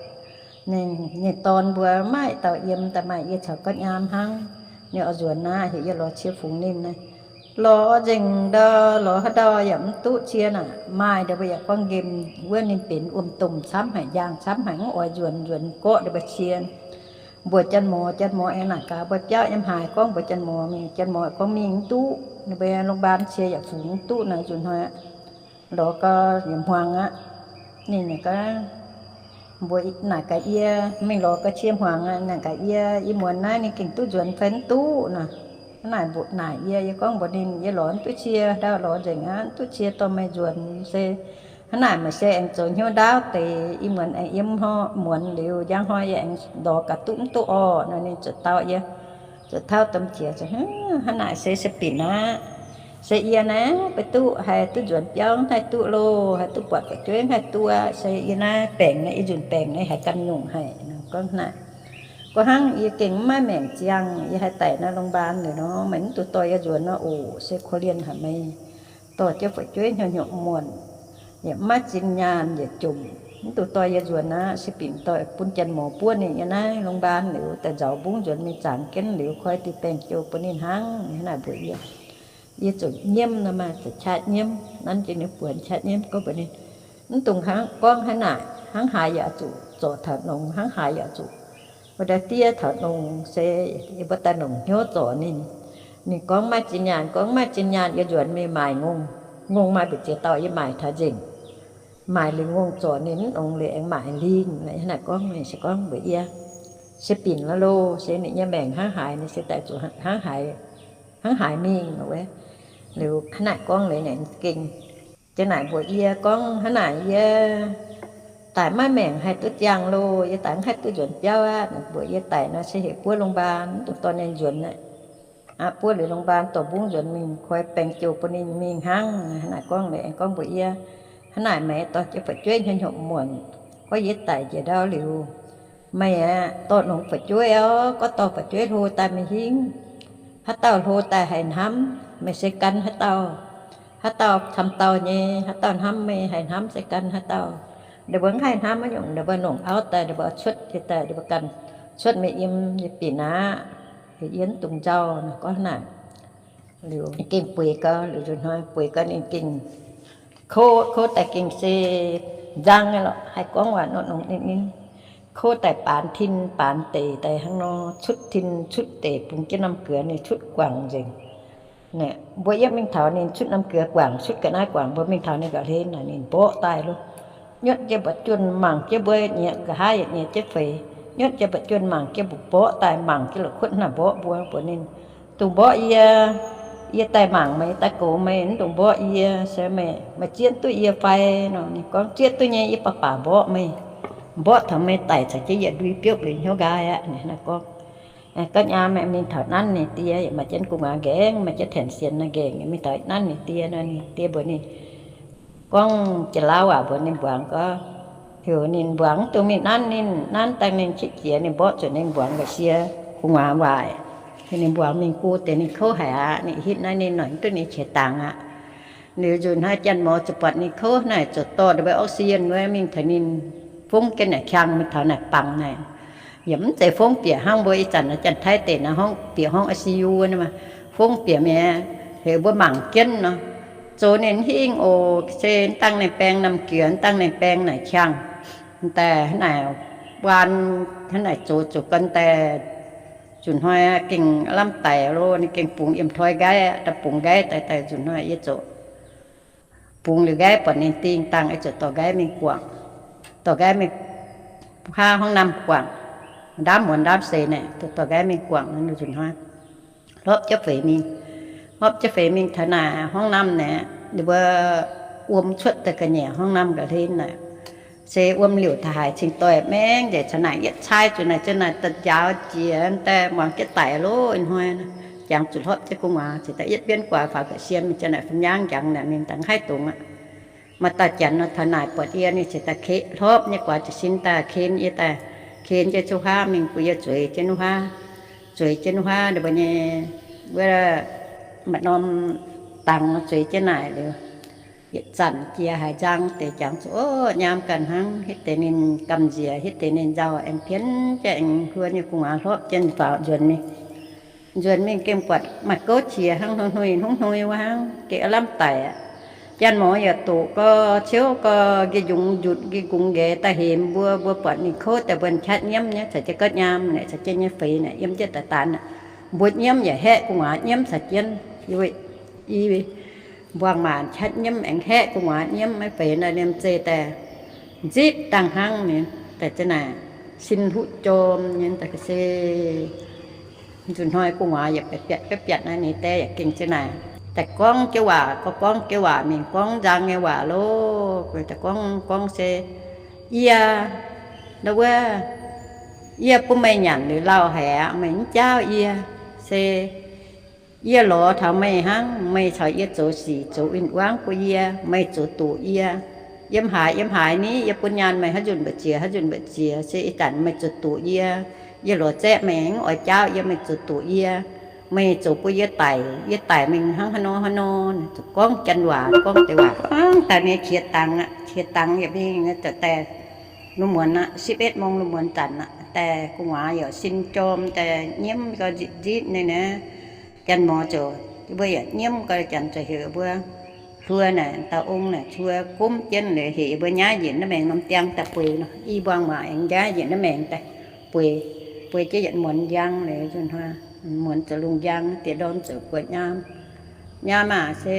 Ninh nyei dorn mbuo maiv dauh yiem, daaih maaih yie caux ga'nyaam hnangv. Ninh oix nzuonx aqv, heuc yie lorz cie fungx ninh. Lorz nzengc ndau, lorz haaix ndau yaac mv duqv cie naaic. Maaih ndau mbuo yaac gorngv nqemh wuov ninh benx wuom-domh camv haic, njang camv haic, mv oix nzuonx, nzuonx gorqv ndau mbuo cie. Mbuox Janx-Morz, Janx-Morz aengx naaic gaax mbuo biauv yiem haaix, gorngv mbuox Janx-Morz mingh. Janx-Morz gorngv mingh mv duqv, ninh mbuo โรงพยาบาล cie yaac fungx mv duqv naaic, nzunc hnoi lorz gau yietc hmuangx aqv. Ninh gaax, mbuox naaic gaax yie, mingh lorz gau cie hmuangx aqv. Naaic gaax yie, ih muonz naaiv ninh gengh duqv nzuonx fai mv duqv nor. Hnangv naaic mbuox naaic yie, yie gorngv mbuox ninh, yie lorz mv duqv cie, ndau lorz nzengc aqv, mv duqv cie dorh meih nzuonx se hnangv naaic, meih se aengx zoux hnyouv ndaauv deix, ih muonz aengx yiem hnoi muonz liuz, njang hnoi yie aengx lorz gaax duqv mv duqv orqc nor. Ninh ziouc dau yie, ziouc tauv domh qiex, hnangv naaic se, se binc aqv. Se yie naaiv beiv duqv haih duqv nzuonx biauv haih duqv loh, haih duqv buatc fu'jueiv haih duqv aqv. Se yie naaiv baengc naaiv, yie nzunc baengc naaiv haiz ganh nyungc haic. Gorngv naaic, gorngv hnangv yie gengh maiv maengc ziangh, yie haih daic naaiv โรงพยาบาล liuz nor, meih mv dungx dorh yie nzuonx nor oc. Se korv-lienh haic meih, dorh jienv fu'jueiv hnyouv hnyouv muonc, yaac maiv zinh nyaanh yietc jomc, mv dungx dorh yie nzuonx aqv. Se binc dorh bun Janx-Morz buov ninh yiem naaiv โรงพยาบาล liuz, daaih nzaaux mbungv nzuonx mingh zaangc jienv liuz, koi diuh baeng-jou bun ninh hnangv. Hnangv naaic mbuox yie, yie ziouc nyiemv nor, maaih ziouc qaqv nyiemv, nanv jiex ninh buonc qaqv nyiemv gorngv mbuox ninh, mv dungx hnangv gorngv hnangv naaic, hnangv haaix yaac zuqc zorc taux nongx, hnangv haaix yaac zuqc mbuo daaih diev taux nongx se yie mbuo daaih longc hnyouv zorc ninh. Ninh gorngv maiv zinh nyaanh, gorngv maiv zinh nyaanh yie nzuonx mingh maaic ngongh. Ngongh maaih mbu'ziex dauh yie maaic taux nzengc. Maaic liuz ngongh zorc ninh mv longx liuz aengx maaic lingh. Hnangv naaic gorngv, ninh se gorngv mbuox yie, se binc lorqc loh, se ninh nyei maengc hnangv haaix, ninh se daaih zuqc hnangv haaix, hnangv haaix mingh wuov. Liuz hnangv naaic gorngv liuz ninh gengh, jiex naaic mbuox yie gorngv hnangv naaic, yie daic maiv maengc haih duqv ziangh loh, yie daic mv haih duqv nzuonx biauv aqv. Mbuox yie daic nor se heuc buov โรงพยาบาล, mv dungx dorh ninh nzuonx aqv. Buov liuz โรงพยาบาล dorh mbungv nzuonx mingh koi baeng-jou bun ninh mingh hnangv. Hnangv naaic gorngv liuz aengx gorngv mbuox yie, hnangv naaic meih dorh jienv fu'jueiv hnyouv hnyouv muonc, gorngv yie daic njiec ndau liuz, meih aeqv, dorh nongx fu'jueiv oc, gorngv dorh fu'jueiv hlo daaih meih hingv. Haaix dauh hlo daaih haih hnamv meih se gan haaix dauh. Haaix dauh camv dauh nyei, haaix dauh hnamv meih haih hnamv se gan haaix dauh. Ninh mbuo mv haih hnamv maiv nyungc, ninh mbuo nongc auv daaih, ninh mbuo cuotv daaih, ninh mbuo ganh cuotv meih yiem nyei binc aqv. Yie mv dungx nzauh nor, gorngv naaic. Liuz gengh bueix gau, liuz nzunc hnoi bueix gau ninh gengh kouv, kouv daaih gengh se nzang nyei lorqc, haih gorngv waac nongx nongx ninh ninh. Kouv daaih baanz tin baanz deic daaih hnangv nor, cutv tin cutv deic bungx jienv norm guoqv ninh cutv guangc nzengc. Mbuo yiem mingh taux ninh cutv norm guoqv guangc, cutv ga'naaiv guangc, mbuo mingh taux ninh ga'hlen naaic ninh mborqv daaih loh. Nyuotv jienv mbu'juonh mangc jienv mbuo nyieqc nqa'haav yietc nyieqc jienv feix. Nyuotv jienv mbu'juonh mangc jienv mbu'mborqv daaih, mangc jienv la'kuotv hnangv mborqv mbuo, mbuox ninh, dungx mborqv yie. Yie daaih mangc meih, daaih goux meih, mv dungx mborqv yie. Se meih, meih zieqv duqv yie fai nor? Ninh gorngv, zieqv duqv nyei, yie baac baac mborqv meih. Mborqv taux meih daic caux jienv yietc ndui biopv liuz hnyouv nqaai aqv. Ninh gorngv, ga'nyaam mingh taux nanv ninh die, maaih jienv gu'nguaaz nqaengv, maaih jienv taenx sienx nqaengv, mingh taux nanv ninh die nor, ninh die mbuox ninh, gorngv jiex lauv waac mbuox ninh mbuangz gorngv, heuc ninh mbuangz mv dungx mingh nanv ninh. Nanv dangh ninh qiex jiez, ninh mborqv zuqc ninh mbuangz ga'sie gu'nguaaz waaic. Heuc ninh mbuangz mingh go deix ninh kouv haic aqv. Ninh hitv naaiv ninh noic mv duqv ninh qiex dangx aqv. Liuz nzunc hnoi Janx-Morz ziouc buatc ninh kouv naaic ziouc dorh ninh mbuo oxygen wuov mingh taux ninh fongv jienv naaic qang mingh taux naaic bangc naaic. Yaac mv zeiz fongv bieqc hnangv mbuo ih zanc naaiv Janx-Taiv deic naaiv bieqc hnangv I C U wuov, fongv bieqc mi'aqv. Heuc mbuo mangc jienv nor, zoux ninh hingh oc, se dangh ninh baeng namh jiex, dangh ninh baeng naaic qang daaih hnangv naaic, waan hnangv naaic zoux zuqc gan daaih. Nzunc hnoi gengh lamh daic lo, ninh gengh bungx yiem toi nqaiv, daaih bungx nqaiv daaih daaih nzunc hnoi yie ziouc bungx liuz nqaiv buatc ninh dingh dangh, yie ziouc dorh nqaiv mingh guangc, dorh nqaiv mingh haav hnangv namh guangc, ndaamv muonz ndaamv seix naaic, dorh nqaiv mingh guangc nzunc hnoi hlopv jienv feix mingh. Hlopv jienv feix mingh taux naaic hnangv namh naaic, ninh mbuo wuom cuotv daaih ga'nyiec hnangv namh ga'hlen naaic. Se wuom liouc taux haaix cingx doix maengx nzengc, caux naaic yietv caaiv zuqc naaic, ziouc naaic daaih njaaux jiex daaih muangx jienv daic lo ih hnoi. Jangx zuqc hlopv jienv gu'nguaaz, cingx daaih yietv mbienv guaax faaux ga'siem, ziouc naaic fam nyangv njangx naaic mingh daaih haih dungz aqv. Maaih dauh janx nor taux naaic buatc yie, ninh cingx daaih keqv hlopv nyei guaax jiez sin daaih ken yie daaih, ken jienv zuqc huaav mingh bun yie zueiz jienv nuqv huaav, zueiz jienv nuqv huaav ninh mbuo nyei wuov maaih norm dangx zueiz jienv naaic liuz, yietc zanc jiex haaix nzang deix jangx zuqc, o, nyaam ganh hnangv hitv deix ninh gamh nziex, hitv deix ninh nzauh, aengx pienv jienv aengx hluo nyei gu'nguaaz hlopv jienv faaux nzuonx mingh. Nzuonx mingh gengh buatc maaih gouv qiex hnangv hnoi-hnoi, hnoi-hnoi wuov hnangv, gengh lamh daic aqv. Janx-Morz yaac doqc gau, ciouv gau, nqi njungx njutc nqi njungx nqaex daaih hemx mbuo. Mbuo buatc ninh kouv daaih mbuo qatv nyiemv nyei, caux jienv ga'nyaam naaic, caux jienv nyei feix naaic, yiem jienv daaih daanx aqv. Mbuo nyiemv yaac haeqv gu'nguaaz nyiemv caux jienv. I mbuangz maanc qatv nyiemv aengx haeqv gu'nguaaz nyiemv, maiv feix naaic liemh zeih daaih nzipv dangh hnangv nyei, daaih ziouc naaic sin huqv jorm nyei daaih se nzunc hnoi gu'nguaaz yaac biatc biatc biatc naaiv, ninh die yaac gengh ziouc naaic daaih gorngv jienv waac, gorngv gorngv jienv waac mingh, gorngv nzang nyei waac loh, daaih gorngv gorngv se, yie, ndau wuov, yie bun meih nyanc liuz lauh haic aqv, meih mv jaauv yie. Se yie lorz taux meih hnangv, meih caux yie zoux sic zoux win-wangv bun yie, meih zoux doqc yie. Yiem haaix yiem haaix ni yie bun nyaanh meih haaix nzunc mbu'ziex, haaix nzunc mbu'ziex, se ih zanc meih zoux doqc yie. Yie lorz zaeqv meih mv oix jaauv yie, meih zoux doqc yie. Meih zoux bun yie daic, yie daic mingh hnangv haaix nor haaix nor. Zuqc gorngv janx waac, gorngv deix waac hnangv daaih nyei qiex dangx aqv. Qiex dangx yaac mingh daaih lungh muonz aqv, sipv etv mong lungh muonz zanc aqv. Daaih gu'nguaaz yaac sin jorm, daaih nyiemv gau nzipv nzipv nyei naaiv. Janx-Morz ziouc, mbuo yaac nyiemv gau, janx ziouc heuc mbuo hluo naaic, dauh ong naaic cuo gomv jienv liuz heuc yie mbuo nyaiv njiec naaiv maengx norm diang daaih bueix nor. I mbuangz maac aengx nyaiv njiec naaiv maengx daaih bueix, bueix jienv yietc muonz njang liuz, muonz zoux lungh njang, diex ndorm ziouc buatc nyaam. Nyaam aac, se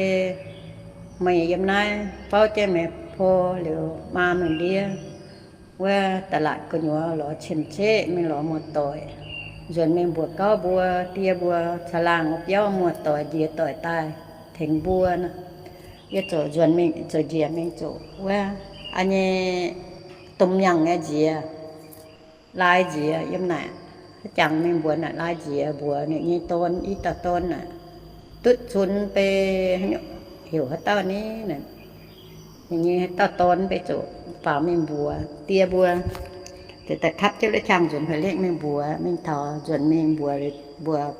meih yiem naaiv fauv jienv meih hlo liuz, maa meih ndiev wuov da'laatc gu'nyuoz lorz cien-ceqv mingh lorz muoz-doic, nzuonx mingh mbuox gauv mbuo, die mbuo caux laangh wuov biauv muoz-doic njiec doic daaih tengx mbuo nor. Yie ziouc nzuonx mingh, ziouc njiec mingh zuqc wuov aa nyei domh miangh nyei nziex, lai nziex yiem naaic. Haaix jangx mingh mbuox naaic lai nziex mbuox ninh nyei dorn, i dauh dorn naaic, duqv cunx bei, heuc haaix dauh ni, ninh nyei haaix dauh dorn bei zuqc faaux mingh mbuox die mbuo. Ziouc daaih kapv jienv la'qangx nzuonx fai liekv mingh mbuox, mingh taux nzuonx mingh mbuox, mbuox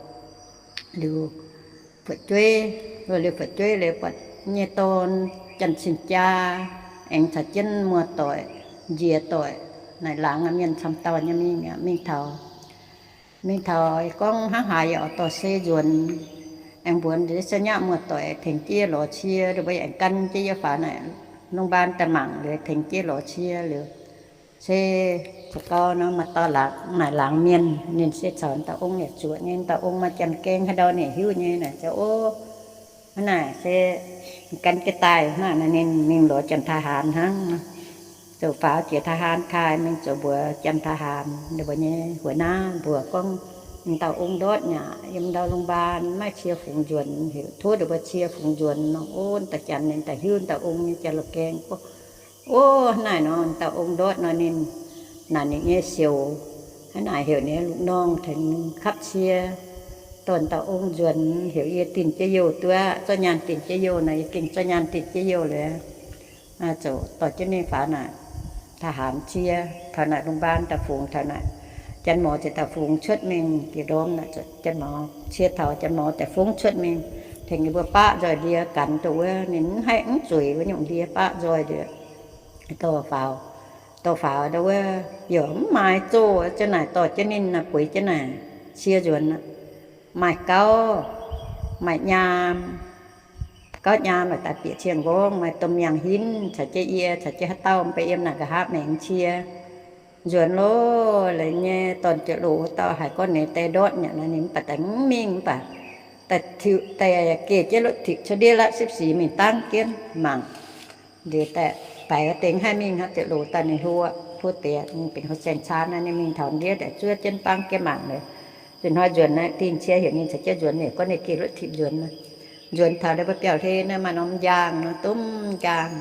liuz fu'jueiv, liuz fu'jueiv liuz buatc nyei dorn janx-cing jaa, aengx caux jienv muoz-doic, nziex doic, naaic laangz mienh camv dauh nyei mingh, mingh taux, mingh taux gorngv hnangv haaix yaac oix dorh se nzuonx. Aengx mbuox se nyaqv muoz-doic tengx jienv lorz cie, ninh mbuo yaac aengx gan jienv yie faaux naaic lungh mbaan daaih mangc liuz tengx jienv lorz cie liuz, se zoux gau nor maaih dauh naaic laangz mienh, ninh se caux dauh ong yaac zuoqc nyei. Dauh ong maaih janx-gaeng haaix ndau ninh hiuv nyei naaic. Ziouc ov, hnangv naaic se gan jienv daaih hnangv naaic, ninh mingh lorz janx-taaix-haanz hnangv. Ziouc faaux jiex taaix-haanz taaih mingh ziouc mbuox janx-taaix-haanz ninh mbuo nyei huaix naaiv mbuox gorngv, dauh ong ndortv nyei aqv, yiem ndau lungh mbaan maiv cie fungx nzuonx, heuc tov ninh mbuo cie fungx nzuonx nor. Ov, dauh janx ninh daaih hiuv dauh ong nyei jauv-gaeng. Ov, hnangv naaic nor dauh ong ndortv nor ninh naaic ninh nyei sioux, hnangv naaic heuc ninh lungh norm tengx kapv cie, dorh dauh ong nzuonx, heuc yie dinh jienv youh duqv, zorqv nyaanh dinh jienv youh nor, yie gengh zorqv nyaanh dinh jienv youh liuz, ziouc dorh jienv ninh faaux naaic taaix-haanz cie, taux naaic lungh mbaan daaih fungx taux naaic, janx-mor ziouc daaih fungx cuotv mingh, diex ndorm naaic, janx-mor cie taux janx-mor daaih fungx cuotv mingh. Tengx ninh mbuo baqv nzoih ndie ganh dongh wuov, ninh mv haih mv zueiz wuov nyungc ndie baqv nzoih ndie. Dorh faaux, dorh faaux ndau wuov, yaac mv maaih zoh, ziouc naaic dorh jienv ninh naaic bueix jienv naaic cie nzuonx. Maaih gauv, maaih nyaam, gauv nyaam maaih daaih bieqc cing-nqorngv, maaih domh miangh hinv caux jienv yie caux jienv haaix dauh mv baac yiem naaic nqa'haav maengx cie nzuonx loh. Laaix nyei dorn-ziouc loz dauh haiz gorngv ninh deix ndortv nyanc naaic, ninh mv baac daaih mv mingh, mv baac daaih tiuc daaih geh jienv lotv tiqc cuotv ndiev latv sipv sic mingh dangv jienv mangc. Liuz daaih baix wuov deix haih mingh hnangv, ziouc loz dauh ninh hlo, hlo deix, ninh benx hlo saeng-caan naaic, ninh mingh taux ndiev daaih zuov jienv dangv jienv mangc liuz, nzunc hnoi nzuonx naaic dingh cie heuc ninh caux jienv nzuonx, ninh gorngv ninh geh lotv tiqc nzuonx. Nzuonx taux ndau wuov biauv-hlen naaic maaih norm njaangh nor, domh njaangh.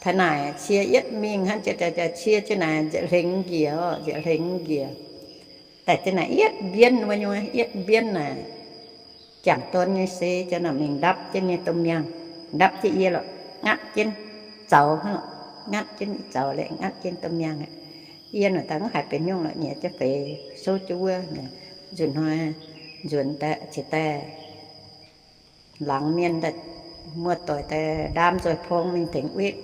Taux naaic cie yietv mingh hnangv, cie cie naaic nzieqc hlengx njiec, nzieqc hlengx njiec. Daaih jienv naaic yietv mbienv wuov nyungc, yietv mbienv naaic, jangc dorn nyei seix jienv naaic mingh ndapv jienv nyei domh miangh, ndapv jienv yie lorqc, ngatv jienv zaux hnangv lorqc, ngatv jienv zaux liuz ngatv jienv domh miangh aqv. Yie naaic daaih mv haiz benx nyungc lorqc, nyiex jienv feix souv jienv wuov. Nzunc hnoi nzuonx daaih cingx daaih laangz mienh daaih, muoz-doic daaih ndaam nzoih porng mingh tengx wetv.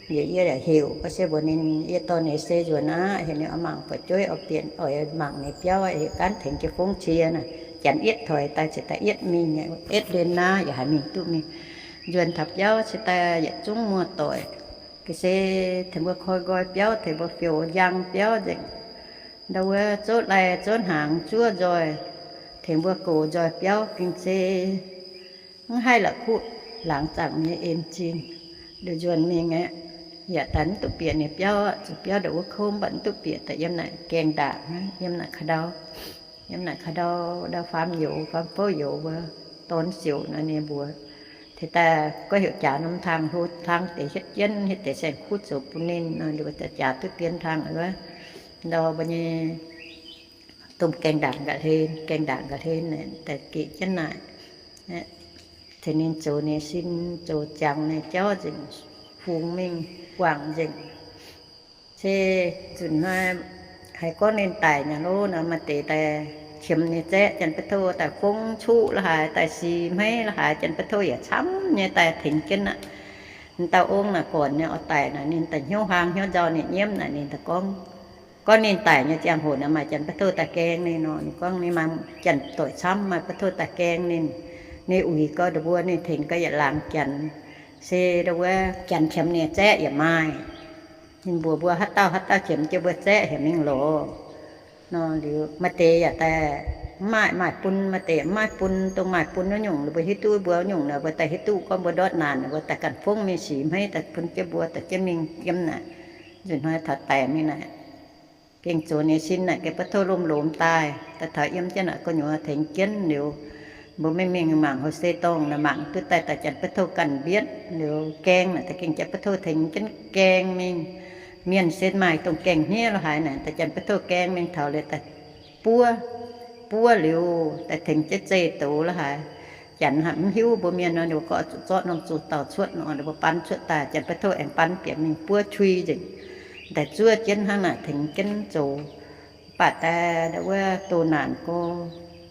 Liuz yie yaac heuc gorngv se mbuox ninh, yie dorh ninh se nzuonx aqv, heuc ninh oix mangc fu'jueiv, oix bieqc oix mangc ninh biauv, heuc gaanv tengx jienv fongv cie naaic. Janx yietv toix daaih cingx daaih yietv mingh, yietv ndien naaiv yaac haiz mingh duqv mingh. Nzuonx taux biauv cingx daaih yietc zungv muoz-doic ga'sie tengx mbuo koi nqoi biauv, tengx mbuo fioux njang biauv nzengc. Ndau wuov zouv lai zouv hnaangx zuov nzoih, tengx mbuo gox nzoih biauv gengh se mv haih la'kuqv laangz zaangc nyei en zingh. Liuz nzuonx mingh aeqv, yaac daaih mv duqv bieqc ninh biauv, zuqc biauv ndongc wuov kouv mv baac mv duqv bieqc, daaih yiem naaic gaengh ndaangc, yiem naaic ka'ndau, yiem naaic ka'ndau, ndau faam youz, faam fouv youz wuov, dorn siouc nor ninh mbuox, tengx daaih gorngv heuc jaax norm hlang, hlo hlang deix hietv jienv, hietv deix saeng-kuv zoux bun ninh nor, ninh mbuo daaih jaax duqv dien hlang wuov. Ndau mbuo nyei domh gaengh ndaangc nqa'hlen, gaengh ndaangc nqa'hlen naaic daaih geqc jienv naaic. Tengx ninh zoux ninh sin, zoux ziangx ninh jauv nzengc, fungx mingh guangc nzengc. Se nzunc hnoi haiz gorngv ninh daic nyei loh nor, maaih deix daaih qiemx ninh zaeqv, janx-beiv-touv daaih fongv cuqv la'haaix, daaih sic hmeiv la'haaix, janx-beiv-touv yaac camv nyei daaih tengx jienv aqv. Dauh ong naaic gornc nyei oix daic naaic, ninh daaih hnyouv huaang hnyouv nzauh ninh nyiemv naaic, ninh daaih gorngv, gorngv ninh daic nyei ziangh hoc naaic maaih janx-beiv-touv daaih gaeng ninh nor. Ninh gorngv ninh maaih janx-doic camv, maaih beiv-touv daaih gaeng ninh. Ninh uix gau ndau mbuo, ninh tengx gau yietc laangz janx. Se ndau wuov janx qiemx ninh zaeqv yaac maaih. Ninh mbuox mbuo haaix dauh haaix dauh qiemx jienv mbuo zaeqv heuc mingh lorz nor. Liuz maaih deix yaac daaih mv maaih, maaih bun, maaih deix mv maaih bun. Dongh maaih bun wuov nyungc, ninh mbuo hiuv duqv mbuo wuov nyungc nor, mbuo daaih hiuv duqv gorngv mbuo ndortv naanc, mbuo daaih ganh fongv mingh sic hmeiv daaih bun jienv mbuo, daaih jienv mingh yiem naaic. Nzunc hnoi taux daic mingh naaic, gengh zoux ninh sin naaic, gengh beiv touv lomh lomh daaih, daaih taux yiem jienv naaic gu'nyuoz tengx jienv liuz, mbuo mingh mingh mangc houh se dorngh naaic, mangc duqv daaih daaih janx beiv touv ganh mbietv liuz gaeng naaic, daaih gengh janx beiv touv tengx jienv gaeng mingh. Mienh se maaih dongh gaengh hniev la'haaix naaic, daaih janx beiv touv gaeng mingh taux liuz daaih buov, buov liuz daaih tengx jienv zeih douz la'haaix. Janx haic mv hiuv mbuo mienh nor, ninh mbuo gorngv zuqc zorqv norm zuqc dauh cuotv nor, ninh mbuo ban cuotv daaih, janx beiv touv aengx ban bieqc mingh buov cui nzengc. Daaih zuov jienv hnangv naaic tengx jienv zoux. Mv baac daaih ndau wuov doh naanc go,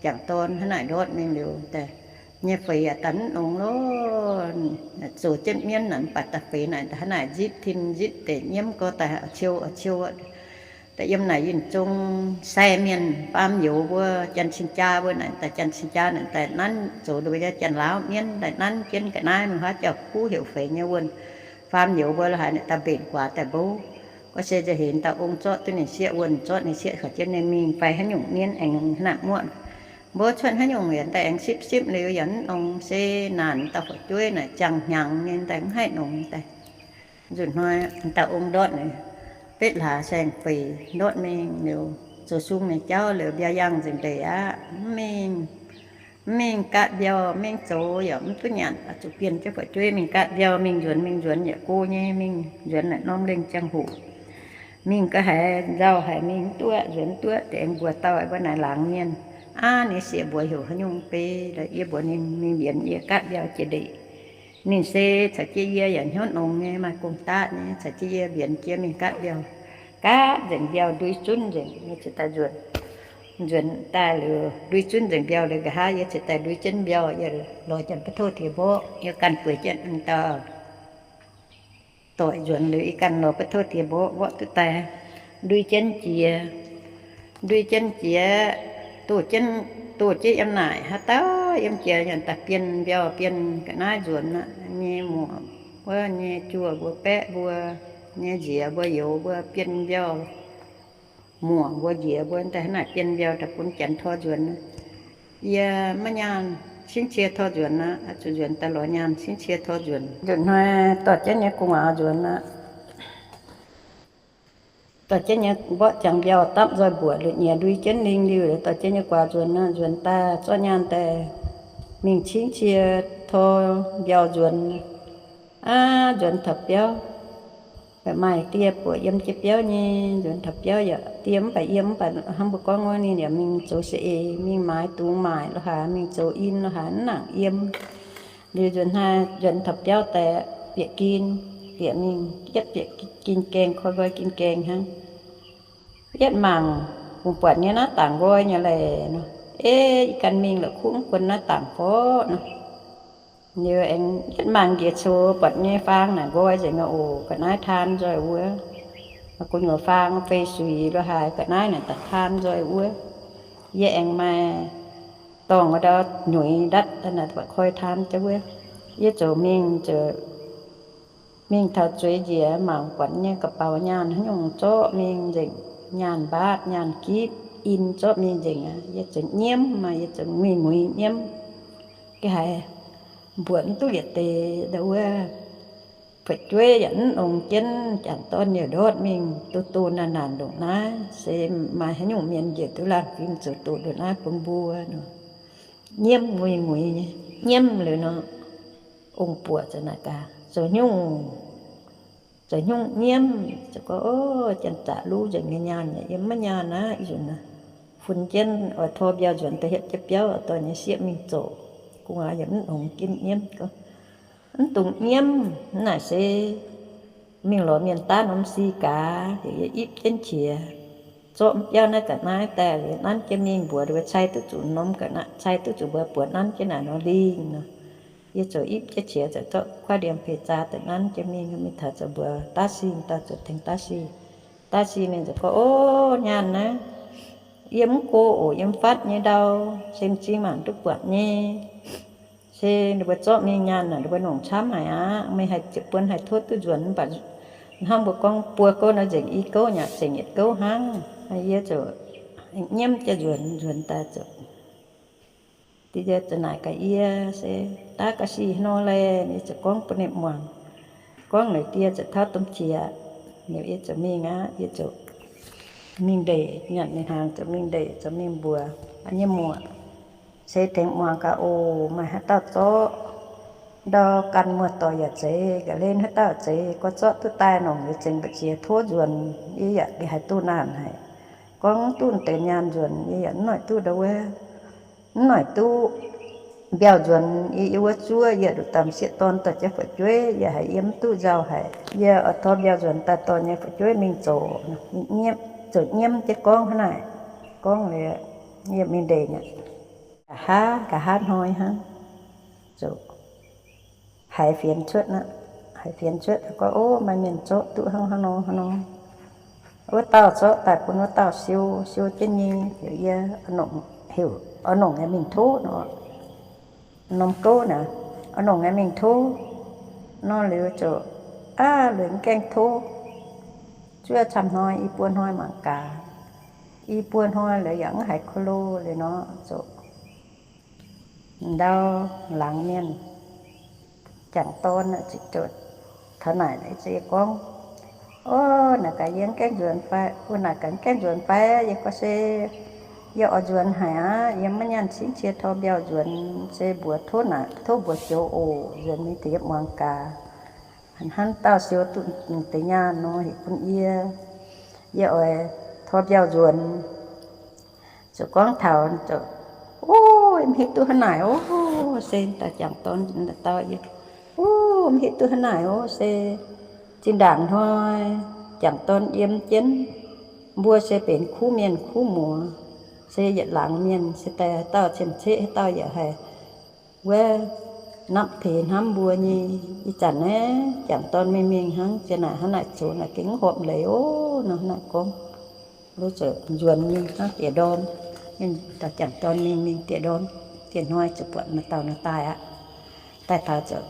jangc dorn hnangv naaic ndortv mingh liuz, daaih nyei feix yaac daaih mv nongx lorqc. Zoux jienv mienv naaic, mv baac daaih feix naaic hnangv naaic nzipv tin nzipv deix nyiemv go daaih ciou ciou. Daaih yiem naaic yinh zong sai mienh faam youz mbuo, janx cing jaa mbuo naaic, daaih janx cing jaa naaic daaih nanv zoux nduov nyei janx-laauv mienv daaih nanv jienv ga'naaiv mingh huaav jauv-kuv heuc feix nyei wuonh. Faam youz mbuo la'haaix naaic daaih mbenc guaax daaih mbouv. Gorngv se nzauh heix dauh ong zorqv duqv ninh sieqv wuonh, zorqv ninh sieqv kaux jienv ninh mingh fai haaix nyungc mienv aengx hnangv naaic muoqv. Mbuo cuotv haaix nyungc yaac daaih aengx sipv sipv liuz yaac mv nongx, se naanc dauh fu'jueiv naaic ziangh hnyangx nyei daaih mv haih nongx daaih. Nzunc hnoi dauh ong ndortv ninh betv hlaax saeng-feix ndortv mingh liuz, zoux sung nyei jauv liuz mbiauz yangh nzengc ndeic aqv. Mv mingh, mv mingh gaatv mbiauh, mv mingh zoux yaac mv duqv nyanc, zuqc bienh jienv fu'jueiv mingh gaatv mbiauh, mingh nzuonx, mingh nzuonx yaac go nyei, mingh nzuonx naaic norm lengh ziangh hoc. Mingh ga'haiz nzauh haic, mingh mv duqv, nzuonx mv duqv, deix aengx mbuox dauh mbuo naaic laangz mienh, aav, ninh sieqv mbuox heuc haaix nyungc beiv, yie mbuox ninh mingh mbienx yie gaatv mbiauh jiex ndeic. Ninh se caux jienv yie yaac hnyouv nongx nyei, maaih gong-daqv nyei, caux jienv yie mbienx jiex mingh gaatv mbiauh. Gaatv nzengc mbiauh ndui zunv nzengc, ninh ziouc daaih nzuonx. Nzuonx daaih liuz ndui zunv nzengc mbiauh liuz nqa'haav yie ziouc daaih ndui jienv mbiauh, yie lorz janx ba'tov diex mborqv, yie ganh bueix jienv dauh doic nzuonx liuz, yie ganh lorz ba'tov diex mborqv, mborqv duqv daaih ndui jienv jiex. Ndui jienv jiex, doh jienv, doh jienv yiem naaic haaix dauh yiem jiex nyanc daaih bienh mbiauh bienh ga'naaiv nzuonx aqv. Nyei muoc wuov nyei juoh mbuo, baeqv mbuo, nyei nziex mbuo, youz mbuo bienh mbiauh, muoc mbuo, nziex mbuo daaih hnangv naaic bienh mbiauh daaih bun janx tor nzuonx. Yie maiv nyaanh cingv cie tor nzuonx aqv, zuqc nzuonx daaih lorz nyaanh cingv cie tor nzuonx. Nzunc hnoi dorh jienv nyei gu'nguaaz nzuonx aqv. Dorh jienv nyei mborqv ziangx mbiauh dapv nzoih mbuoqc liuz nyiex ndui jienv lingh liuh, dorh jienv nyei guaax nzuonx aqv. Nzuonx daaih zorqv nyaanh daaih mingh cingv cie tor mbiauh nzuonx. Aav, nzuonx taux biauv, maaih die buoqc yiem jiex biauv nyei. Nzuonx taux biauv yaac die mv baac yiem, mv baac hnangv mbuo gorngv wuov ninh yaac mingh zoux saeng-eix, mingh maaiz dungz maaic lo haaix, mingh zoux in lo haaix mv nangc yiem. Liuz nzuonx hnoi nzuonx taux biauv daaih bieqc gin, bieqc mingh yietv bieqc gin gaeng, koi nqoi gin gaeng hnangv. Yietv mangc, bungx buatc nyei naaiv dangc nqoi nyei laic nor, ei, yie ganh mingh la'kuqv mv buonc naaiv dangc gorqv nor. Liuz aengx yietv mangc njiec coux buatc nyei faang naaic nqoi nzengc aqv oc. Ga'naaiv taan nzoih wuov, gu'nyuoz faang fei suix lo haaix, ga'naaiv naaic daaih taan nzoih wuov. Yie aengx maaih dorngh ndau nyuiz ndatv naaic buatc koi taan jauv wuov. Yie ziouc mingh, ziouc mingh taux zueiz njiec mangc buatc nyei ga'baux nyaanh haaix nyungc zorqv mingh nzengc, nyaanh mbaatv, nyaanh gitv, in zorqv mingh nzengc aqv. Yie ziouc nyiemv maah, yie ziouc muiz-muiz nyiemv. Ga'haaix mbuoqc mv duqv yietc deix ndau wuov. Fu'jueiv yaac mv nongx jienv, jangc dorn yaac ndortv mingh, doh doh naanc naanc ndongc naaiv, se maaih haaix nyungc mienh njiec duqv laanh fim zoux doqc ndongc naaiv bun mbuo nor. Nyiemv muiz-muiz nyei, nyiemv liuz nor, ong-buoqc ziouc naaic gaax, zoux nyungc, zoux nyungc nyiemv. Ziouc gorngv, Ov, janx-zaqc luv nzengc nyei nyaanh yaac yiem maiv nyaanh aqv. Ih nzunc naaic funx jienv oix tor mbiauh nzuonx daaih hietv jienv biauv dorh nyei sieqv mingh zoqc. Gu'nguaaz yaac mv nongx jienv nyiemv. Gorngv, Mv dungx nyiemv. Mv naaic se mingh lorz mienh daav norm si gaax. Yaac yie ipv jienv qiex, zorqv biauv naaiv ga'naaiv daaih liuz nanv jienv mingh mbuox ninh mbuo cai duqv zuqc norm ga'naaiv, cai duqv zuqc mbuo buoz nanv jienv naaic nor lingh nor. Yie ziouc ipv jienv qiex ziouc zorqv kuaaiv ndiangx-peix zaa daaih nanv jienv mingh. Mingh taux zoux mbuox daav si, daaih zoux tengx daav si. Daav si ninh ziouc gorngv, Ov, nyaanh naaiv yie mv go oc. Yiem fatv nyei ndau se m'zing mangc duqv buatc nyei. Se ninh mbuo zorqv mingh nyaanh naaic ninh mbuo nongc camv haic aqv. Meih haih buonc haih totv duqv nzuonx, mv baac hnangv mbuo gorngv buo gouv nor nzengc i gouv, nyaanh zengc yietc gouv hnangv. Yie ziouc nyiemv jienv nzuonx, nzuonx daaih ziouc, die ziouc naaic gaax yie se, Daav ga'sie haaix nor laeh? Yie ziouc gorngv bun ninh muangx. Gorngv liuz die ziouc tauv domh qiex. Liuz yie ziouc mingh aqv. Yie ziouc mingh ndeic, nyanc mingh hnaangx ziouc mingh ndeic, ziouc mingh mbuox nyei muoc, Se tengx muangx gaax oc. Maaih haaix dauh zorqv ndau ganh muoz-doic yaac zeiz, ga'hlen haaix dauh zeiz, gorngv zorqv duqv daaih nongc liuz zengc mbu'ziex tov nzuonx. Yie yaac haiz duqv naanc haic. Gorngv duqv deix nyaanh nzuonx, yie yaac mv noic duqv ndau wuov, mv noic duqv mbiauh nzuonx. Yie, yie wuov zuov, yie nduqc daaih m'sieqv dorn dorh jienv fu'jueiv, yie haiz yie mv duqv nzauh haic. Yie oix tor mbiauh nzuonx daaih dorh nyei fu'jueiv mingh zoqc. Zoux nyiemv jienv gorngv hnangv naaic. Gorngv liuz, yie mingh ndeic aqv. Nqa'haav, nqa'haav hnoi hnangv, zoux haiz fienx cuotv aqv. Haiz fienx cuotv gorngv, Ov, maaih mienh zorqv duqv hnangv haaix nor hnangv nor. Wuov dauh zorqv daaih bun wuov dauh siou, siou jienv nyei. Liuz yie oix nongc, heuc oix nongc nyei mingh tov nor. Norm gouv naaic, oix nongc nyei mingh tov nor. Liuz ziouc, Aav, liuz mv gaengh tov. Zuov camv hnoi, i buo hnoi mangc gaax. I buo hnoi liuz yaac mv haiz ko lo liuz nor, ziouc ndau laangz mienh, jangc dorn ziouc taux naaic, yie gorngv, Ov, naaic gaax yie mv gaengh nzuonx fai? Wuov naaic gaax mv gaengh nzuonx fai? Yie gorngv, Se yie oix nzuonx haic aqv. Yie maiv nyaanh cingv cie tor mbiauh nzuonx. Se mbuox tov naaic, tov mbuox joux oc. Nzuonx mingh deix yie muangx gaax, hnangv dauh siou duqv deix nyaanh nor, heuc bun yie, yie oix tor mbiauh nzuonx. Ziouc gorngv taux, Ov, mv hiuv duqv hnangv naaic oc. Se daaih jangc dorn dau yie, Ov, mv hiuv duqv hnangv naaic oc. Se zinh ndaangc hnoi jangc dorn yiem jienv, mbuo se benx kuv mienh kuv muoz, se yietc laangz mienh se daaih haaix dauh cien-ceqv haaix dauh yaac haih wuov napv peix hnamv mbuo nyei. Ih zanc naaiv jangc dorn mingh mingh hnangv, ziang naaic hnangv naaic zoux naaic gengh horpc leiz oc nor hnangv naaic gorngv. Lu zuqc nzuonx mingh hnangv diex ndorm, mingh dauh jangc dorn mingh mingh diex ndorm, dieh hnoi ziouc buatc maaih dauh nor daaih aqv. Daaih taux ziouc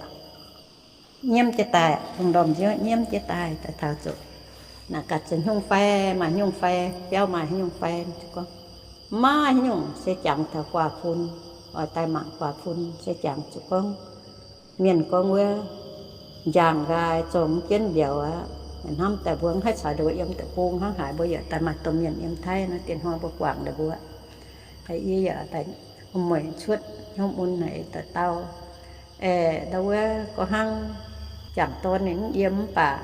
nyiemv jienv daaih, lungh ndorm nziouv nyiemv jienv daaih, daaih taux ziouc naaic gaax zoux haaix nyungc fai, maaih haaix nyungc fai, biauv maaih haaix nyungc fai, gorngv, maiv maaih haaix nyungc, se jangx taux guaax fun, oix daaih mangc guaax fun, se jangx ziouc gorngv, mienh gorngv wuov, njang nqaai zorng jienv mbiauz aqv. Hnamv daaih mbuo mv haih caux ndau yiem deic-bung hnangv haaix, mbuo yaac daaih maaih domh mienh yiem Taiv nor, dieh hnoi mbuo guangc ndau mbuo. Yie yaac daaih mueic cuotv hnyouv mun haic daaih dau, aeqv, ndau wuov gorngv hnangv jangc dorn ninh mv yiem mv baac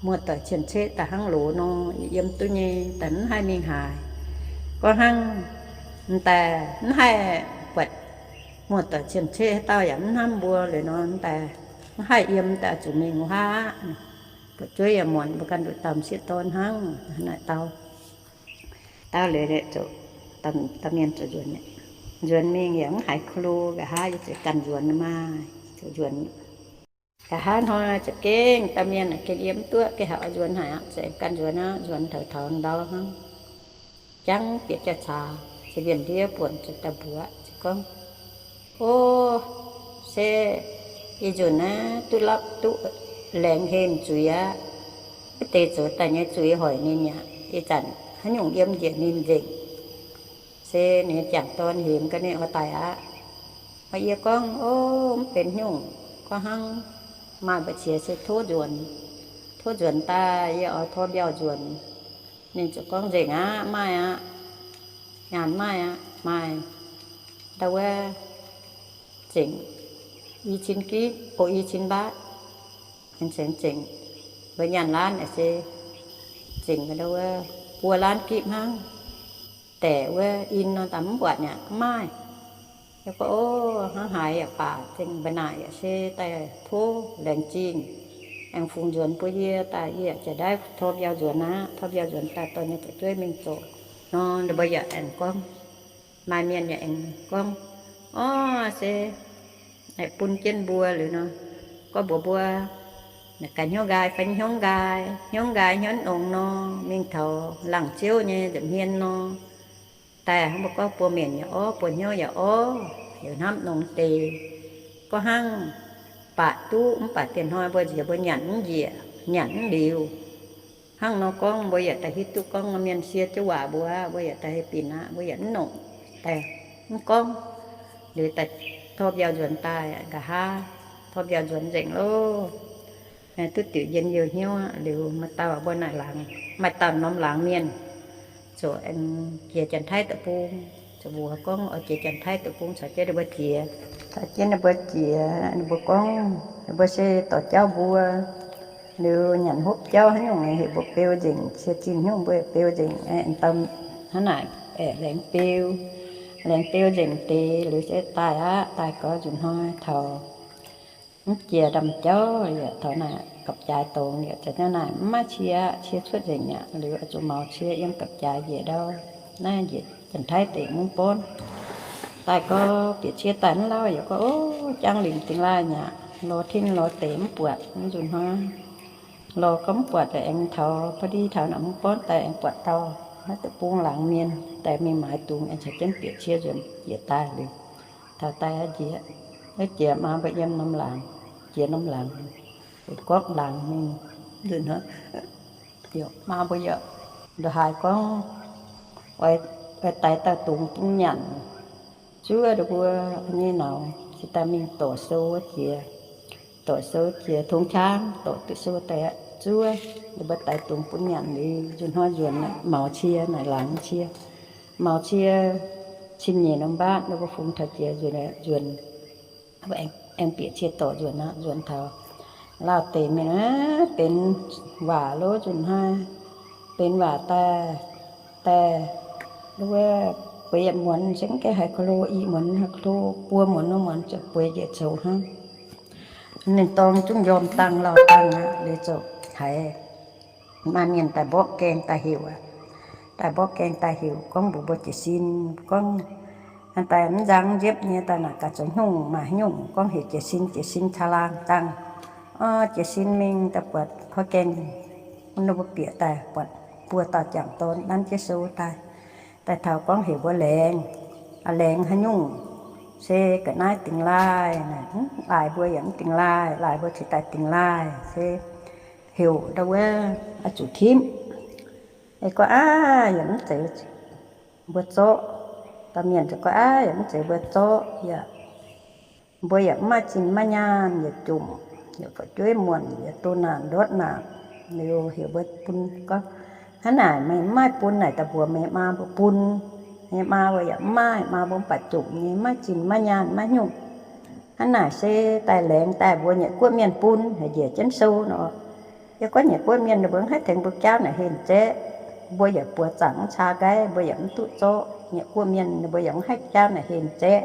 muoz-doic cien-ceqv daaih hnangv loz nor, yie yiem duqv nyei, daaih mv haih mingh haaix. Gorngv hnangv m'daaih mv haih buatc muoz-doic cien-ceqv haaix dauh yaac mv hnamv mbuo liuz nor, m'daaih mv haih yiem, m'daaih zuqc mingh wuov aqv. Buatc zuov yaac muonc, mbuo ganh nduqc dauh m'sieqv dorn hnangv naaic dau. Dau liuz, dauh mienh ziouc nzuonx. Nzuonx mingh yaac mv haiz ko lo, nqa'haav yie ziouc ganh nzuonx maah, ziouc nzuonx. Nqa'haav hnoi za'gengh dauh mienh gengh yiem mv duqv, gengh haiz oix nzuonx haic aqv, ziouc ganh nzuonx aqv. Nzuonx taux taux ndau hnangv, jangv bieqc jauv-caax, ziouc mbienc ndiev buonc ziouc daaih mbuox, ziouc gorngv, O, se ih nzunc naaiv duqv lapv duqv laengz hemx zuiz aqv. Wuov deix zoux daaih nyei zuiz hoic ninh aqv. Ih zanc haaix nyungc yiem njiec ninh nzengc. Se ninh nyei jangc dorn hemx ga'naaiv oix daic aqv. Yie gorngv, O, mv benx nyungc. Gorngv hnangv maaih mbu'ziex se tov nzuonx. Tov nzuonx daaih yie oix tor mbiauh nzuonx. Ninh ziouc gorngv, Nzengc aqv, maaih aqv. Nyaanh maaih aqv, maaih. Ndau wuov zengc i cin gitv, o, i cin mbaatv. Zengc, zengc, mbuo nyaanh laanh se zengc ndau wuov buo laanh gitv hnangv. Daeqc wuov in nor daaih mv buatc aqv, mv maaih. Yie gorngv, O, hnangv haaix yaac baac, zengc mbuo naaic yaac se daaih tov laengz zingh aengx fungx nzuonx bun yie daaih, yie yaac jiex ndaiv tor mbiauh nzuonx aqv. Tor mbiauh nzuonx daaih dorh nyei fu'jueiv mingh zoqc nor, ninh mbuo yaac aengx gorngv, maaih mienh yaac aengx gorngv, O, se bun jienv mbuo liuz nor, gorngv mbuox mbuo, ga'hnyouv nqaai fai hnyouv nqaai, hnyouv nqaai hnyouv nongx nor, mingh taux laangz ziouv nyei nza'hmien nor, daaih hnangv mbuo gorngv buo mbenc yaac orv, buo hnyouv yaac orv, yaac hnamv nongx deix. Gorngv hnangv baac duqv mv baac dieh hnoi mbuo nziex mbuo nyanc mv njiec, nyanc mv liuz. Hnangv nor gorngv mbuo yaac daaih hiuv duqv gorngv mienh sie jienv waac mbuo, mbuo yaac daaih binc aqv, mbuo yaac mv nongc, daaih mv gorngv. Liuz daaih tor mbiauh nzuonx daaih nqa'haav, tor mbiauh nzuonx nzengc loh. Duqv diuc njien-youh hnyouv aqv. Liuz maaih dauh mbuo naaic laangz, maaih dauh norm laangz mienh ziouc aengx jiex Janx-Taiv deic-bung, ziouc mbuox gorngv oix jiex Janx-Taiv deic-bung caux jienv ninh mbuo jiex. Caux jienv ninh mbuo jiex, ninh mbuo gorngv ninh mbuo se dorh jauv mbuo. Liuz nyanc hopv jauv haaix nyungc heuc mbuo beu nzengc, cie zinh hnyouv mbuo beu nzengc. Hnangv naaic aengx laengz beu, laengz beu nzengc deix liuz se daaih aqv. Daaih gau nzunc hnoi taux mv jiex ndaamv-jauv yaac taux naaic gapv-jaaix dongx yaac za'gengh naaic mv maaih cie aqv, cie cuotv nzengc aqv. Liuz oix zuqc maux cie yiem gapv-jaaix njiec ndau, naaiv njiec Janx-Taiv deic-bung bornv. Daaih gau bieqc cie daaih mv lauh yaac gorngv, O, jangv linc dingx laaih mi'aqv, lorz tin lorz deic mv buatc. Nzunc hnoi lorz gorngv mv buatc aengx taux ba'di taux naaic mv bornv daaih aengx buatc dauh naaiv deic-bung laangz mienh daaih mingh maaiz dungz aengx caux jienv bieqc cie nzuonx jiex daaih liuz. Taux daaih jiex, jiex maa mbuo yiem norm laangz, jiex norm laangz, gorqv laangz mingh. Nzunc hnoi maa mbuo yaac ndongc haaix gorngv oix daix dauh dungz bun nyanc. Zuov ndau mbuo nyei nauz se daaih mingh dorc sou wuov jiex, dorc sou jiex tongx qangv dorc duqv sou daaih aqv. Zuov ndau mbuo daix dungz bun nyanc liuz, nzunc hnoi nzuonx maux cie naaic laangz cie. Maux cie cin nyeic norm mbaatv ndau mbuo fungx taux jiex nzuonx, nzuonx aengx bieqc cie dorc nzuonx aqv. Nzuonx taux lauh deix mingh aqv, benx waac loh nzunc hnoi, benx waac daaih, daaih, wuov, bueix yietc muonz se mv gaengh haiz ko lo, i muonz haiz ko lo, buo muonz wuov muonz ziouc bueix njiec coux hnangv. Ninh dorng zungv njormh dangh lauh dangh aqv, liuz ziouc haiz maaih mienh daaih mborqv gaengh daaih heuc aqv. daaih mborqv gaengh daaih heuc gorngv mbuox mbuo jiez sin, gorngv daaih mv nzang mv nziepv nyei daaih naaic gaax zoux nyungc maaih haaix nyungc gorngv heuc jiez sin, jiez sin caangh laangh dangh. Orv, jiez sin mingh daaih buatc porv gaengh, ninh mbuo bieqc daaih buatc buo dauh jangc dorn nanv jienv sou daaih. Daaih taux gorngv heuc mbuo laengz, laengz haaix nyungc se ga'naaiv dingx laaih naaic, laaix mbuo yaac mv dingx laaih, laaix mbuo cingx daaih dingx laaih se heuc ndau wuov oix zuqc tipv. Gorngv aav, yaac mv zeiz mbuo zorqv. Dauh mienh ziouc gorngv aav, yaac mv zeiz mbuo zorqv, yaac mbuo yaac mv maaih zinh maiv nyaanh, yaac jomc, yaac fu'jueiv muonc, yaac doh naanc ndortv naanc. Liuz heuc mbuo bun gorngv, hnangv naaic meih mv maaih bun naaic daaih mbuox meih maa mbuo bun. Meih maa mbuo yaac mv maaih, maa mbuo mv baac jomc nyei, maiv zinh maiv nyaanh maiv nyungc. Hnangv naaic se daaih laengz daaih mbuox nyeic guoqv mienh bun, haiz njiec jienv sou nor. Yie gorngv nyeic guoqv mienh ninh mbuo mv haih tengx mbuo jauv naaic henh zaeqv. Mbuo yaac buoz zaangc mv caa nqaiv, mbuo yaac mv duqv zorqv. Nyeic guoqv mienh ninh mbuo yaac mv haih jauv naaic henh zaeqv.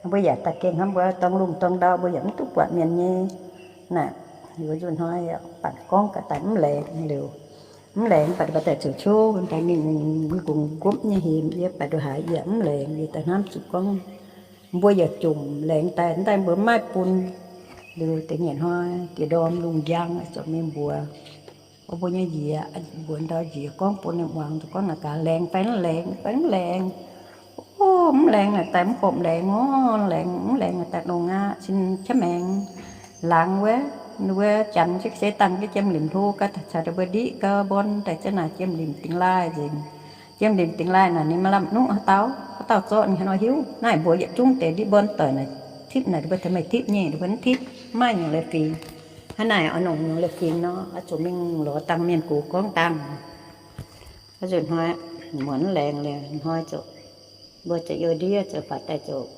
Mbuo yaac daaih gengh hnamv mbuo dorngx lungh dorngx ndau, mbuo yaac mv duqv buatc mienh nyei. Naaic, nzuqc hnoi banc gorngv ga'daaih mv laengz liuz, mv laengz baac daaih ziouc qouv daaih mingh mbuo nqopv nyei hemx, yie baac nduqc haaix yie mv laengz, yie daaih hnamv zuqc gorngv mbuo yaac jomc laengz daaih, daaih mbuo mv maaih bun. Liuz deix nyeic hnoi diex ndorm lungh njang, zorqv mingh mbuox mbuo nyei njiec, mbuox ndau njiec gorngv bun ninh muangx, gorngv naaic gaax laengz fai mv laengz, fai mv laengz. O, mv laengz naaic daaih mv horpc laengz orv, laengz mv laengz naaic daaih nongx aqv, cin qaqv maengx laangz wuov, ninh wuov janx se dangh jienv jiem limc hlo gau, caux ninh mbuo ndiqv gau mborn daaih jienv naaic jiem limc dingx laaih nzengc. Jiem limc dingx laaih naaic ninh maaih lamh nuqv haaix dauh, haaix dauh zorqv ninh haaix nor hiuv. Naaiv mbuox yietc zungv deix ndiqv mborn doic naaic, tipv naaic ninh mbuo tengx meih tipv nyei, ninh mbuo mv tipv, mv maaih nyungc leiz-fingx. Hnangv naaic oix nongc nyungc leiz-fingx nor, oix zuqc mingh lorz dangh mienh gox gorngv dangh. Oix zuqc hnoi muonz laengz liuz hnoi zuqc, mbuo ziouc youh ndiev ziouc faaux daaih ziouc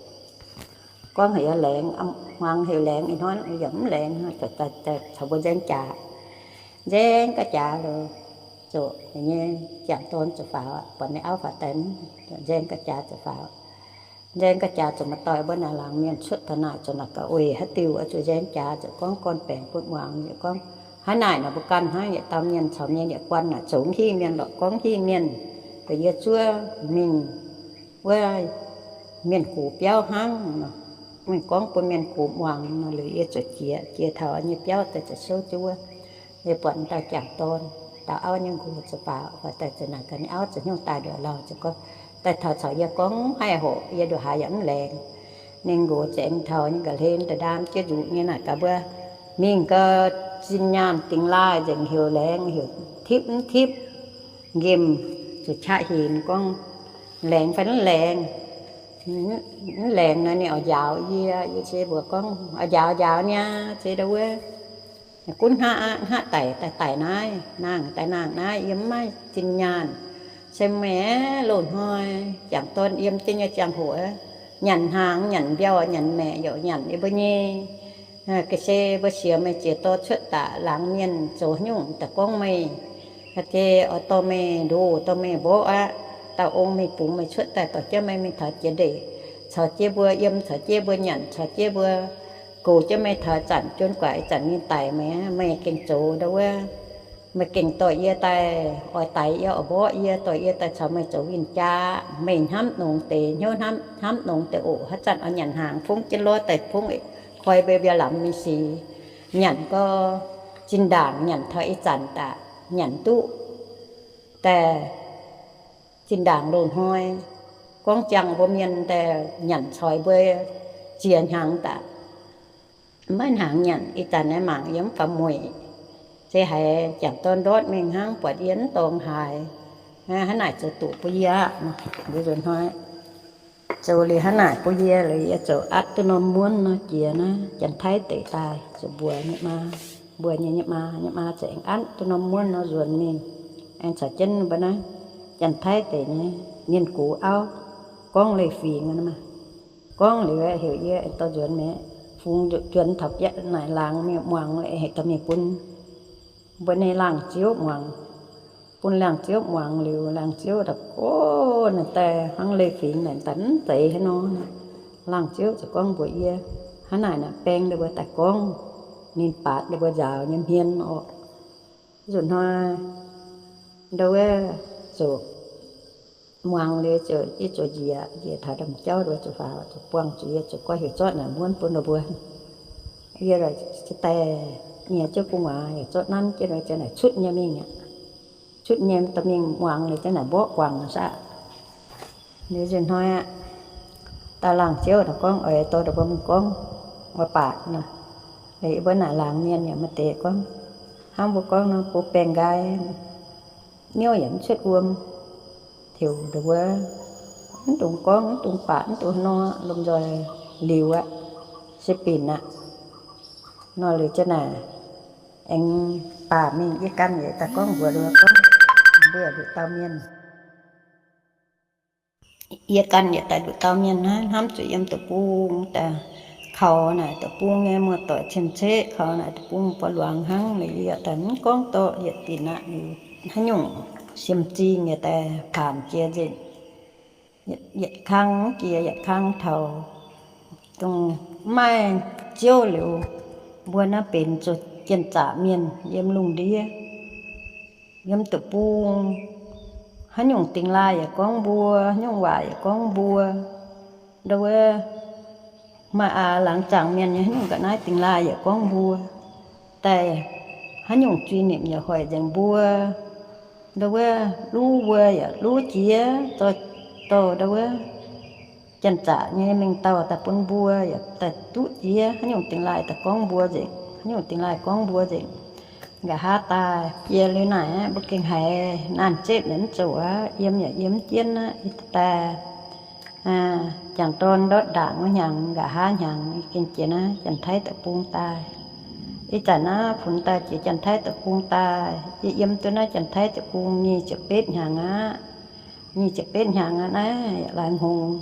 gorngv heuc yaac laengz, hmuangx heuc laengz, ih hnoi yaac mv laengz, caux mbuo nzaeng jaax. Nzaeng ga'jaax liuz, zuqc nyei jangc dorn zuqc faaux, buatc ninh auv faaux daaih, nzaeng ga'jaax zuqc faaux. Nzaeng ga'jaax zuqc maaih doix mbuo naaic laangz mienh cuotv taux naaic zuqc naaic ga'oix haaix diuh, zuqc nzaeng jaax zuqc gorngv gorn-baengx bun muangx, zuqc gorngv hnangv naaic nor mbuo ganh hnangv yietc dauh mienh caux mienh yietc guanh naaic zoux mv hingh mienh lorqc, gorngv hingh mienh. Da'yie zuov mingh wuov mienh gox biauv hnangv nor, mingh gorngv bun mienh gox muangx nor, liuz yie zuqc jiex, jiex taux nyei biauv daaih zuqc souv jienv wuov. Yie buatc dauh jangc dorn, dauh auv nyei nqox zuqc faaux, faaux daaih zuqc naaic gaax ninh auv zuqc hnyouv daaih nduqc lauh, zuqc gorngv daaih taux caux yie gorngv haih horpc, yie nduqc haaix yaac mv laengz. Ninh nqox za'eix taux nyei ga'hlen daaih ndaam jienv nzuqc nyei naaic gaax mbuo mingh gau, zinh nyaanh dingx laaih nzengc, heuc laengz heuc tipv mv tipv, nqemh zuqc qaqv hinc gorngv laengz fai mv laengz. Mv laengz nor ninh oix njaaux yie, yie se mbuox gorngv oix njaaux njaaux niaa, se ndau wuov gunv hngaqv aqv, hngaqv daic daaih daic naaiv, nangh daaih nangh naaiv, yie mv maaih zinh nyaanh. Se meih aeqv, loz-hnoi jangc dorn yiem jienv nyei ziangh hoc, nyanc hnaangx, nyanc mbiauh, nyanc maeqc, yaac nyanc yie mbuo nyei. Ga'sie mbuo siec meih jiex dorh cuotv daaih laangz mienh zoux haaix nyungc daaih gorngv meih, haaix deix oix dorh meih ndoh, dorh meih mborqv aqv. Dauh ong mingh bungx meih cuotv daaih dorh jienv meih mingh taux jiex ndeic, caux jienv mbuo yiem, caux jienv mbuo nyanc, caux jienv mbuo goux jienv meih taux zanc juon guaaic ih zanc ninh daic meih, meih gengh zoux ndau wuov. Meih gengh dorh yie daaih, oix daix yie, oix mborqv yie, dorh yie daaih caux meih zoux win-jaa. Meih hnamv nongx deix hnyouv, hnamv, hnamv nongx deix oc. Haaix zanc oix nyanc hnaangx, fongv jienv lorz daaih fongv, koi mbuo mbiauz lamz mingh sic. Nyanc gau, zinh ndaangc nyanc taux ih zanc daaih nyanc duqv daaih zinh ndaangc loz-hnoi. Gorngv jangx mbuo mienh daaih nyanc coix mbuo ziex hnyangx daaih maiv hnaangx nyanc. Ih zanc naaiv mangc yie mv faaux mueic, se haiz jangc dorn ndortv mingh hnangv, buatc yie mv dorngx haaix. Hnangv naaic zoux doqc bun yie aqv. Mbuo nzuonx hnoi zoux liuz hnangv naaic bun yie liuz, yie ziouc atv duqv norm muonv nor jiex naaiv Janx-Taiv deic daaih zuqc mbuox nyei maa, mbuox nyei nyei maa, nyei maa ziouc aengx atv duqv norm muonv nor nzuonx mingh, aengx caux jienv mbuo naaiv Janx-Taiv deic nyei mienh gox auv gorngv leiz-fingx. Gorngv liuz heuc yie aengx dorh nzuonx mi'aqv. Fungx nzuonx taux biauv naaic laangz mingh muangx, heuc dorh mingh bun mbuo nyei laangh ziouv muangx. Bun laangh ziouv muangx liuz, laangh ziouv daaih, o, naaic daaih hnangv leiz-fingx naaic daaih mv zeiz haaix nor. Laangh ziouv ziouc gorngv mbuox yie, hnangv naaic naaic baeng ndau mbuo daaih gorngv, ninh baatc ndau mbuo nzaaux nyei hmien oc. Nzunc hnoi ndau wuov ziouc muangx liuz ziouc, yie ziouc njiec, njiec taux ndamv jauv nduov ziouc faaux, ziouc buangh zuqc yie ziouc goiv heuc zorqv naaic muonv bun ninh mbuo. Yie daaih nyiex jienv gu'nguaaz yaac zorqv nanv jienv nduov ziouc naaic cutv nyei mingh aqv. Cutv nyei dorh mingh muangx liuz ziouc naaic mborqv guangc aqv. Liuz nzunc hnoi aqv, dauh laangz ziouv naaic gorngv oix dorh mbuo mingh gorngv, mbuo baac nor. Liuz yie mbuo naaic laangz mienh yaac maaih deix gorngv, hnangv mbuo gorngv nor, bun baengh nqaai, niouv yaac mv cuotv wuom, heuc ndongc wuov, mv dungx gorngv, mv dungx baac, mv dungx haaix nor, lomh nzoih liuz aqv, se binc aqv. Nor liuz ziouc naaic aengx baac mingh. Yie ganh yietc daaih gorngv mbuox ninh mbuo gorngv, mbuo yaac nduqc dauh mienh. Yie ganh yietc daaih nduqc dauh mienh naaiv, hnamv zuqc yiem deic-bung daaih kaux naaic deic-bung nyei muoz-doic cien-ceqv, kaux naaic deic-bung buo luangz hnangv. Liuz yie daaih mv gorngv dorqc, yietc dinc aqv. Liuz haaix nyungc siemv-zingh yaac daaih paanc jiex nzengc. Yietc kang jiex yietc kang taux, dongh maaih ziouv liuz, mbuo naaiv benx zuqc janx-zaqc mienh yiem lungh ndiev, yiem deic-bung. Haaix nyungc dingx laaih yaac gorngv mbuo, haaix nyungc waac yaac gorngv mbuo. Ndau wuov maaih aax laangz zaangc mienh nyei, haaix nyungc ga'naaiv dingx laaih yaac gorngv mbuo. Daaih haaix nyungc zuiz-nimc yaac hoic nzengc mbuo. Ndau wuov luv mbuo yaac luv jiex, dorh, dorh ndau wuov janx-zaqc nyei mengh dauh daaih bun mbuo yaac daaih duqv jiex. Haaix nyungc dingx laaih daaih gorngv mbuo nzengc, haaix nyungc dingx laaih gorngv mbuo nzengc. Nqa'haav daaih jiex liuz naaic aqv, mbuo gengh haiz naanh zepv yaac mv zoqc aqv, yiem yaac yiem mv jienv aqv. Ih daaih jangc dorn ndortv ndaangc wuov hnyangx, nqa'haav hnyangx gengh jiex naaiv Janx-Taiv deic-bung daaih. Ih zanc naaiv funx daaih jiex Janx-Taiv deic-bung daaih. Yie yiem duqv naaiv Janx-Taiv deic-bung nyic ziepc betv hnyangx aqv. Nyic ziepc betv hnyangx aqv naaiv, laaix hngongx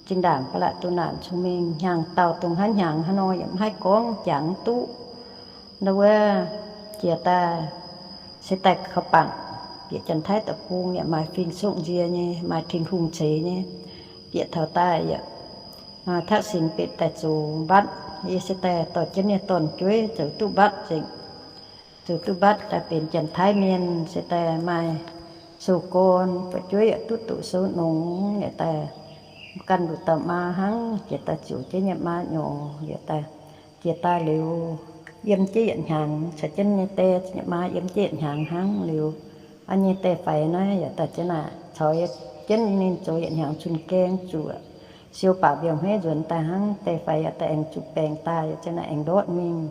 zinh ndaangc ba'laqc duqv naanc cong-mengh, hnyangx dauh dongh haaix hnyangx haaix nor yaac mv haih gorngv, jangx duqv. Ndau wuov jiex daaih se daaih kaux bangc bieqc Janx-Taiv deic-bung yaac maaih fing-sokv nzie nyei, maaih Tin-Hungh ceix nyei. Bieqc taux daaih yaac ทักษิณ bieqc daaih zoux mbatv. Yie se daaih dorh jienv nyei dorn-jueiv zoux duqv mbatv nzengc. Zoux duqv mbatv daaih benx Janx-Taiv mienh se daaih maaih sou-gorn, fu'jueiv yaac duqv doqc sou nongx, yaac daaih ganh nduqc dauh maa hnangv, jiex daaih ziouc jienv nyei maa nyorx, yaac daaih jiex daaih liuz yiem jienv yietc hnyangx, caux jienv nyei die nyei maa yiem jienv yietc hnyangx hnangv liuz, an nyei die faix naaiv yaac daaih jienv naaic caux jienv ninh zoux yietc hnyangx cun-gaeng zuqc siou baac mbiauz-hmeiv nzuonx daaih hnangv. Die faix yaac daaih aengx zuqc baengc daaih, yaac jienv naaic aengx ndortv mingh.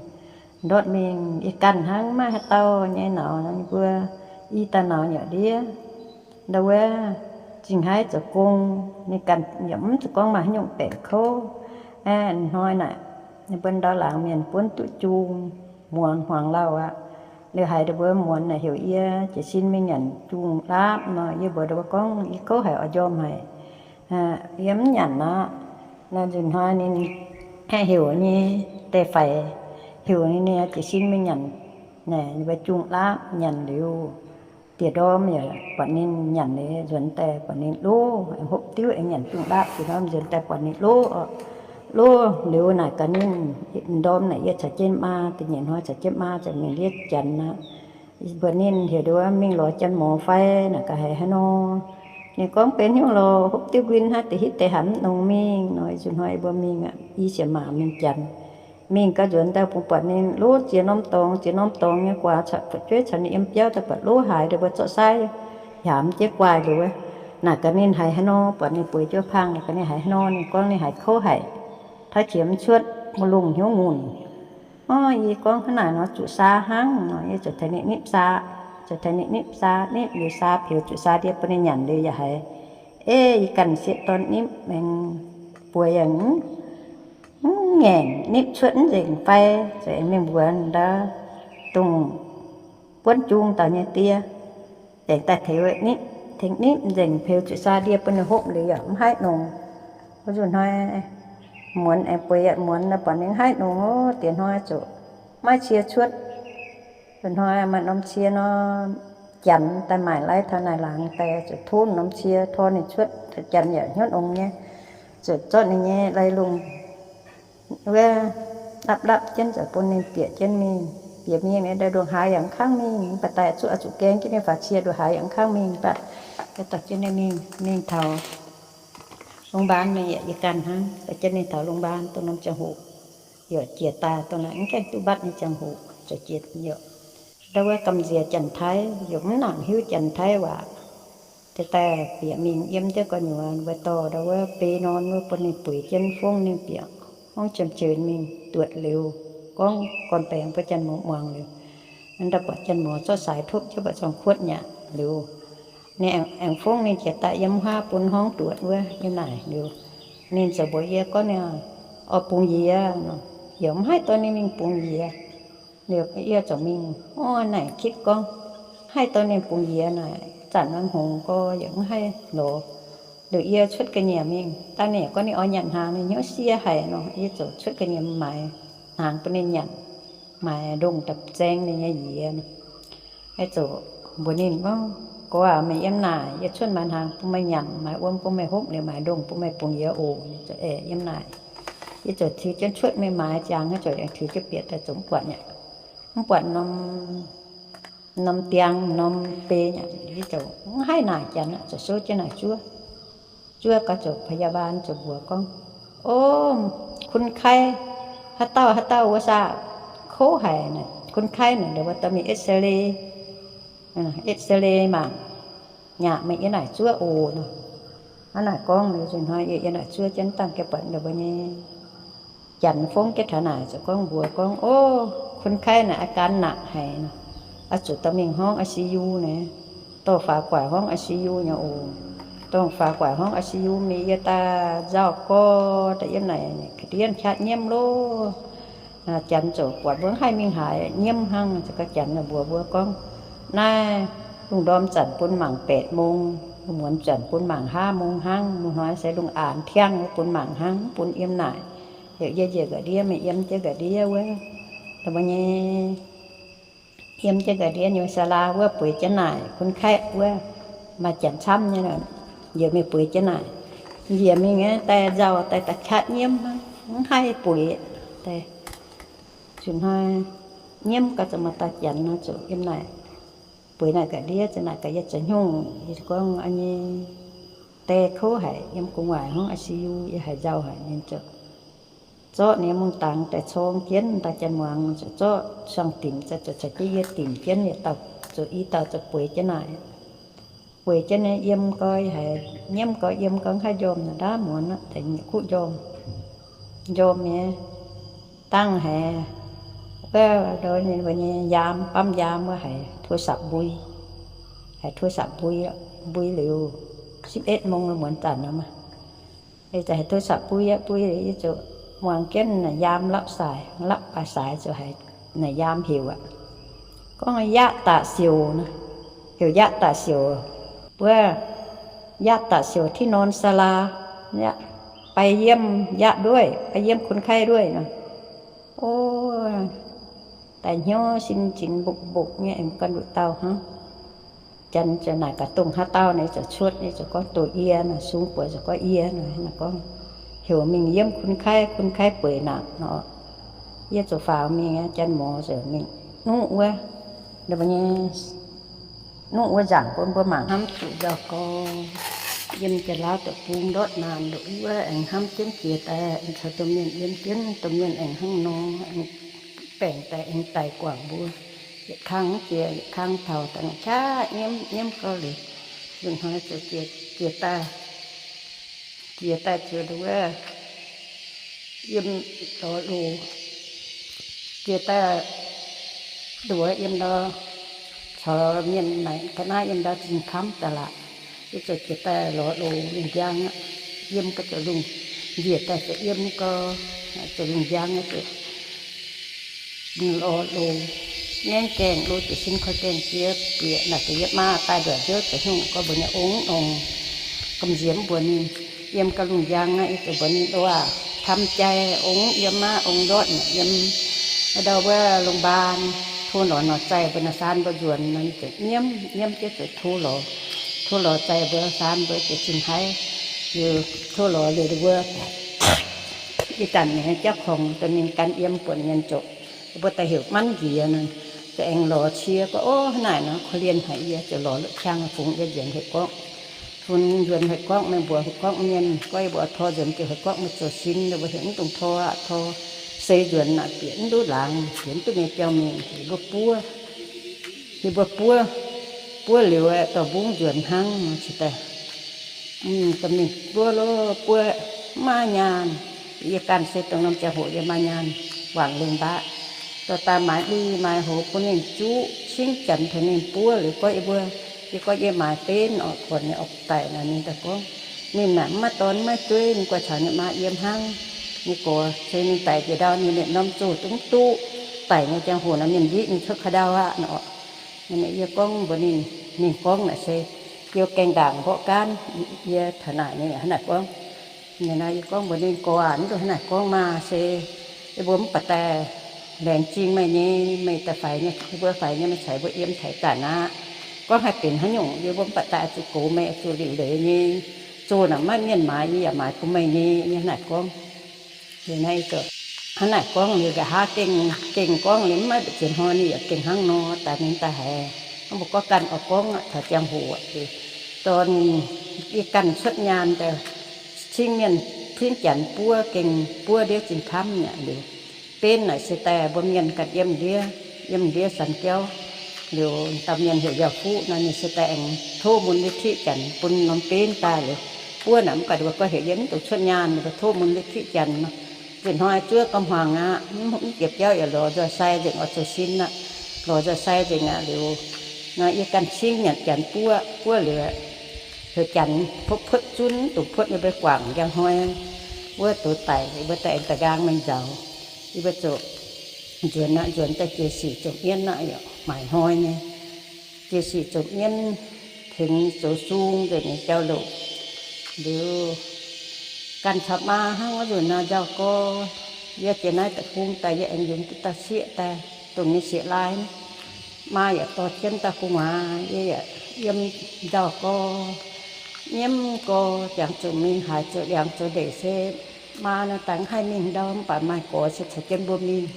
Ndortv mingh yie ganh hnangv, maiv maaih haaix dauh nyei nauz nor, ninh mbuo i daaih nauz nyei ndiev. Ndau wuov zingh haiv zoux gong, ninh ganh yaac mv zuqc gorngv maaih haaix nyungc baengc kouv. Aeqv, hnoi naaic, ninh mbuo ndau laangz mienh buonv duqv jung, muangx hmuangx lauh aqv. Liuz haiz ninh mbuo muonz naaic heuc yie jiez sin mingh nyanc jung laapv nor, yie mbuox ninh mbuo gorngv, yie kouv haic oix njormh haic, yie mv nyanc aqv. Naaiv nzunc hnoi ninh heuc nyei, die faix heuc ninh, ninh jiez sin mingh nyanc, naaic ninh mbuo jung laapv nyanc liuz, diex ndorm yaac buatc ninh nyanc liuz nzuonx daaih buatc ninh lov, hopv diuv aengx nyanc jung laapv, diex ndorm nzuonx daaih buatc ninh lov. Lov liuz naaic gaax ninh, ndorm naaic yie caux jienv maa, da'nyeic hnoi caux jienv maa ziouc mingh ndiev janx aqv. Mbuox ninh heuc nduov mingh lorz janx-morz fai naaic gaax haiz haaix nor. Ninh gorngv benx hnyouv lorz hopv diuv nquin hnangv, deix hitv deix hanc mv nongx mingh nor. Nzunc hnoi yie mbuo mingh aqv, i siec maac mingh janx. Mingh gau nzuonx daaih bungx buatc ninh lov ziex norm dorngx, ziex norm dorngx nyei guaax caux fu'jueiv caux ninh yiem biauv daaih buatc lov haaix, ninh mbuo zorqv saaiv hiaamx jienv guaaih liuz, naaic gaax ninh haiz haaix nor, buatc ninh bueix jienv pang, naaic gaax ninh haiz haaix nor. Ninh gorngv ninh haiz kouv haic, taav qiex mv cuotv, mbu'lungh hnyouv ngunc. Orv, yie gorngv hnangv naaic nor zuqc saa hnangv nor, yie ziouc tengx ninh nipv saa. Ziouc tengx ninh nipv saa, nipv liuz saa peux zuqc saa ndie bun ninh nyanc liuz yaac haiz, ei, yie ganh sieqv dorn nipv aengx bueix yaac mv ngaengc, nipv cuotv mv nzengc fai. Ziouc aengx mingh mbuox ndau dongh buonv jung dauh nyei die, aengx daaih tengx nipv, tengx nipv nzengc peux zuqc saa ndie bun ninh hopv liuz yaac mv haih nongx. Wuov nzunc hnoi muonz aengx bueix yietc muonz nor, buatc ninh mv haih nongx, diex hnoi ziouc maiv cie cuotv. Nzunc hnoi maaih norm cie nor, janx daaih maaic lai taux naaic laangz daaih ziouc tov norm cie tor ninh cuotv. Janx yaac hnyouv nongx nyei, ziouc zorqv ninh nyei lai-lungh wuov lapv lapv jienv ziouc bun ninh bieqc jienv mingh. Bieqc mingh, ndongc haaix yaac mv kangv mingh, mv baac daaih zuqc, zuqc gaeng jienv ninh faaux cie, ndongc haaix yaac mv kangv mingh. Mv baac yie dorh jienv ninh mingh, mingh taux โรงพยาบาล mingh yaac yie ganh hnangv, dorh jienv ninh taux โรงพยาบาล dongh norm ziangh hoc, yaac jiex daaih dongh naaic mv gaengh duqv mbatv nyei ziangh hoc, ziouc jiex yaac ndau wuov gamh nziex Janx-Taiv, yaac mv nangc hiuv Janx-Taiv waac. Deix daaih bieqc mingh yiem jienv gu'nyuoz, mbuo dorh ndau wuov bei norn wuov bun ninh bueix jienv fongv ninh bieqc hmuangv jiem-jiex mingh duotv liuz, gorngv gorn-baengx bun Janx-Muoz muangx liuz, ndau buatc Janx-Muoz zorqv saaix topv jienv buatc zorng kuotv nyanc liuz, ninh aengx fongv ninh jiex daaih yiem huaav bun horngv duotv wuov yiem naaic liuz, ninh ziouc mbuox yie gorngv ninh oix bungx yie nor, yaac mv haih dorh ninh mingh bungx yie. Liuz yie ziouc mingh, o, naaic kitv gorngv, haih dorh ninh bungx yie naaic, zanc naaiv hngongx gorx yaac mv haih lorz. Liuz yie cuotv ga'nyiec mingh, daaih ninh gorngv ninh oix nyanc hnaangx, ninh hnyouv sie haic nor, yie ziouc cuotv ga'nyiec maaiz hnaangx bun ninh nyanc, maaiz ndongh daaih zaeng ninh nyei yie. Yie ziouc mbuox ninh gorngv, Gorx aac, meih yiem naaic, yie cuotv maaiz hnaangx bun meih nyanc, maaiz wuom bun meih hopv, liuz maaiz ndongh bun meih bungx yie oc. Aeqv, yiem naaic. Yie ziouc tiux jienv cuotv mingh maaiz ziangx, ziouc aengx tiux jienv bieqc daaih, ziouc mv buatc nyei, mv buatc norm, norm diang, norm bei nyei. Yie ziouc mv haih naaic Janx, ziouc souv jienv naaic zuov. Zuov gau ziouc พยาบาล ziouc mbuox gorngv, O, คนไข้, haaix dauh haaix dauh wuov saah, kouv haic naaic, คนไข้ naaic, ndau wuov dorh mingh เอ็กซเรย์ เอ็กซเรย์ mangc, nyaah meih yiem naaic zuov oc nor. Hnangv naaic gorngv liuz, nzunc hnoi yie yiem naaic zuov jienv dangh geh buatc ndau wuov nyei Janx fongv jienv taux naaic, ziouc gorngv mbuox gorngv, O, คนไข้ naaic อาการหนัก haic nor, oix zuqc dorh mingh horngv ไอซียู naaic, dorh faaux guaic horngv ไอซียู nyei oc. Dorh faaux guaic horngv ไอซียู mingh, yie daaih nzauh gorx daaih yiem naaic ga'ndiev qaqv nyiemv loh. Janx ziouc buatc mbuo mv haih mingh haaix, nyiemv hnangv. Ziouc gau Janx mbuox mbuo gorngv, Naaiv lungh ndorm zanc bun mangc แปดโมง, lungh muonz zanc bun mangc ห้าโมง hnangv. Lungh hnoi se lungh aanx tiangv wuov bun mangc hnangv, mv bun yiem naaic. Heuc yie njiec ga'ndiev mingh yiem jienv ga'ndiev wuov, mbuo nyei yiem jienv ga'ndiev nyei ศาลา wuov bueix jienv naaic คนไข้ wuov, maaih janx camv nyei, njiec mingh bueix jienv naaic. Njiec mingh daaih nzauh daaih da'qaqv nyiemv hnangv, mv haih bueix. Daaih zuqc hnoi nyiemv gau ziouc maaih dauh janx nor ziouc yiem naaic bueix naaic ga'ndiev, ziouc naaic gaax yie zoux hnyouv, yie gorngv, Aa nyei, die kouv haic, yiem gu'nguaaic horngv ไอซียู, yie haiz nzauh haic. Ninh ziouc zorqv ninh nyei mungv dangx daaih corng jienv, dauh janx muangx ziouc zorqv suangx dimc, ziouc caux jienv yie dimc jienv, yietc dauh zoux i dauh zoux bueix jienv naaic. Bueix jienv nyei yiem gau haic, nyiemv gau yiem gau, mv haih njormh, ndaauv muonz aqv, deix nyei kuv njormh, njormh nyei. Dangh haiz wuov, mbuo nyei yaam, ปั๊มยาม wuov haiz โทรศัพท์ mbui, haiz โทรศัพท์ mbui, mbui liuz สิบเอ็ดโมง muonz zanc nor maah. Haiz โทรศัพท์ mbui aqv, mbui liuz yie ziouc muangx jienv naaic yaam lapv saaix, lapv baaix saaix ziouc haiz naaic yaam heuc aqv. Gorngv ยะตะเสี่ยว nor, heuc ยะตะเสี่ยว wuov, ยะตะเสี่ยว ที่นอนศาลา aqv, ไปเยี่ยมญาติด้วย, ไปเยี่ยมคนไข้ด้วย nor. O, daaih hnyouv sin zinx mbokv mbokv nyei aengx ganh nduqc dauh hnangv. Janx ziouc naaic gaax dongh haaix dauh, ninh ziouc cuotv, ninh ziouc gorngv, Dongh yie nor. Sung buoz ziouc gorngv, Yie nor. Ninh gorngv, Heuc mingh yiem คนไข้, คนไข้ bueix naaic nor. Yie ziouc faaux mingh, janx-muoz ziouc mingh nuqv wuov, mbuo nyei nuqv wuov nzaangc bun mbuo mangc hnamv zuqc nzauh gorx. Yiem jiex Laauv deic-bung ndortv naanc ndoqv wuov aengx hnamv jienv jiex daaih aengx caux domh mienh yiem jienv, domh mienh aengx hnangv nor, aengx baengc daaih aengx daic guangc mbuo. Yietc kang jiex yietc kang taux daaih qaqv nyiemv, nyiemv gau liuz, nzunc hnoi ziouc jiex, jiex daaih, jiex daaih ziouc nduov wuov yiem lorz loz, jiex daaih nduov yiem ndau, caux mienh naaic ga'naaiv yiem ndau zinh kamv daaih laqc. Yie ziouc jiex daaih lorz loz lungh njang aqv. Yiem gau ziouc lungh, njiec daaih ziouc yiem gau, ziouc lungh njang aqv, ziouc lorz loz, ngaengv gaengh loz ziouc sin koi gaengh jiex bieqc naaic, ziouc yietv maa daaih nduqc hnyouv zoux hnyouv gorngv mbuox ninh ong nongx, gamh nziex mv mbuox ninh. Yiem gau lungh njang aqv, yie ziouc mbuox ninh, Loz aac, ทำใจ, ong yiem aqv, ong ndortv naaic yiem ndau wuov โรงพยาบาล, tov lorz norqc zaih mbuo naaic saan mbuo nzuonx. Nor ninh ziouc nyiemv, nyiemv jienv ziouc tov lorz, tov lorz zaih mbuo saan mbuo ziouc zinh haiv. Liuz tov lorz liuz mbuo ih zanc nyei jauv kongx dongh ninh gan yiem buonc mienh ziouc Mbuo daaih heuc manv nziex nor, ziouc aengx lorz cie gorngv, Ov, hnangv naaic nor korv-lienh haic, yie ziouc lorz lotv qang fungx yie nzuonx heuc gorngv. Fungx nzuonx heuc gorngv, mienh mbuox heuc gorngv mienh, gorngv yie mbuo oix tor nzuonx ziouc heuc gorngv mbuo zoux sin, mbuo heuc mv dungx tor aqv, tor se nzuonx naaic bieqc mv duqv laangz, bieqc mv duqv nyei jauv mingh, mbuo buov. Yie mbuo buov, buov liuz aeqv, dorh mbungv nzuonx hnangv nor cingx daaih, mingh buov lov buov, mv maaih nyaanh. Yie ganh se dongh norm ziangh hoc yie maaih nyaanh, waanc lengh mbaac, dorh daaih maaiz lui maaiz hoz bun ninh zuqv cingv janx tengx ninh buov liuz gorngv yie mbuo, yie gorngv yie maaiz benv orqc, buatc ninh orqc daic naaic, ninh daaih gorngv, ninh naaic mv maaih dorn mv maaih dueiv, ninh guai caux ninh maa yiem hnangv. Ninh gox se ninh daic njiec ndau, ninh liemh norm zuqc duqv mv duqv, daic nyei ziangh hoc naaic mienh ndiqv ninh cuotv ka'ndau aqv nor. Yie gorngv mbuox ninh, ninh gorngv naaic se, yie gaengh ndaangc mborqv gaanv, yie taux naaic ninh hnangv naaic gorngv. Yie gorngv mbuox ninh, Gorx aac, mv dungx hnangv naaic gorngv maah! Se yie mbuo mv baac daaih laengz zingh meih nyei, meih daaih faix nyei, yie mbuo faix nyei, meih caux yie mbuo yiem taux ih zanc aqv. Gorngv haih benx haaix nyungc, yie mbuo mv baac daaih oix zuqc gox meih, oix zuqc liuc leiz nyei. Zoh naaic mv maaih mienh maaiz, yie yaac maaiz bun meih nyei. Yie hnangv naaic gorngv. Liuz naaiv hnangv naaic gorngv liuz, nqa'haav gengh, gengh gorngv liuz, mv maaih mbu'ziex hnoi ninh yaac gengh hnangv nor daaih, ninh daaih haiz. Mv baac gorngv ganh oix gorngv taux ziangh hoc liuz, dorh ninh, yie ganh cuotv nyaanh daaih cingv mienh, cingv janx buov, gengh buov ndiev zinh kamv mi'aqv liuz, benv naaic se daaih mbuo mienh ganh yiem ndiev, yiem ndiev San Jauv. Liuz dauh mienh heuc Yauh Fuqv nor, ninh se daaih aengx tov mun li tiqv janx bun norm benv daaih liuz, buov naaic mv baac ninh mbuo gorngv heuc yie mv dungx cuotv nyaanh, ninh mbuo tov mun li tiqv janx nor. Nzunc hnoi zuov gauh hmuangx aqv, mv jiex biauv yaac lorz nzoih sai nzengc, oix zoux sin aqv, lorz nzoih sai nzengc aqv. Liuz nor yie ganh cingv nyanc janx buov, buov liuz heuc janx puotv puotv zunv, dungx puotv yie mbuo guangc njang hnoi wuov douz daic, yie mbuo daaih aengx daaih nqaang mingh nzaaux. Yie mbuo ziouc nzuonx aqv, nzuonx daaih jiex sic zomc mienv aqv, yaac maaic hnoi nyei. Jiex sic zomc mienv tengx zoux sung nzengc nyei jauv-louc. Liuz ganh caux maa hnangv wuov nzunc nor nzauh gorx. Yie jiex naaiv deic-bung daaih yie aengx yungz duqv dauh sieqv daaih, dongh nyei sieqv-laai. Maa yaac dorh jienv dauh gu'nguaaz, yie yaac yiem nzauh gorx, nyiemv gorx, jangx zuqc mingh haaix zoux liangx zoux ndeic se maa nor daaih mv haih mingh ndau, mv baac maaih gorx se caux jienv mbuo mingh.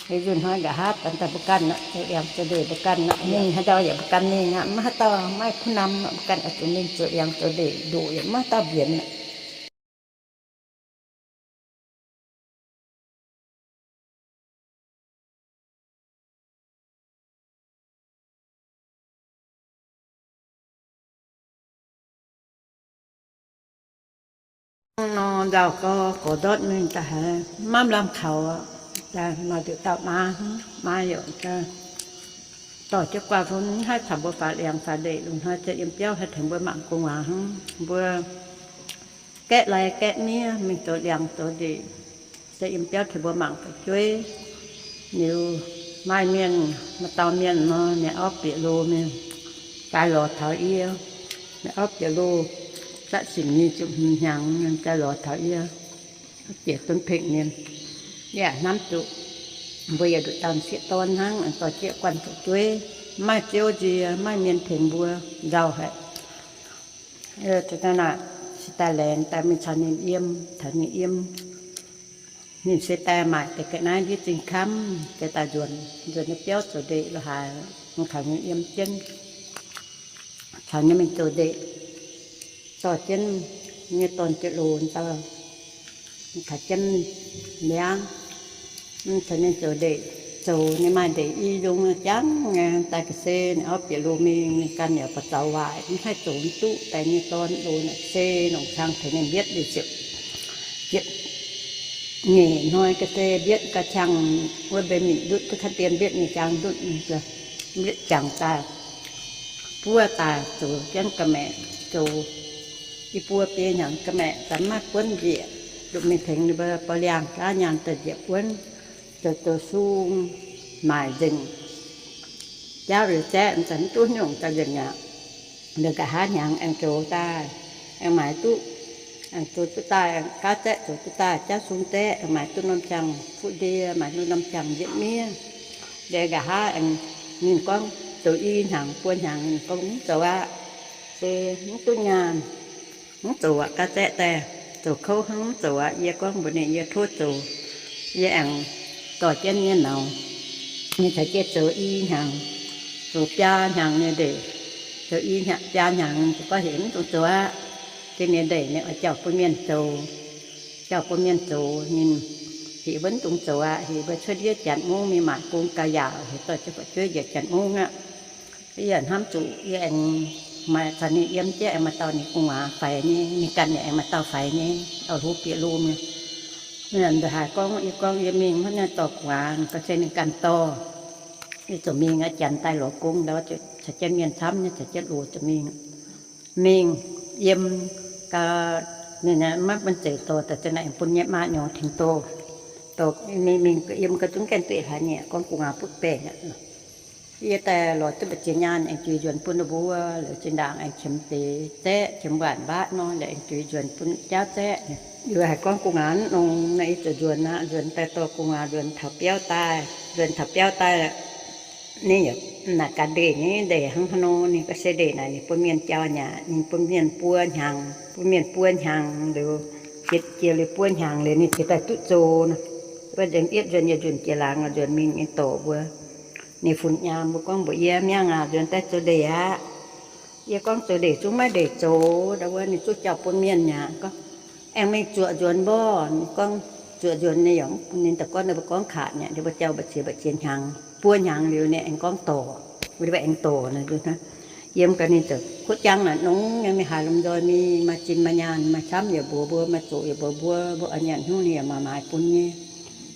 Liuz nzunc hnoi nqa'haav daaih mbuo ganh aqv, zoux liangx zoux ndeic mbuo ganh aqv, mingh haaix ndau yaac mbuo ganh mingh aqv, maiv haaix dauh, maiv kuv nam, mbuo ganh oix zuqc mingh zoux liangx zoux ndeic, ndoqc yaac maiv haaix dauh mbienx aqv. Nor nzauh gorx, gorx ndortv mingh daaih haiz maiv lamh kaux, daaih maaih nduqc dauh maa hnangv, maa yaac dorh jienv guaax bun mv haih caux mbuo faaux liangx faaux ndeic. Lungh hnoi ziouc yiem biauv haih tengx mbuo mangc gu'nguaaz hnangv. Mbuo gaeqv lai gaeqv miev mingh zoux liangx zoux ndeic, se yiem biauv tengx mbuo mangc fu'jueiv. Liuz maaih mienh, maaih dauh mienh nor, ninh orv bieqc loh mingh, jaaix lorz taux yie. Ninh orv bieqc loh, zatv sic nyic ziepc hmz hnyangx, jaaix lorz taux yie, bieqc dunv pengx ninh. Yie hnamv zuqc mbuo yietc nduqc dauh sieqv dorn hnangv, dorh jieqv guanh fu'jueiv, maaih ziouv nzie, maaih mienh tengx mbuo, nzauh haic. Aa, se daaih laengz daaih mingh caux ninh yiem, caux ninh yiem. Ninh se daaih maaic deix ga'naaiv ndiev zingh kamv, se daaih nzuonx, nzuonx nyei biauv zoux ndeic lo haaix, mingh caux ninh yiem jienv, caux ninh mingh zoux ndeic, dorh jienv nyei dorn-ziouv loz daaih, mingh caux jienv miangv, mingh caux ninh zoux ndeic, zoux ninh maaih ndeic i nzung jangv nyei. Daaih ga'sie ninh orv bieqc loh mingh, ninh ganh yaac buatc zaux waaic, mv haih zoux duqv daaih nyei dorn loz naaic, se longc qang tengx ninh mbietv liuz ziepc, ziepc nyeic hnoi ga'sie mbietv ga'qang wuov mbenc mingh ndutv duqv ka'dien mbietv nyei jangx ndutv, mbietv jangx daaih, buov daaih zoux jienv ga'maeqc, zoux i buo biei hnyangx ga'maeqc daaih mv maaih buonv njiec, lomh mingh tengx ninh mbuo borqv liangh gaav nyaanh daaih njiec buonv, zoux zoux sung maaic nzengc. Jauv liuz zaeqv daaih mv duqv nyungc daaih nzengc aqv. Liuz nqa'haav hnyangx aengx zoux daaih, aengx maaiz duqv, aengx zoux duqv daaih, gaav zaeqv zoux duqv daaih, jauv sung zaeqv aengx maaiz duqv norm qangx fuqv ndie, maaiz duqv norm qangx mbietv miev. Liuz nqa'haav aengx, ninh gorngv zoux i hnyangx buo hnyangx, ninh gorngv mv zoux aqv, se mv duqv nyaanh, mv zoux aqv, gaav zaeqv daaih, zoux kouv hnangv, mv zoux aqv. Yie gorngv mbuox ninh yie tov zoux, yie aengx dorh jienv nyei nauz, Ninh caux jienv zoux i hnyangx, zoux biaa hnyangx nyei ndeic. Zoux i hnyangx, biaa hnyangx, ziouc gorngv heuc mv dungx zoux aqv. Jienv nyei ndeic ninh oix jauv bun mienh zoux, jauv bun mienh zoux. Ninh heuc mbuo mv dungx zoux aqv, heuc mbuo cuotv ndiev janx mungv mingh maaic gong gauh yaauc, heuc dorh jienv fu'jueiv njiec janx mungv aqv. Yie hnamv zuqc yie aengx maaih caux ninh yiem jienv aengx maaih dauh ninh gu'nguaaz faix nyei, ninh ganh yaac aengx maaih dauh faix nyei, auv-hlo bieqc lomh nyei. Ninh haiz gorngv, yie gorngv yie mingh hnangv naaiv dorh gu'nguaaz, ga'sie ninh ganh dorh. Yie ziouc mingh aqv, janx daaih lorz gong ndau, caux jienv mienh camv nyei, caux jienv loz ziouc mingh. Mingh yiem gau, ninh maiv bun zeic dorh, daaih za'naaic aengx bun nyei maa nyorx tengx dorh. Dorh ninh mingh yiem gau zungv gaengh duqv hlaax nyieqc, gorngv gu'nguaaz butv baengc aqv. Yie daaih lorz duqv mbu'ziex nyaanh aengx juix nzuonx bun ninh mbuo, liuz zinh ndaangc aengx qiemx deix zaeqv, qiemx waanc mbaatv nor, liuz aengx juix nzuonx bun jaauv zaeqv. Liuz haiz gorngv gu'nguaaz nongx naaic, yie ziouc nzuonx aqv. Nzuonx daaih dorh gu'nguaaz nzuonx taux biauv daaih. Nzuonx taux biauv daaih, ninh yaac naaic gaax ndeic nyei, ndeic hnangv haaix nor, ninh ga'sie ndeic naaic ninh bun mienh jauv nyei aqv. Ninh bun mienh buo hnyangx, bun mienh buo hnyangx liuz, jiex, jiex liuz buo hnyangx liuz ninh ziouc daaih duqv zoux nor. Wuov nzengc yietv nzuonx yietc nzunc jiex laangz nzuonx mingh, ninh dorh mbuo, ninh funx nyaam mbuo gorngv mbuox yie, Miangh aac, nzuonx daaih zoux ndeic aqv. Yie gorngv, Zoux ndeic zungv maiv ndeic zoux. Ndau wuov ninh zungv jauv bun mienh aqv. Gorngv, Aengx mingh zuoqc nzuonx mborqv. Ninh gorngv, Zuoqc nzuonx nyei yaac ninh daaih gorngv ninh mbuo gorngv kaac nyei, ninh mbuo jauv mbu'ziex mbu'ziex hnyangx, buo hnyangx liuz ninh aengx gorngv dorc. Ninh mbuo aengx dorc nor, yiem gau ninh ziouc kuv jangv naaic nongx nyei, mingh haaix lomh nzoih mingh, maaih zinh maaih nyaanh, maaih camv yaac mbuox mbuo, maaih zoqc yaac mbuox mbuo, mbuo oix nyanc haaix nyungc ninh yaac maaiz maaiz bun nyei.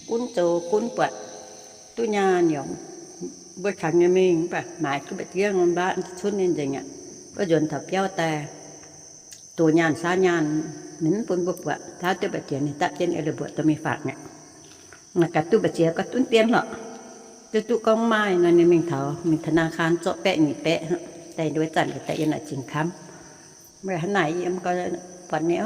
Gunv zoux gunv buatc duqv nyaanh yaac mbuo caux ninh mingh, mv baac maaiz duqv mbu'ziex nor mv baac cunv ninh nzengc aqv. Wuov nzuonx taux biauv daaih, doz nyaanh saauv nyaanh ninh mv bun mbuo buatc, saauv duqv mbu'ziex ninh dapv jienv ei leiz mbuoqc dorh mingh faatc mi'aqv. Naaic gaax duqv mbu'ziex gorngv duqv dien lorqc. Duqv duqv gorngv maaih nor ninh mingh taux, mingh ธนาคาร zorqv baeqv nyic baeqv, daaih nduov zanc daaih yiem naaic zingh kamv. Meih hnangv naaic yiem gau, buatc ninh,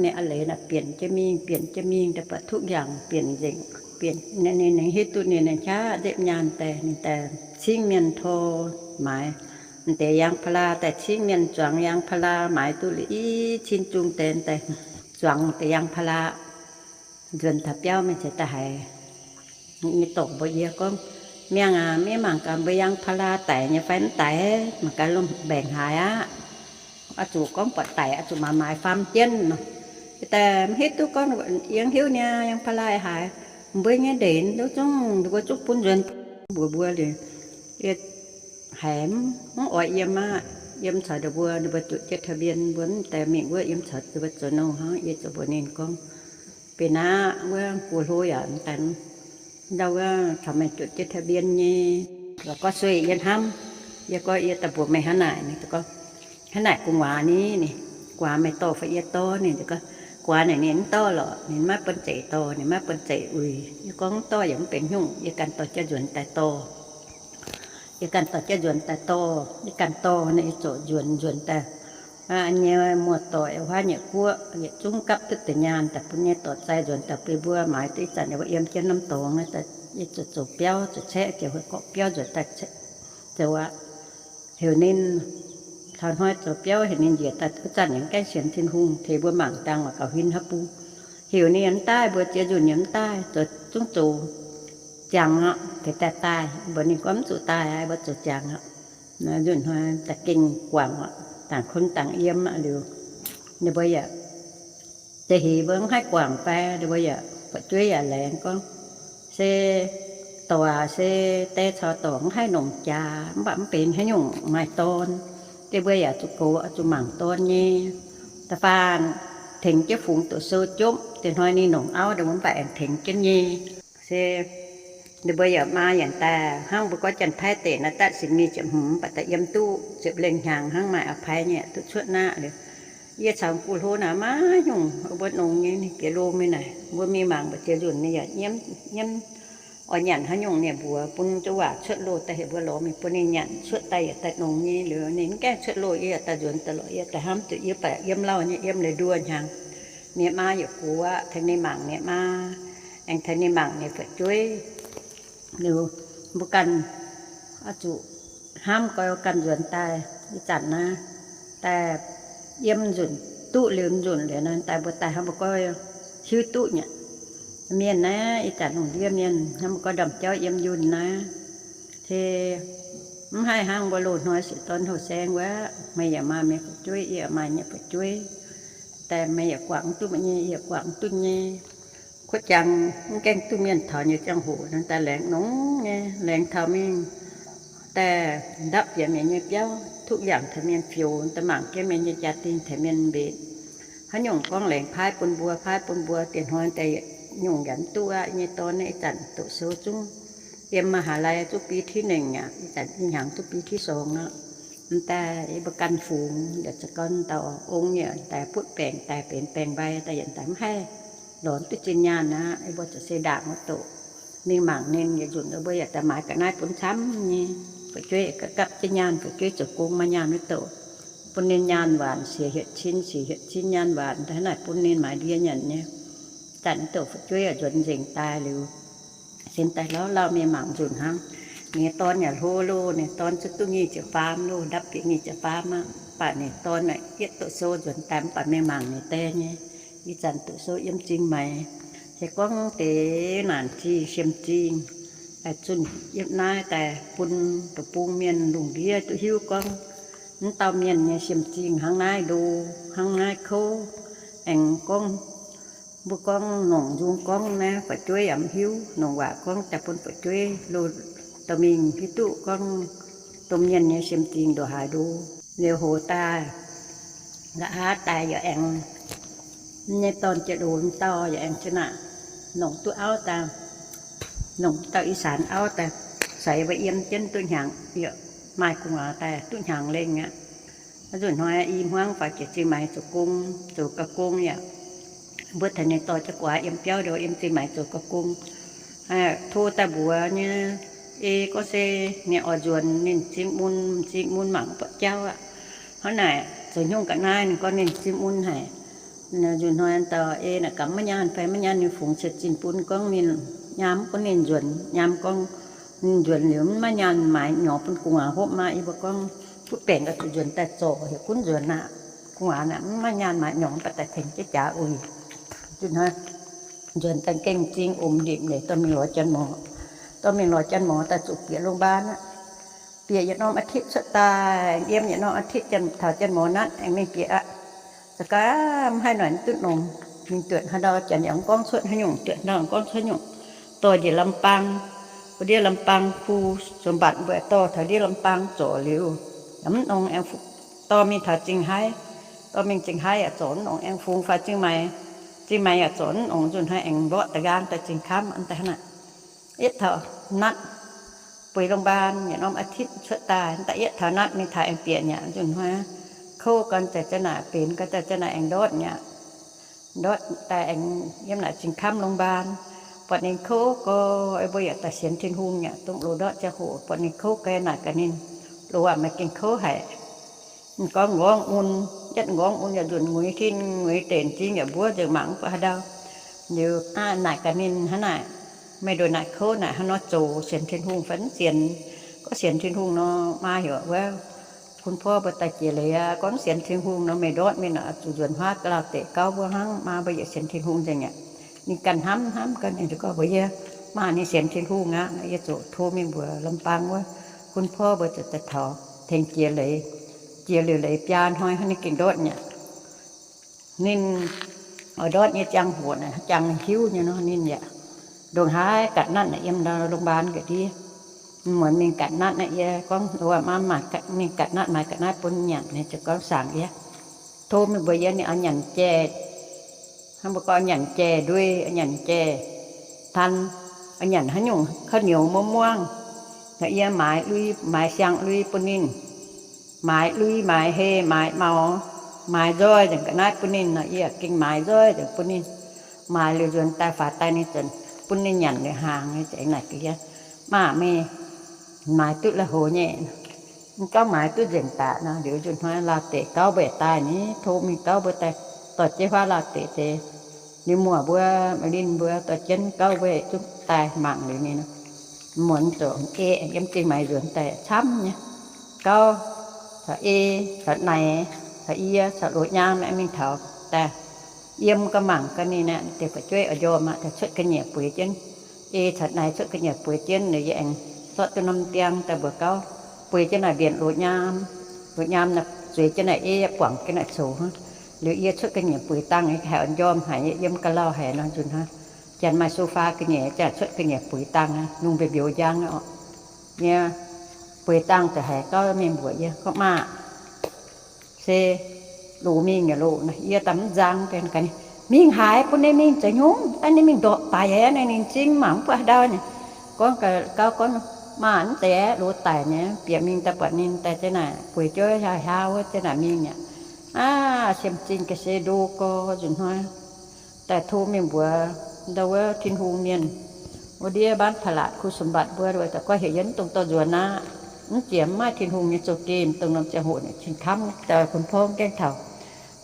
ninh a'leiz naaic bieqc jienv mingh, bieqc jienv mingh, daaih buatc ทุกอย่าง bieqc nzengc, bieqc, ninh, ninh hiuv duqv ninh, ninh qaqv nzepv nyaanh daaih, ninh daaih cingv mienh tor maaiz deix ยางพารา daaih cingv mienh zuangx ยางพารา maaiz duqv liuz i cin zungh deix daaih zuangx deix ยางพารา. Nzuonx taux biauv mingh cingx daaih haiz nyei dorc mbuox yie gorngv, Miangh aac, mienh mangc gaax mbuo ยางพารา daic nyei fai mv daic, mangc gaax lomh mbaengc haaix aqv. Oix zuqc gorngv buatc daic, oix zuqc maaiz maaiz faam jienv nor. Daaih mv hiuv duqv gorngv, yie mv hiuv nyei ยางพารา haaix. Mbuo nyei ndeic duqv zungv, mbuo zungv bun nzuonx mbuox mbuo liuz, yie haiz mv oix yiem aqv. Yiem caux ninh mbuo, ninh mbuo zuqc jienv ทะเบียน mbuo mv deix mingh wuov yiem caux ninh mbuo zoux nouh hnangv. Yie ziouc mbuox ninh gorngv, Benx aqv, wuov gu'hlo yaac mv daaih, ndau wuov caux meih zuqc jienv ทะเบียน nyei. Gorngv sueih yie hnamv, yie gorngv yie daaih mbuox meih hnangv naaic. Ninh gorngv, Hnangv naaic gu'nguaaz ni, ninh, gu'nguaaz meih dorh fai yie dorh? Ninh gorngv, Gu'nguaaz naaic ninh mv dorh lorqc, ninh maiv bun zeic dorh, ninh maiv bun zeic uix. Yie gorngv, Mv dorh yaac mv benx haaix nyungc, yie ganh dorh jienv nzuonx daaih dorh. Yie ganh dorh jienv nzuonx daaih dorh, yie ganh dorh nor, yie ziouc nzuonx, nzuonx daaih nyei muoz-doic wuov haav nyei guoqv yietc zungv gapv duqv deix nyaanh daaih bun nyei dorc zai nzuonx daaih bun mbuo maaiz duqv. Ih zanc yie mbuo yiem jienv norm dorngx, yie ziouc zoux biauv, zoux caeqv, ziouc hueix gorqv biauv nzuonx daaih zoux aqv. Heuc ninh taux hnoi zoux biauv, heuc ninh njiec daaih wuov zanc yaac gaengh sienx Tin-Hungh, tengx mbuo mangc dangh mangc gaax huin haaix bung. Heuc ninh yaac mv daaih, mbuox ziex nzunc yaac mv daaih, zoux zungv zoux jangx aqv, tengx daaih daaih. Mbuox ninh gorngv, Mv zuqc daaih aqv, mbuo zoux jangx aqv. Nzunc hnoi da'gengh guangc aqv, dangc kun dangc yiem aqv liuz, ninh mbuo yaac deix heix mbuo mv haih guangc fai, ninh mbuo yaac fu'jueiv yaac laengz gorngv, Se dorc aac, se die caux dorc mv haih longc jaax, mv baac mv benx haaix nyungc maaih dorn. Deix mbuo yaac zuqc goux, zuqc mangc dorn nyei. Da'faanh tengx jienv fungx doqc sou jomv, deix hnoi ninh longc auv, deix mbuo mv baac aengx tengx jienv nyei. Se ninh mbuo yaac maa yaac daaih hnangv mbuo gorngv Janx-Taiv deic naaiv, da'sic mingh ziepc hmz mv baac daaih yiem duqv ziepc lengh hnyangx hnangv, maaih a'paiv nyei duqv cuotv naqv liuz. Yie caux gu'hlo naaic maiv nyungc, mbuo nongx nyei, ninh bieqc lomh nyei naaic, mbuo mingh mangc mbu'ziex nzunc ninh yaac nyiemv, nyiemv oix nyanc haaix nyungc ninh mbuox bun jienv waac cuotv loh daaih heuc mbuo lorz mingh bun ninh nyanc. Cuotv daaih yaac daaih nongx nyei liuz ninh mv gaengh cuotv loh, yie yaac daaih nzuonx daaih lorz, yie daaih hnamv zuqc yie baac yiem lauh nyei, yiem leiz nduoh hnyangx. Ninh maa yaac gox aqv, tengx ninh mangc ninh maa, aengx tengx ninh mangc ninh fu'jueiv. Liuz mbuo ganh oix zuqc hnamv gau ganh nzuonx daaih. Ih zanc naaiv daaih yiem nzunc duqv liuz nzunc liuz nor daaih mbuo daaih hnamv mbuo gorngv hiuv duqv nyei. Mienh naaiv ih zanc lungh ndiev mienh hnamv mbuo gorngv ndorm jauv yiem yunh naaiv, Se mv haih hnangv mbuo loz-hnoi se dorn houh saeng wuov, meih yaac maaih meih fu'jueiv, yie yaac maaih yie nyei fu'jueiv. Daaih meih yaac guangc duqv meih nyei, yie yaac guangc duqv nyei. Kuotv jangx mv gaengh duqv mienh taux nyei ziangh hoc nor, daaih laengz nongx nyei, laengz taux mingh daaih ndapv bieqc mienh nyei biauv, ทุกอย่าง taux mienh fioux, daaih mangc jienv mienh nyei jaa-dingh taux mienh mbetc. Haaix nyungc gorngv laengz paaiv bun mbuo, paaiv bun mbuo, dieh hnoi daaih nyungc yaac mv duqv aqv. Yie nyei dorn naaiv ih zanc doqc sou zungv yiem มหาลัย zungv ปีที่หนึ่ง aqv. Ih zanc ih hnyangx duqv ปีที่สอง aqv. M'daaih yie mbuo ganh fungx yaac za'gorn dauh ong yaac daaih butv baengc daaih benx baengc mbai daaih yaac daaih mv haih lorz duqv zinh nyaanh aqv. Yie mbuo ziouc se ndaangc wuov doqc mingh mangc ninh yietc nzunc, mbuo yaac daaih maaiz ga'naaiv bun camv nyei. Fu'jueiv gapv jienv nyaanh, fu'jueiv zoux gong maaih nyaanh wuov doqc, bun ninh nyaanh waanc, siec hietc cin siec hietc cin nyaanh waanc, hnangv naaic bun ninh maaiz ndie nyanc nyei. Zanc doqc fu'jueiv yaac nzuonx nzengc daaih liuz, sin daaih lauh lauh mingh mangc nzunc hnangv. Ninh nyei dorn yaac hlo loh, ninh dorn zuqc duqv nyic ziepc faam loh, ndapv bieqc nyic ziepc faam aqv. Mv baac ninh dorn naaic yietv doqc sou nzuonx daaih mv baac mingh mangc ninh die nyei. Ih zanc doqc sou yiem Zingh Maix. Se gorngv deix naanc zingh, siemv zingh, zunh yietv naaiv daaih bun deic-bung mienh lungh ndiev duqv hiuv gorngv mv dauh mienh nyei siemv zingh hnangv naaiv ndo, hnangv naaiv kouv. Aengx gorngv mbuo gorngv nongc nzung gorngv naaiv fu'jueiv yaac mv hiuv, nongc waac gorngv daaih bun fu'jueiv loz dorh mingh hiuv duqv gorngv domh mienh nyei siemv zingh ndongc haaix ndo. Liuz hoz daaih, nqa'haav daaih yaac aengx nyei dorn jiex loz dauh yaac aengx ziex naaic nongc duqv auv daaih, nongc dauh ih zanc auv daaih, ceix mbuo yiem jienv duqv hnyangx, yaac maaih gu'nguaaz daaih duqv hnyangx lengh aqv. Nzunc hnoi i hmuangv faaux jiex Zingh Maix zoux gong, zoux ga'gong yaac mbuo taux ninh dorh jienv guaax yiem biauv ndoh yiem Zingh Maix zoux ga'gong. Tov daaih mbuox nyei, ei gorngv se ninh oix nzuonx ninh m'zing mun, m'zing mun mangc buatc jauv aqv. Hnangv naaic zoux nyungc ga'naaiv ninh gorngv ninh m'zing mun haic. Nzunc hnoi dauh ei naaic gamh maiv nyaanh fai maiv nyaanh ninh fungx ciex zinh bun gorngv ninh nyaam gunv ninh nzuonx, nyaam gorngv ninh nzuonx liuz maiv nyaanh maaiz nyorx bun gu'nguaaz hopv maah. Yie mbuo gorngv butv baengc oix zuqc nzuonx daaih zorc heuc gunv nzuonx aqv. Gu'nguaaz naaic maiv nyaanh maaiz nyorx baac daaih tengx jienv jaax uix. Nzunc hnoi nzuonx daaih gengh m'zing omx ndipc leiz dorh mingh lorz janx-morz. Dorh mingh lorz janx-morz daaih zuqc bieqc โรงพยาบาล aqv. Bieqc yietc norm อาทิตย์ cuotv daaih, yiem yietc norm อาทิตย์ janx taux janx-morz natv aengx mingh bieqc aqv. Za'gaaih mv haih noic duqv nongx, mingh duqv haaix ndau janx yaac mv gorngv cuotv haaix nyungc, duqv haaix ndau gorngv cuotv haaix nyungc. Dorh njiec ลำปาง, mbuo ndiev ลำปาง khu sou mbatc mbuo dorh taux ndiev ลำปาง zorc liuz, yaac mv nongx aengx dorh mingh taux Zingh Haaix. Dorh mingh Zingh Haaix yaac zorc mv nongx aengx fungx faaux Zingh Maix. Zingh Maix yaac zorc mv nongx, nzunc hnoi aengx mborqv da'nqaang daaih Zingh Kamv daaih hnangv naaic. Yietv taux natv bueix โรงพยาบาล yietc norm อาทิตย์ cuotv daaih, da'yietv taux natv mingh taux aengx bieqc nyei. Nzunc hnoi kouv gau daaih za'naaic benx gau daaih za'naaic aengx ndortv nyei. Ndortv daaih aengx yiem naaic Zingh Kamv โรงพยาบาล, buatc ninh kouv gau, mbuo yaac daaih sienx Tin-Hungh nyei, dongh loz-ndortv ziangh hoc buatc ninh kouv gau naaic gaax ninh, loz-waac maaih gengh kouv haic. Gorngv nqorngv mun, yietv nqorngv mun yaac nzunc nguiz tin nguiz deic m'zing yaac mbuov nzengc mangc mv buatc haaix ndau. Liuz naaic gaax ninh hnangv naaic, meih nduqc naaic kouv naaic hnangv nor zoux, sienx Tin-Hungh fai mv sienx? Gorngv sienx Tin-Hungh nor, maa heuc wuov bun porv mbuo daaih jiex leiz aqv. Gorngv mv sienx Tin-Hungh nor, meih ndortv mingh nor zuqc nzuonx huaav ga'lauh deic gauv mbuo hnangv. Maa mbuo yietc sienx Tin-Hungh nzengc aqv. Ninh ganh hnamv hnamv gau, ninh ziouc gorngv mbuox yie, maa ninh sienx Tin-Hungh aqv. Yie ziouc tov mingh mbuox ลำปาง wuov bun porv mbuo ziouc daaih taux tengx jiex leiz. Jiex liuz leiz biaa hnoi hnangv ninh gengh ndortv nyei aqv. Ninh oix ndortv nyei ziangh hoc naaic, jangx hiuv nyei nor, ninh yaac ndongc haaix กัดนัด naaic yiem โรงพยาบาล ga'ndiev. Muonz mingh กัดนัด naaiv, yie gorngv, maa, mingh กัดนัด maaiz ga'naaiv bun nyanc. Ninh ziouc gorngv saangc yie, tov mingh mbuox yie ninh oix nyanc jai, hnangv mbuo gorngv nyanc jai nduiv, nyanc jai tan, nyanc haaix nyungc ข้าวเหนียว muangv muangv. Yie maaiz lui, maaiz siang-lui bun ninh, maaiz lui, maaiz hei, maaiz maux, maaiz nzoih nzengc ga'naaiv bun ninh nor, yie gengh maaiz nzoih nzengc bun ninh. Maaiz liuz nzuonx daaih faaux daaih ninh ziouc bun ninh nyanc liuz hnaangx. Ninh ziouc naaic gaax yie, maa, meih maaiz duqv la'hoz nyei? Mv gorngv maaiz duqv nzengc daaih nor. Liuz nzunc hnoi lauh deix gauv mbuo yaac daaih ni, tov mingh gauv mbuo daaih dorh jienv huaav lauh deix deix, ninh muoz mbuo, maaih linh mbuo dorh jienv gauv mbuo zungv daaih mangc liuz ninh. Muonz ziouc ei aengx yiem Zingh Maix nzuonx daaih camv nyei. Gauv caux ei caux naaic caux yie caux loz nyaam aengx mingh taux daaih yiem gau mangc gau ninh aqv. Deix fu'jueiv oix njormh aqv, daaih cuotv ga'nyiec bueix jienv. Ei caux naaic cuotv ga'nyiec bueix jienv, ninh yie aengx zorqv duqv norm ndiangx daaih mbuox gauv, bueix jienv naaic mbienc loz nyaam, loz nyaam naaic zueiz jienv naaic ei, buangc jienv naaic coux hnangv. Liuz yie cuotv ga'nyiec bueix dangh, haiz oix njormh haic, yiem ga'lauh haic nor nzunc hnangv. Janx maaih sofa ga'nyiec, janx cuotv ga'nyiec bueix dangh, lungh mbiouh mbiouh njang oc. Yie bueix dangh daaih haiz gauv mingh mbuox yie, gorngv, Maah, se loz mingh yaac loz. Yie daaih mv nzang, gaax ninh, Mingh haaix? Bun ninh mingh zoux hnyungv? Daaih ninh mingh ndortv daic aqv. Ninh, ninh zingv mangc mv buatc haaix ndau nyei. Gorngv gauv gorngv, Maah, mv zeiz, loz daic nyei. Bieqc mingh daaih buatc ninh daaih ziang naaic bueix jienv hlauv-hlauv wuov ziang naaic mingh aqv. Aav, siemv-zingh ga'sie ndo gorx nzunc hnoi daaih tov mingh mbuox ndau wuov Tin-Hungh mienh wuov ndiev บ้านผาหลาด ครูสมบัติ mbuo, daaih gorngv heuc yie mv dungx dorh nzuonx aqv. Mv ziec mv maaih Tin-Hungh nyei zouv-geh, dongh norm ziangh hoc cing kamv daaih bun porv gaengh taux.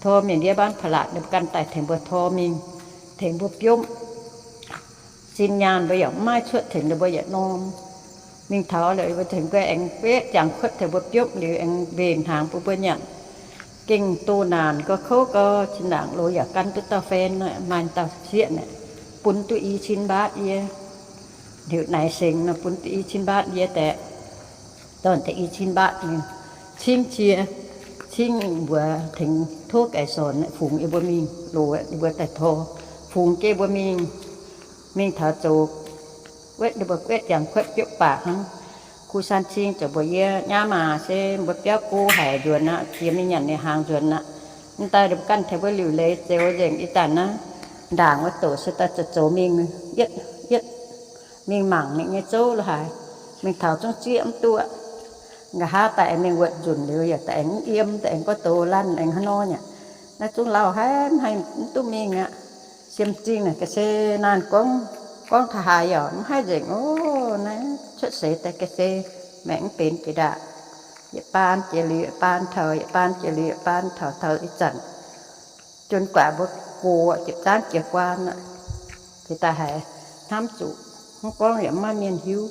Tor mienh ndiev บ้านผาหลาด ninh mbuo ganh daaih tengx mbuo tor mingh, tengx mbuo biomv. Sin nyaanh mbuo yaac mv maaih cuotv tengx ninh mbuo yietc norm. Mingh taux liuz mbuo tengx mbuo aengx wetv jangx kuotv tengx mbuo biomv liuz aengx mbenc hnaangx bun mbuo nyanc. Gengh doh naanc gauh kouv gauh zinh ndaangc loz yaac gan duqv dauh fan, maaih dauh sieqv naaic, bun duqv i cin mbaatv yie. Heuc naaic sengx nor bun duqv i cin mbaatv yie daaih. Dorn deix i cin mbaatv nyei, cingv cie, cingv mbuox tengx tov gaaix sornc fungx yie mbuo mingh loz, yie mbuo daaih tor, fungx jienv mbuo mingh. Mingh taux zoux wetv, ninh mbuo wetv jangx kuotv biopv baac hnangv. Kuv San Cing ziouc mbuox yie, Nyaam aac, se mbuo biauv go haic nzuonx aqv, jiex mingh nyanc ninh hnaangx nzuonx aqv. Mv daaih ninh mbuo ganh tengx mbuo liuc leiz zoux nzengc. Ih zanc naaiv ndaangc wuov doqc se daaih zoux zoux mingh, yietv, yietv mingh mangc ninh nyei zouv lo haaix. Mingh taux zungv zieqv mv duqv. Nqa'haav daaih aengx mingh wuotc nzunc liuz yaac daaih aengx mv yiem, daaih aengx gorngv doz lanc aengx hnangv nor nyei. Naaiv zungv lauh haic, mv haih mv duqv mingh aqv. Siemv-zingh naaic ga'sie naaic gorngv, gorngv taux haaix yaac mv haih nzengc. Ov, naaiv cuotv seix daaih ga'sie maengc mv benx jiex ndaangc. Yietc baan jiex liuz yietc baan taux, yietc baan jiex liuz yietc baan taux, taux ih zanc jun guaaic mbuo gox ziepc zaangv jiez guaan aqv. Jiex daaih haiz hnamv zuqc, mv gorngv yaac mv maaih mienh hiuv.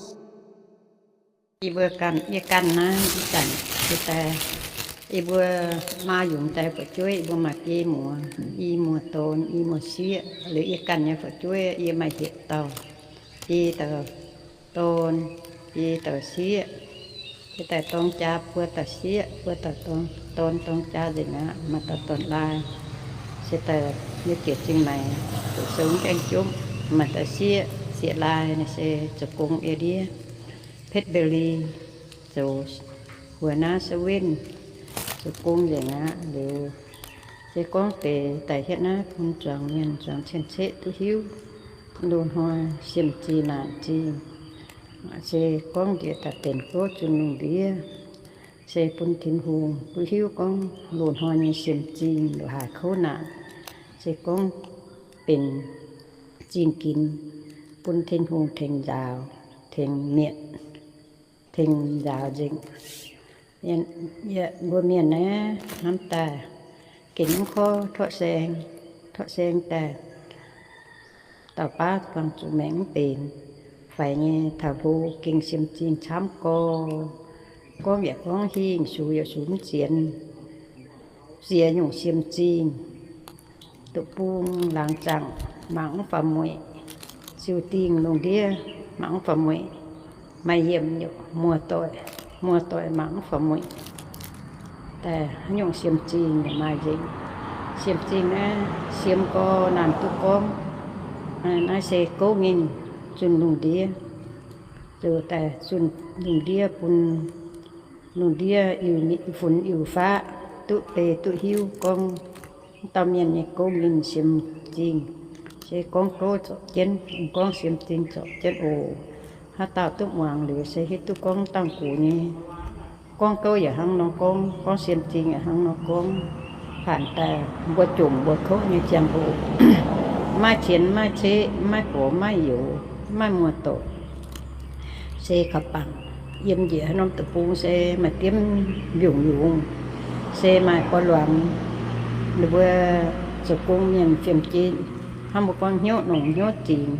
Yie mbuo ganh, yie ganh naaiv ih zanc jiex daaih, yie mbuo maa yungz daaih fu'jueiv, yie mbuo maaih biei muoz, i muoz-dorn, i muoz-sieqv. Liuz yie ganh nyei fu'jueiv yie maaih hietc dauh, biei dauh dorn, biei dauh sieqv. Jiex daaih dorng jaa buo dauh sieqv, buo dauh dorn, dorn dorng jaa nzengc aqv, maaih dauh dorn-laai. Se daaih nyei jiex Zingh Maix, zoux sou gaengh jomv. Maaih dauh sieqv, sieqv-laai naaiv se zoux gong ei ndiev Phett Mbe Li, zoux หัวหน้าเซเว่น, zoux gong nzengc aqv. Liuz se gorngv deix daaih hietv naaiv bun zuangx mienh zuangx cien-ceqv duqv hiuv. Loz-hnoi siemv-zingh naanc zingh, se gorngv njiec daaih benx gouv zunh lungh ndiev, se bun Tin-Hungh duqv hiuv gorngv loz-hnoi nyei siemv-zingh lo haaix kouv naanc, se gorngv benx zingh ginx, bun Tin-Hungh tengx nzaaux, tengx mietc, tengx nzaaux nzengc. Mbuo mienh naaiv hnamv daaih gengh mv korv torqv saeng, torqv saeng daaih dauh baav buangh zuqc maengc mv benx, faix nyei taux hlo gengh siemv-zingh camv gorx. Gorngv yaac gorngv hingh, sux yaac sux mv sienx. Ziex nyungc siemv-zingh, duqv bung laangz zaangc mangc mv faaux mueic, ziux dingh lungh ndiev mangc mv faaux mueic, maaih yiemc muoz-doic, muoz-doic mangc mv faaux mueic. Daaih haaix nyungc siemv-zingh yaac maaih nzengc. Siemv-zingh naaiv siem gorx naanc duqv gorngv. Naaiv se gouv nyinh zunh lungh ndiev, zoux daaih zunh lungh ndiev bun lungh ndiev iu funx iu faqv duqv beiv duqv hiuv gorngv dauh mienh nyei gouv nyinh siemv-zingh. Se gorngv gouv zorpc jienv, gorngv siemv-zingh zorpc jienv oc. Haaix dauh duqv muangx liuz se hiuv duqv gorngv dangh gux nyei gorngv gouv yaac hnangv nor gorngv, gorngv siemv-zingh yaac hnangv nor gorngv. Faanx daaih mbuo jomc mbuo kouv nyei ziangh hoc, maiv qienx maiv ceqv, maiv gorx maiv youz, maiv muoz-doic, se kaux bangc yiem njiec haaix norm deic-bung se maaih diemv mbiungc-yungz, se maaih gorx-luangz. Ninh mbuo zoux gong mienh fiem-jin, hnangv mbuo gorngv hnyouv nongc hnyouv zingx,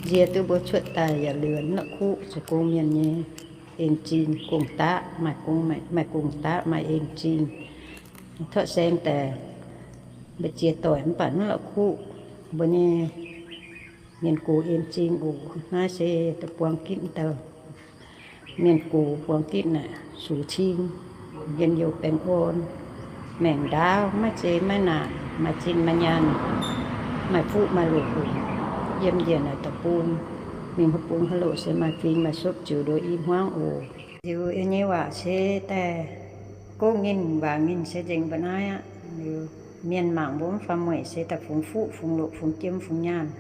nzie duqv mbuo cuotv daaih yaac liuz mv la'kuqv zoux gong mienh nyei en-zingh gong-daqv, maaih gong, maaih gong-daqv, maaih en-zingh. Torqv saeng daaih mbu'ziex doic mv baac mv la'kuqv mbuo nyei mienh gox en-zingh oc. Naaiv se da'buang gitv dauh Mienh gux buangh gitv naaic, sux cing, njien-youh baengh orn, maengc ndaauv, maiv zeiz maiv naanc, maaih zinh maaih nyaanh, maaih fuqv maaih loqc, yiem njiec naaic deic-bung, mingh haaix bung haaix loqc se maaih fing maaih supv ziux nduov i hmuangv oc. Liuz yie nyei waac se daaih, gov ninh waac ninh se nzengc mba'naaiv aqv. Liuz mienh mangc mbuo mv faam mueic se daaih fungx fuqv fungx loqc fungx jiem fungx nyaanh,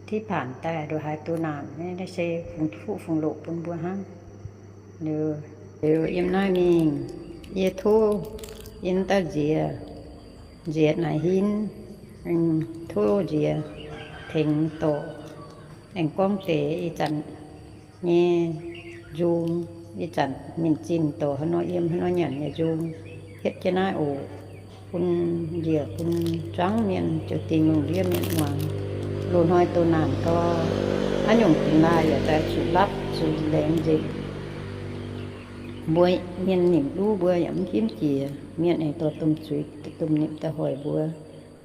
ที่ผ่าน daaih nduov haaix duqv naanc, naaiv se fungx fuqv fungx loqc bun mbuo hnangv. Liuz, liuz yiem naaiv mingh, yie tov yie dauh nziex, nziex naaic hinv, tov nziex tengx dorc, aengx gorngv deix ih zanc nyei nzung, ih zanc ninh zinh dorc haaix nor yiem haaix nor nyanc nyei nzung, hietv jienv naaiv oc. Bun njiec bun zuangv mienh ziouc dingh lungh ndiev mienh muangx. Loz-hnoi doh naanc gau, haaix nyungc dingx laaih yaac daaih zuqc lapv zuqc laengz nzengc. Mbuo mienh nimc luv mbuo yaac mv hiuv jiex, mienh aengx dorh domh zuiz domh nimc daaih hoic mbuo.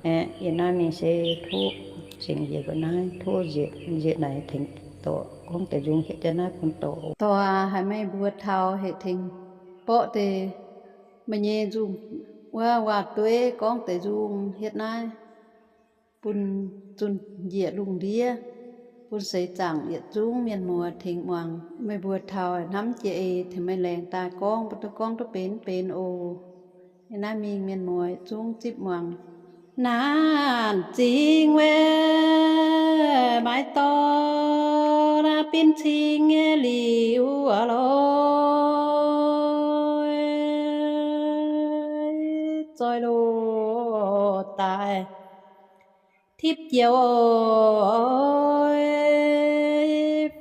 Aeqv, yie naaiv mingh se tov cingx njiec mbuo naaiv, tov nziex, nziex naaic tengx dorc gorngv deix nzung hietv jienv naaiv bun dorc. Dorc aac, haiz meih mbuo taux hec tengx borqv deix meih nyei nzung wuov waac-dueiv gorngv deix nzung hietv naaiv bun zunh njiec lungh ndiev, bun seix zaangc yietc zungv mienh muoz tengx muangx. Meih mbuo taux hnamv jiex eix tengx meih laengz daaih gorngv, mbuo duqv gorngv duqv benx benx oc. Yie naaiv mingh mienh muoz zungv zipv muangx. Naanc zingh weic maaiz dorn naaiv binv cing nyei liuz lorz zoih loz daaih tipv joux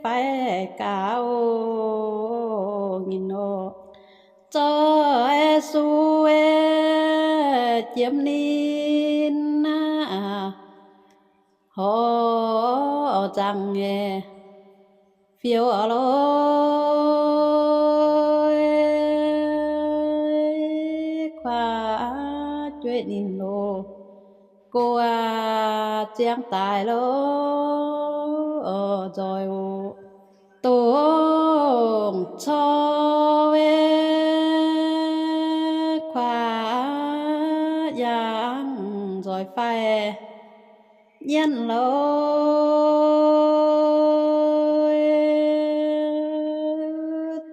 fai gaax oc, nyinh oc. Zoih suv jiem ninh aac, horc zaangc nyei fiou lorz kuaax jueiv ninh loz, gox ziangx daaih lorz nzoih oc. Dongh cor kuaax yangh nzoih fai nyienv lorz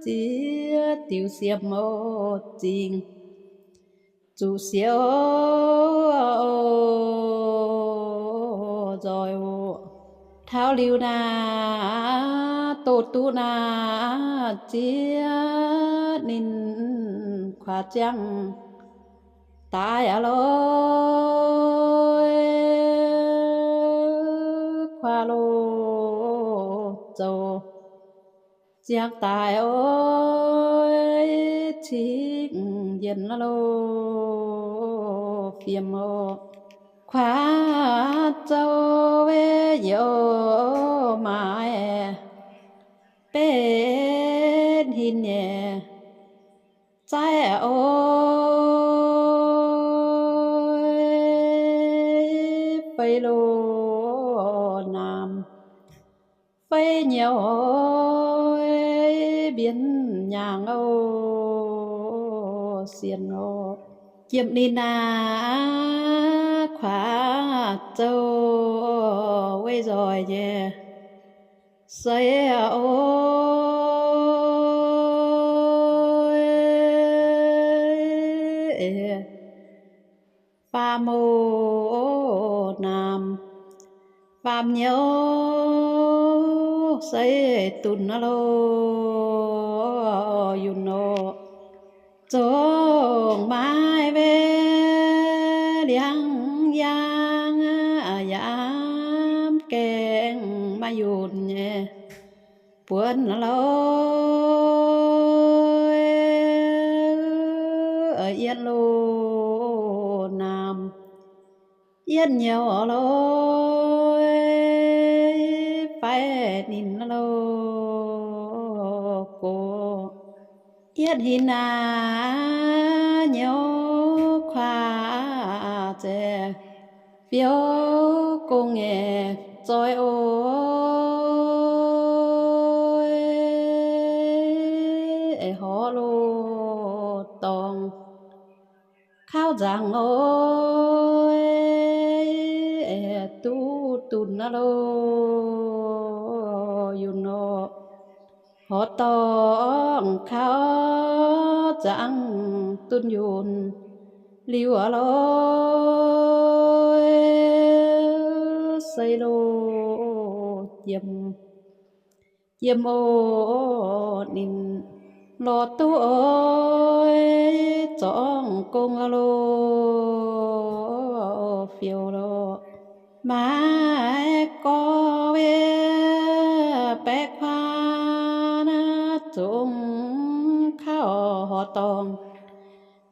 ziex diuh siem oc, zingh zuqc siouc nzoih oc. Taux liuz naaic, doz duqv naaic ziex ninh kuaax ziangh daaih aqv lorz kuaax loz zoux ziangx daaih oix cingx yienh loz fiem oc. Kuaax zoux youc maaiz betv hin nyei zaiv oc, fei loz naamh fei nyouz mbienx nyaangh oc, sienx oc. Jiem ninh aac, kuaax zoux weic nzoih nyei seix oc. Faam oc naamh, faam nyouz seix dunx loz yunh oc. Zongh maaiz wetv liangx yaang, yaac gaengh maaih yunh nyei buonc lorz yietv loz naamh, yietv nyouz lorz fai ninh loz gox. Yietv hin aac, nyouz kuaax zeiz fiou gong nyei zoih oc. kaux nzaangc oix duqv dunh aqv loh, yunc nor. Horqc dorngh kaux nzaangc dunh yunh liuz aqv loh, sei loh jiem, jiem oc. Ninh lorz duqv oix zorngv gong aqv loh, fioux loh. Maiv gorx wiev baeqv kuaaiv naaiv zungv kaux horqc dorngh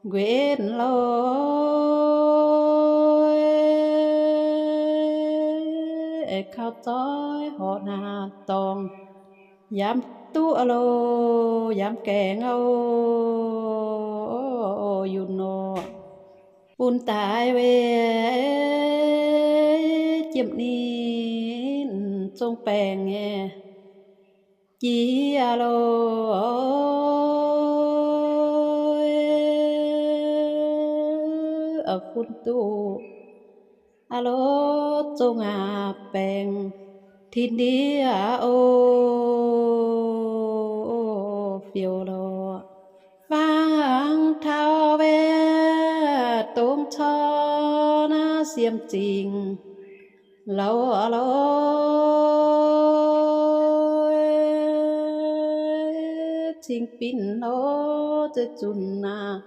nquenc loh, kaux zoih horqc naaiv dorngh, yaac duqv aqv loh, yaac gaengh aqv oc, yunc nor. Bun daaih weic jiem ninh zong baengc nyei jiex loh, fun duqv aqv loh, zong aqv baengc tin-ndiev oc, fioux loh. Fangx taux weic dongh corc naaiv siemv zingh loh, loh, cingx binc loh, zeiv zunc aac,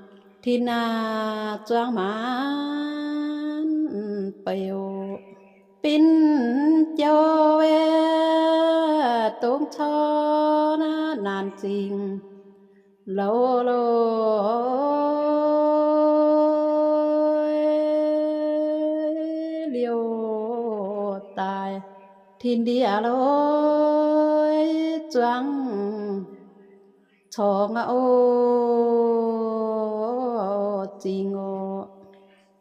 tin aac, zuangx maanc beiv oc. Binc jouh weic dongh corc naaiv naanc zingh loh, loh, liouh daaih tin-ndiev loh, zuangx corngx aqv oc, zingh oc.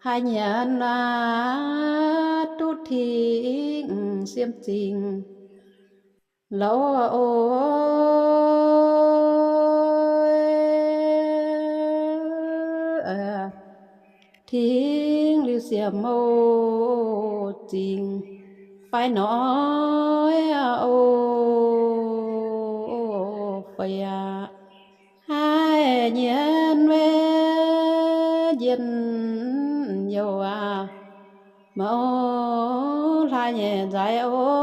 Haiz nyienx aac, duqv tingx siemv zingh loh, oc, tingx liuz siemv oc, zingh fai noic oc, fai aac. Haiz nyienx weic njien-youh aac, mouz hlaax nyei nzaiv oc,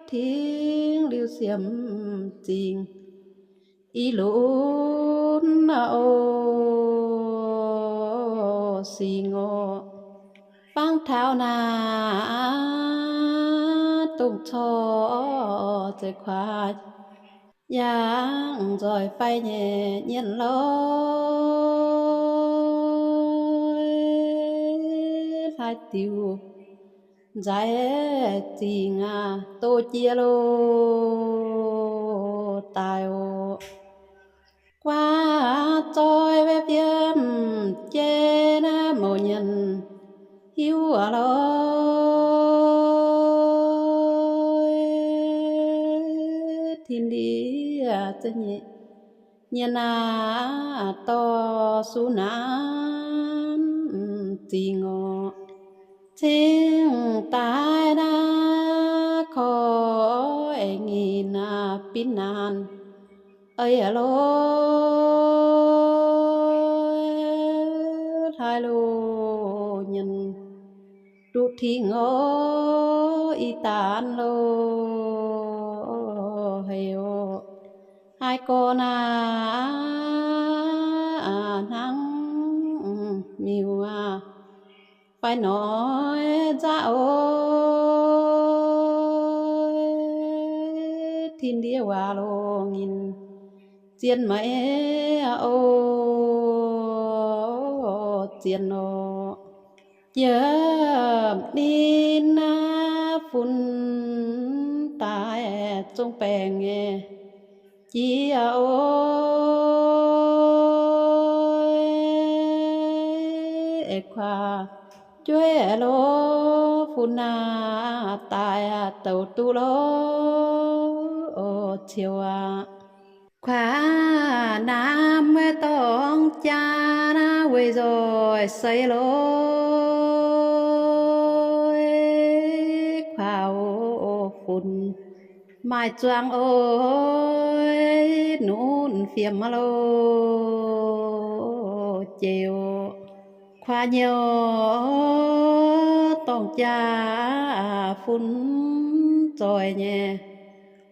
tingx liuz siemv zingh i lunx oc, singx oc. Fangx taux naaic dongh corc zeiv kuaaiv, yaac nzoih fai nyei nyienx loh, hlaax diuc nzaiv zingh aac, doz jiex loh, daaih oc. Guaax zoih weic fiem jei naaiv mouz nyienx hiuv aqv loh, tin-ndiev za'nyeic nyienx aac, dorh suv naanc zingh oc. Cingx daaih naaiv korv eix nyinh aac, binc naanc eix aqv loh, hlaax loh nyienx duqv tingx oc, i daanv loh, hei oc. Haiz gorx naaic hnangv miuc aac, fai noic nzaqv oc, tin-ndiev waac loh nyinh zien maiv oc, zien oc. Jiem ninh naaiv fun daaih zong baengc nyei jiex oc, kuaav jueiv loh, fun naaiv daaih douc duqv loh, ciouv aqv. Kuaav naaiv Hnamv dorng jaa naaiv weic nzoih seix lorqc, kuaav funx maaih zuangx oix nunc fiem loh jiex. Kuaav nyouh dorng jaa funx zoih nyei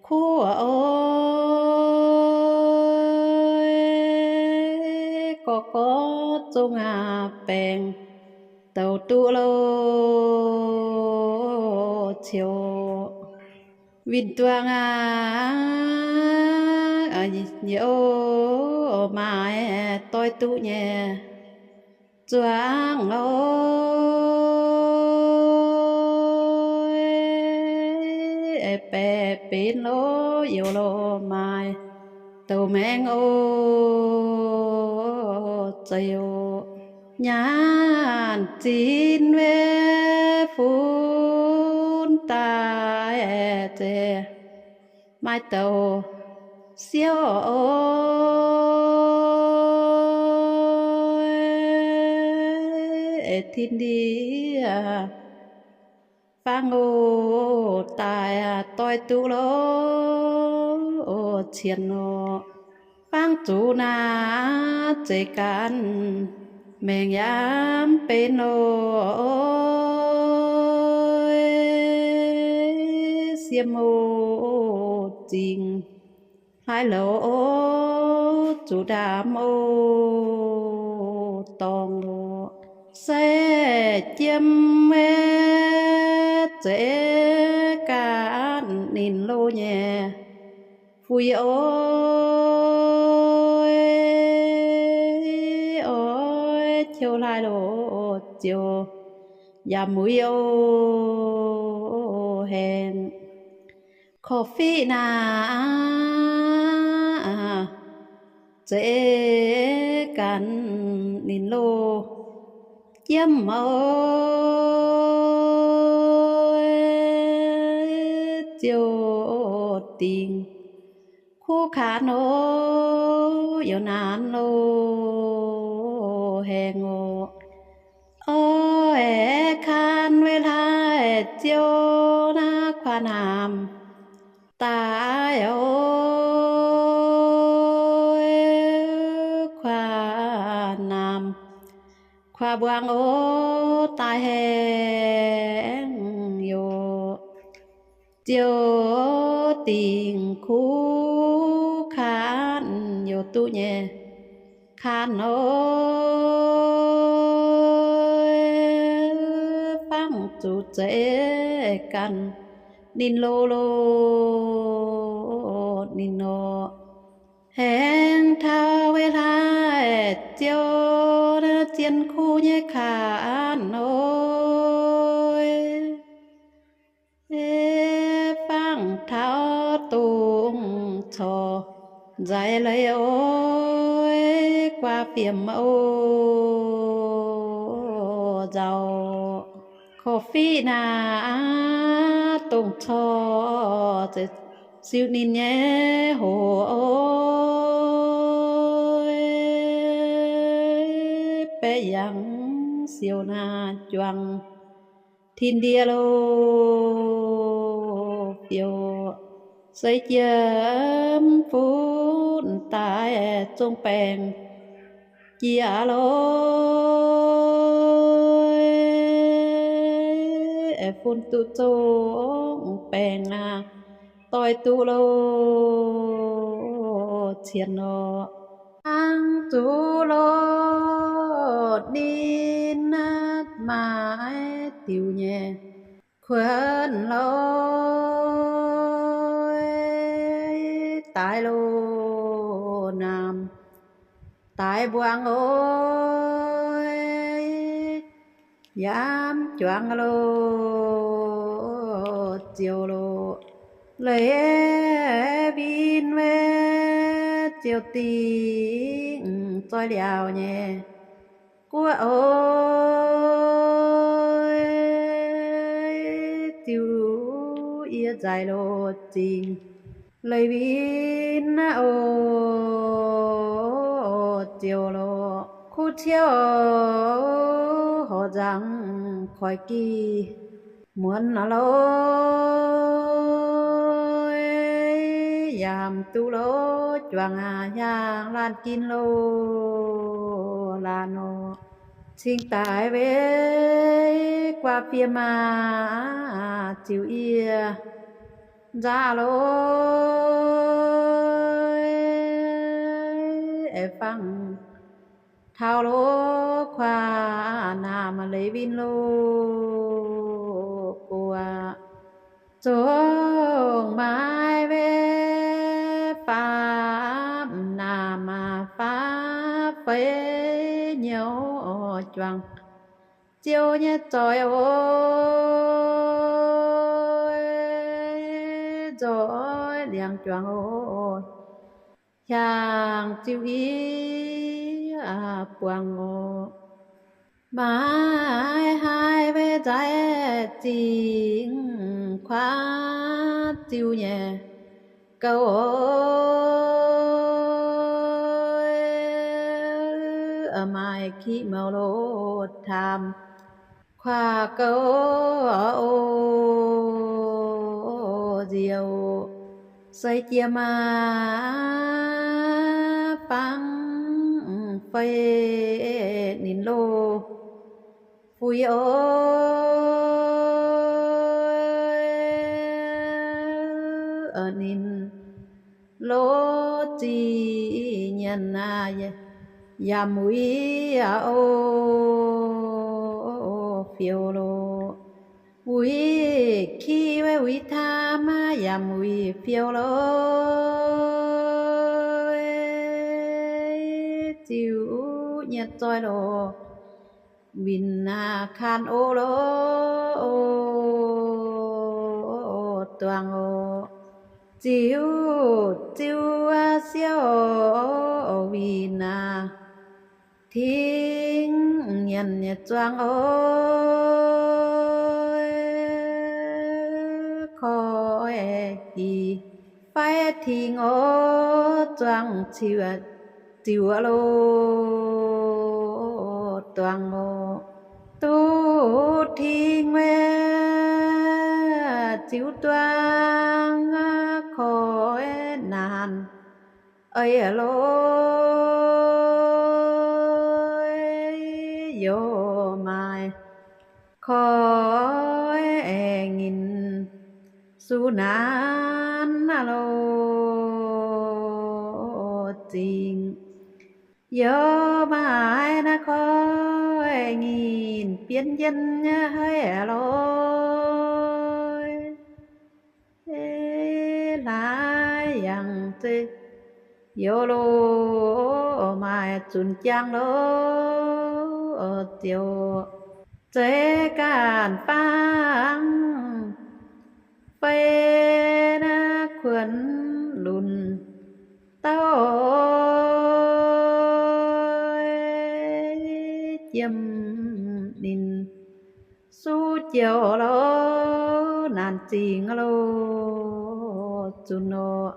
kuv oix, gorqv-gorqv zungv aqv baengc douc duqv loh ciouc. Winh duangh aqv, yie oix maaih doix duqv nyei zuangx oix, baeqc benx loh youz loh maaih douc maengx oc. Zeiz oc, nyaanh zinh weic funx daaih zeiz maaih douc siouv oix, tin-ndiev fangx oc, daaih doix duqv loh cien oc. Fangx zuqc naaiv zeiz ganh maengc yaac mv benx oc, siem oc zingc hlaaix louc oc, zuqc ndaamv oc dorngh oc. Se jiem weic zeiz ganh ninh loh nyei fuix oix, oix qiu hlaaix loh ziouc yaac muiz oc haengh. Korv-fiqv naaiv zeiz ganh ninh loh jiem oix, ziouc dingc kuv kaav nor, yaac naanc loh haengh oc. Oix kaav weic hlaaix ziouc naaiv kuaav naamh daaih oc, kuaav naamh kuaav mbuangz oc, daaih haengh youc ziouc dingc kuv kaav youc duqv nyei kaav oc, fangx zuqc zeiz ganh ninh loh loh ninh oc. Haengh taux weic hlaaix ziouc naaiv zien kuv nyei kaav oc, fangx taux dongh corc nzaix leiz oc, guaa fiem oc nzauc. Korv-fiqv naaiv dongh corc siou ninh nyei hoc oc, baeqc yangh siou naaiv juangc tin-ndiev loh fiouv, seix jiem funx daaih zong baengc jiex loh, funx duqv zong baengc aqv, doix duqv loh cien oc. Hnangv zuqc loh ninh maaih diuc nyei kuonx loh, daaih loh naamh daaih mbuangz oc, yaac mv juangx loh ziouc loh, leiz win weic ziouc dingc zoih liaauc nyei guoqv oc, ziouc yie nzaic loh zingc leiz win naaiv oc. ziouc lorqc. Kuv ciouv horc nzangc koiv gih muonz loz, yaac mv duqv loz juangc aqv, hiaangx laanh gin loz laanh nor. Cingx daaih weic guaax fiev maah, ziux yie nzaav loz, aengx fangx taux loz kuaax naamh leiz win loz buoz. Zongh maaiz weic faam naamh faam feix nyouv juangc ziouv nyei zoih oc, nzoih liangx juangc oc, hiaangx ziux yie buangh oc. Maaiz haih weic nzaih zingh kuaav ziux nyei gouv oc, maaiz kiqv mouc loz taamh kuaav gouv oc, nziouc seix jiex maah, fangx feix ninh loz fuix oc, ninh loz zih nyanc aqv, yaac muiz aqv oc, fiou loz. Wuic kiv weic wuic taamh yaac muiz fiou loz, ziux nyei zoih loz winh aqv, kanh oc loz, duangh oc. Ziux ziux siouc winh aqv, tingx nyanc nyei zuangx oc, koiv gih fai tingx oc, zuangx ziux loz, duangh oc. Duqv tingx weic ziux duangx, koiv naanc eix loz, youz maaiz koiv aengx nyinh suv naanc loz zingh. Youz maaiz naaiv koiv nyinh bienv jienv nyei haiz loz, hlaax yangh zeiv youz loz, maaih zunc jangv loz, ziouc zeiv ganh fangx fei naaiv kuonx lunc dauh jiem ninh suv jiouc loz, naanc zingh loz zunc oc.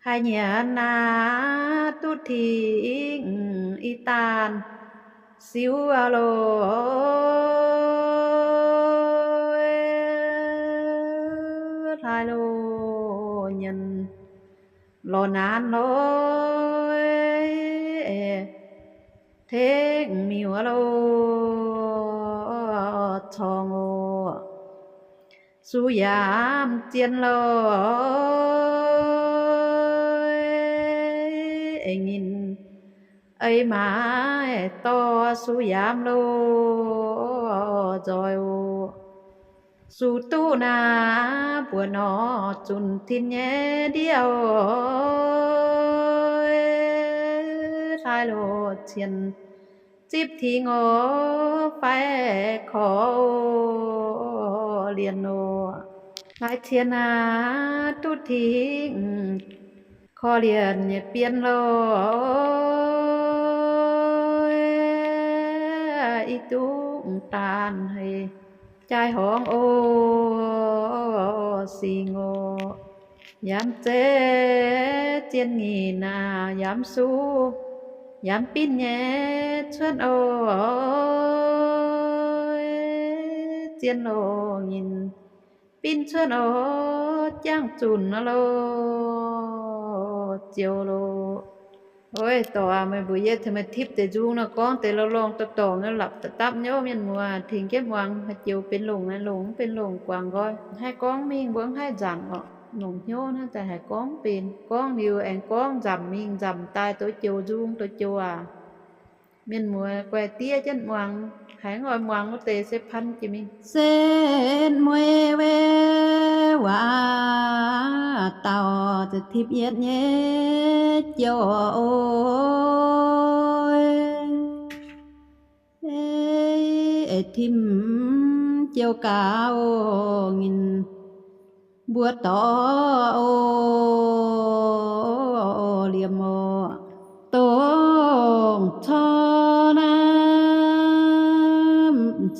Haiz nyanc naaiv duqv tingx i daanh siux loz, hlaax loz nyanc lorz naanc loz, tengx miuc loz corngh oc. Suv yaamv zien loz, aengx nyinh eix maaiz dorh suv yaamv loz nzoih oc. Suv duqv naaiv mbuoqc nor zunc tin nyei ndiev oc, hlaax loz cien zipv tingx oc, fai korv lienc oc. Hlaax cien aac duqv tingx korv lienc nyei bienv loz, i duqv daanh hei jai horngz oc, singx oc. Yaac mv zeiz zien nyinh aac, yaac mv suv Yaac mv binc nyei cuotv oc, zien loh nyinc, binc cuotv oc, jangx zunc loh, ziouc loh. Oix dorc aac, meih mbuox yie, meih tipv deix nzung nor gorngv deix lorngh lorngh dorngx dorngx nyei, la'dapv dapv nyei, mienh muoz tengx jienv muangx, haih joux benx longc, haih longc mv benx longc, guangc nqoi. Haih gorngv mingh mbuo mv haih nzangc orqc. Longc hnyouv naaiv daaih haih gorngv benx. Gorngv liuz aengx gorngv nzamc mingh nzamc daaih, douz joux nzung douz joux aac. Mienh muoz guaix diev jienv muangx, haiz oix muangx wuov deix se pan jiex mingh. Setv mueiz we waac dauh za'tipv yietv nyei jouh oc. Timv jouh gaax oc, nyinc mbuo dorc oc, liemh oc. Dongh corc naaiv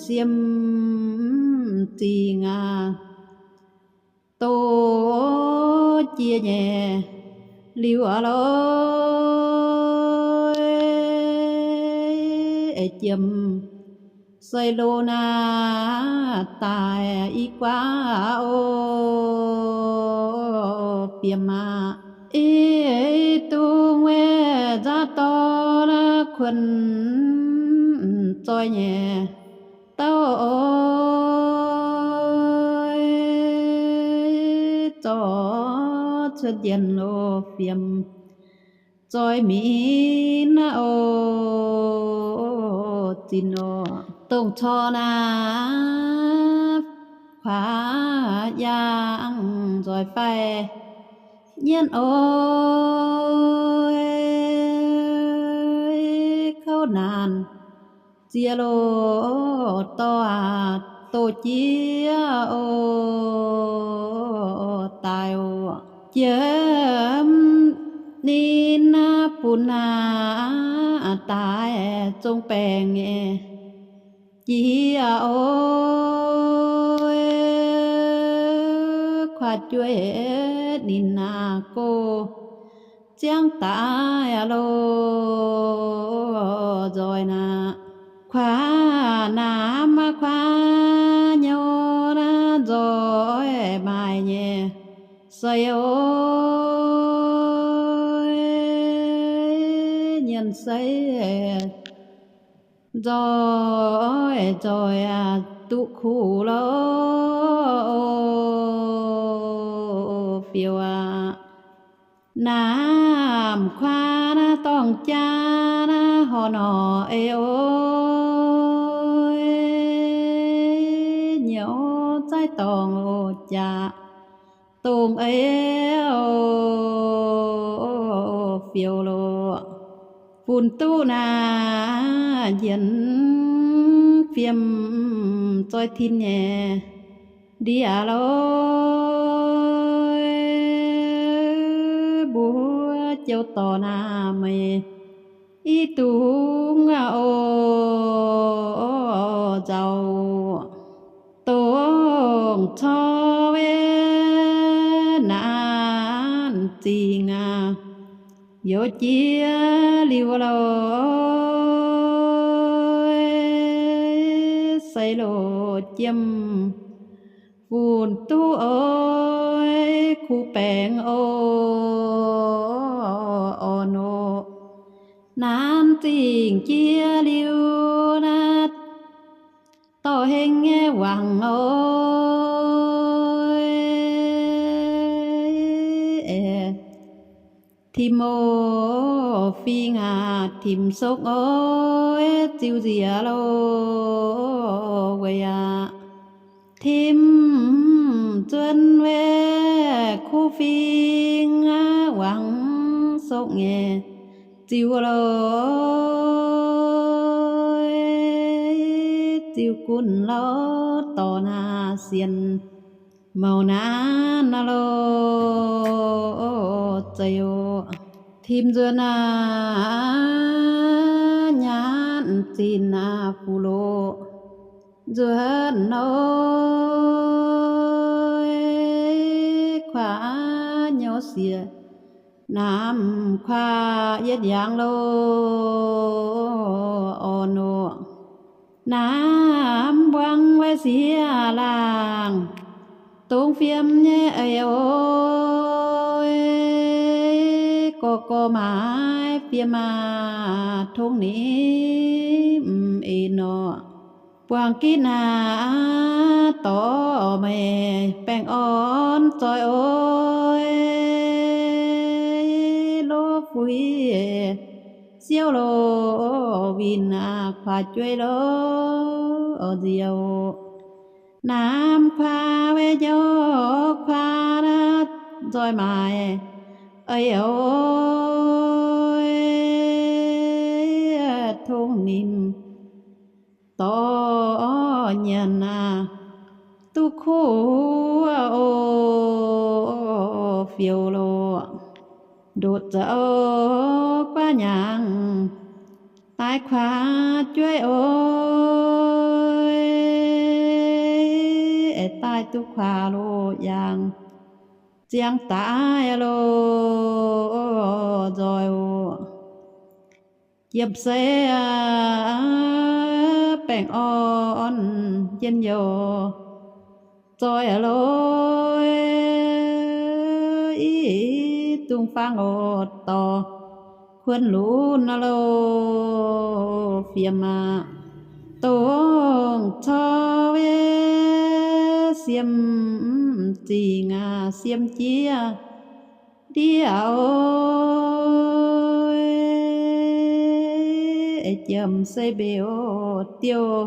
siem zingh aac, doz jiex nyei liuz aac lorqc, jiem sei lo naaiv daaih i guaav oc, fiem aqv. Ih dungz weih nzaav dorh naaiv kuonx zoih nyei dauh oc, zorc cuotv njien-louh fiem zoih minv naaiv oc, zinh oc. Dongh corc naaiv kuaav yaangh nzoih faix nyienv oc, kouv naanc ziex loh dorh aac, doz jiex oc, daaih oc. Jiem ninh naaiv bun naaiv daaih zong baengc nyei jiex oc, kuaav jueiv ninh naaiv go ziangv daaih loh nzoih naaiv, kuaav naaiv maaih kuaav nyouz naaiv nzoih maaih nyei sei oc, nyienh sei nzoih nzoih aac, duqv kuv loh fiouv aac. Naamh kuaav naaiv dorngh jaax naaiv horc norqc ei oc, nyouz zaaiv dorngh oc jaax dongh ei oc, fiouv loh. Funx duqv naaiv njiec fiem zoih tin nyei ndie loh, mbuo jouv dorh naaiv meih i dungz aac oc, nzauh dongh corc weih naanc zingh aac, youz jiex liuz loh, sei loh jiem funx duqv oix kuv baengc oc, orn oc. Naanc zingh jiex liuz naaiv dorh hengx nyei wangc oc, tim oc, fing aac, tim sokv oc, ziux nziex loh weic aac, tim nzuonx weih kuv fing aac, wangc sokv nyei ziux loh, ziux gunv loh dorh naaiv sienx mouc naanc loh, zeiz oc. Tim nzuonx aac, nyanc zinh aac, fuqv loh nzuonx oc, kuaav nyouz sieqv Namx kuaax yietv yangh loh orn oc. Namx mbuangz waiv sieqv laangh, dongh fiem nyei eix oc. Gorx gorx maaiz fiem aqv, tongv nimc en oc. Buangh gitv naaic dorc meih baengh orn zoih oc. Lov fuix siouv loh winh aqv, kuaax jueiv loh nziex oc. Namx kuaax waiv nyouv kuaax nzoih maaiz eix oc. Tongv nimc dorc nyanc aqv, duqv kuv oc, fioux loh. Ndoqc zoux guaav nyangc daaih kuaax jueiv oc. Aengx daaih duqv kuaax loh yangh, ziangh daaih loh nzoih oc. Jiem sei baengh orn njien-youh zoih loh, i dungz fangx oc dorh kuonx lunx loh fiem aqv. Dongh corc wiev siem zingh aqv, siem jiex ndiev oc. Jiem sei mbeux oc, diuh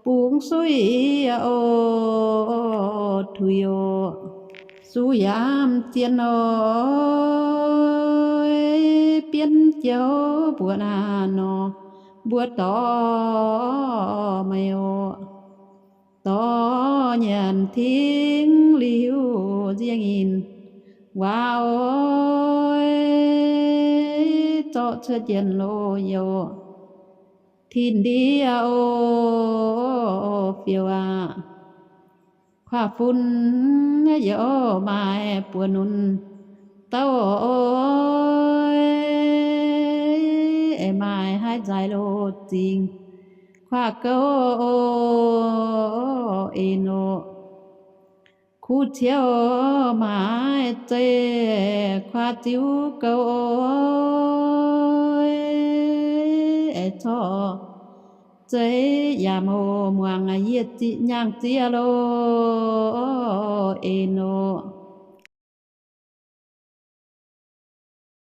bungx suiv oc, tuix oc, suv yaac mv zien oc. Bienv joux mbuo naaiv nor, mbuo dorh meih oc. Dorh nyanc tengx liuz nziang nyinh waac oc, zorqv cuotv jien loh youh tin ndiev oc, fioux aqv. Kuaax fun youh maaih buoz-nunc douh oc, aengx maaih haaix nzaaix loh zingh kuaax gouv oc, en oc. Kuv ciouv maaih zeiv kuaax ziux gouv oc, aengx corc zeiv yaac mouz muangx yietc ziqc nyangh ziex loh, en oc.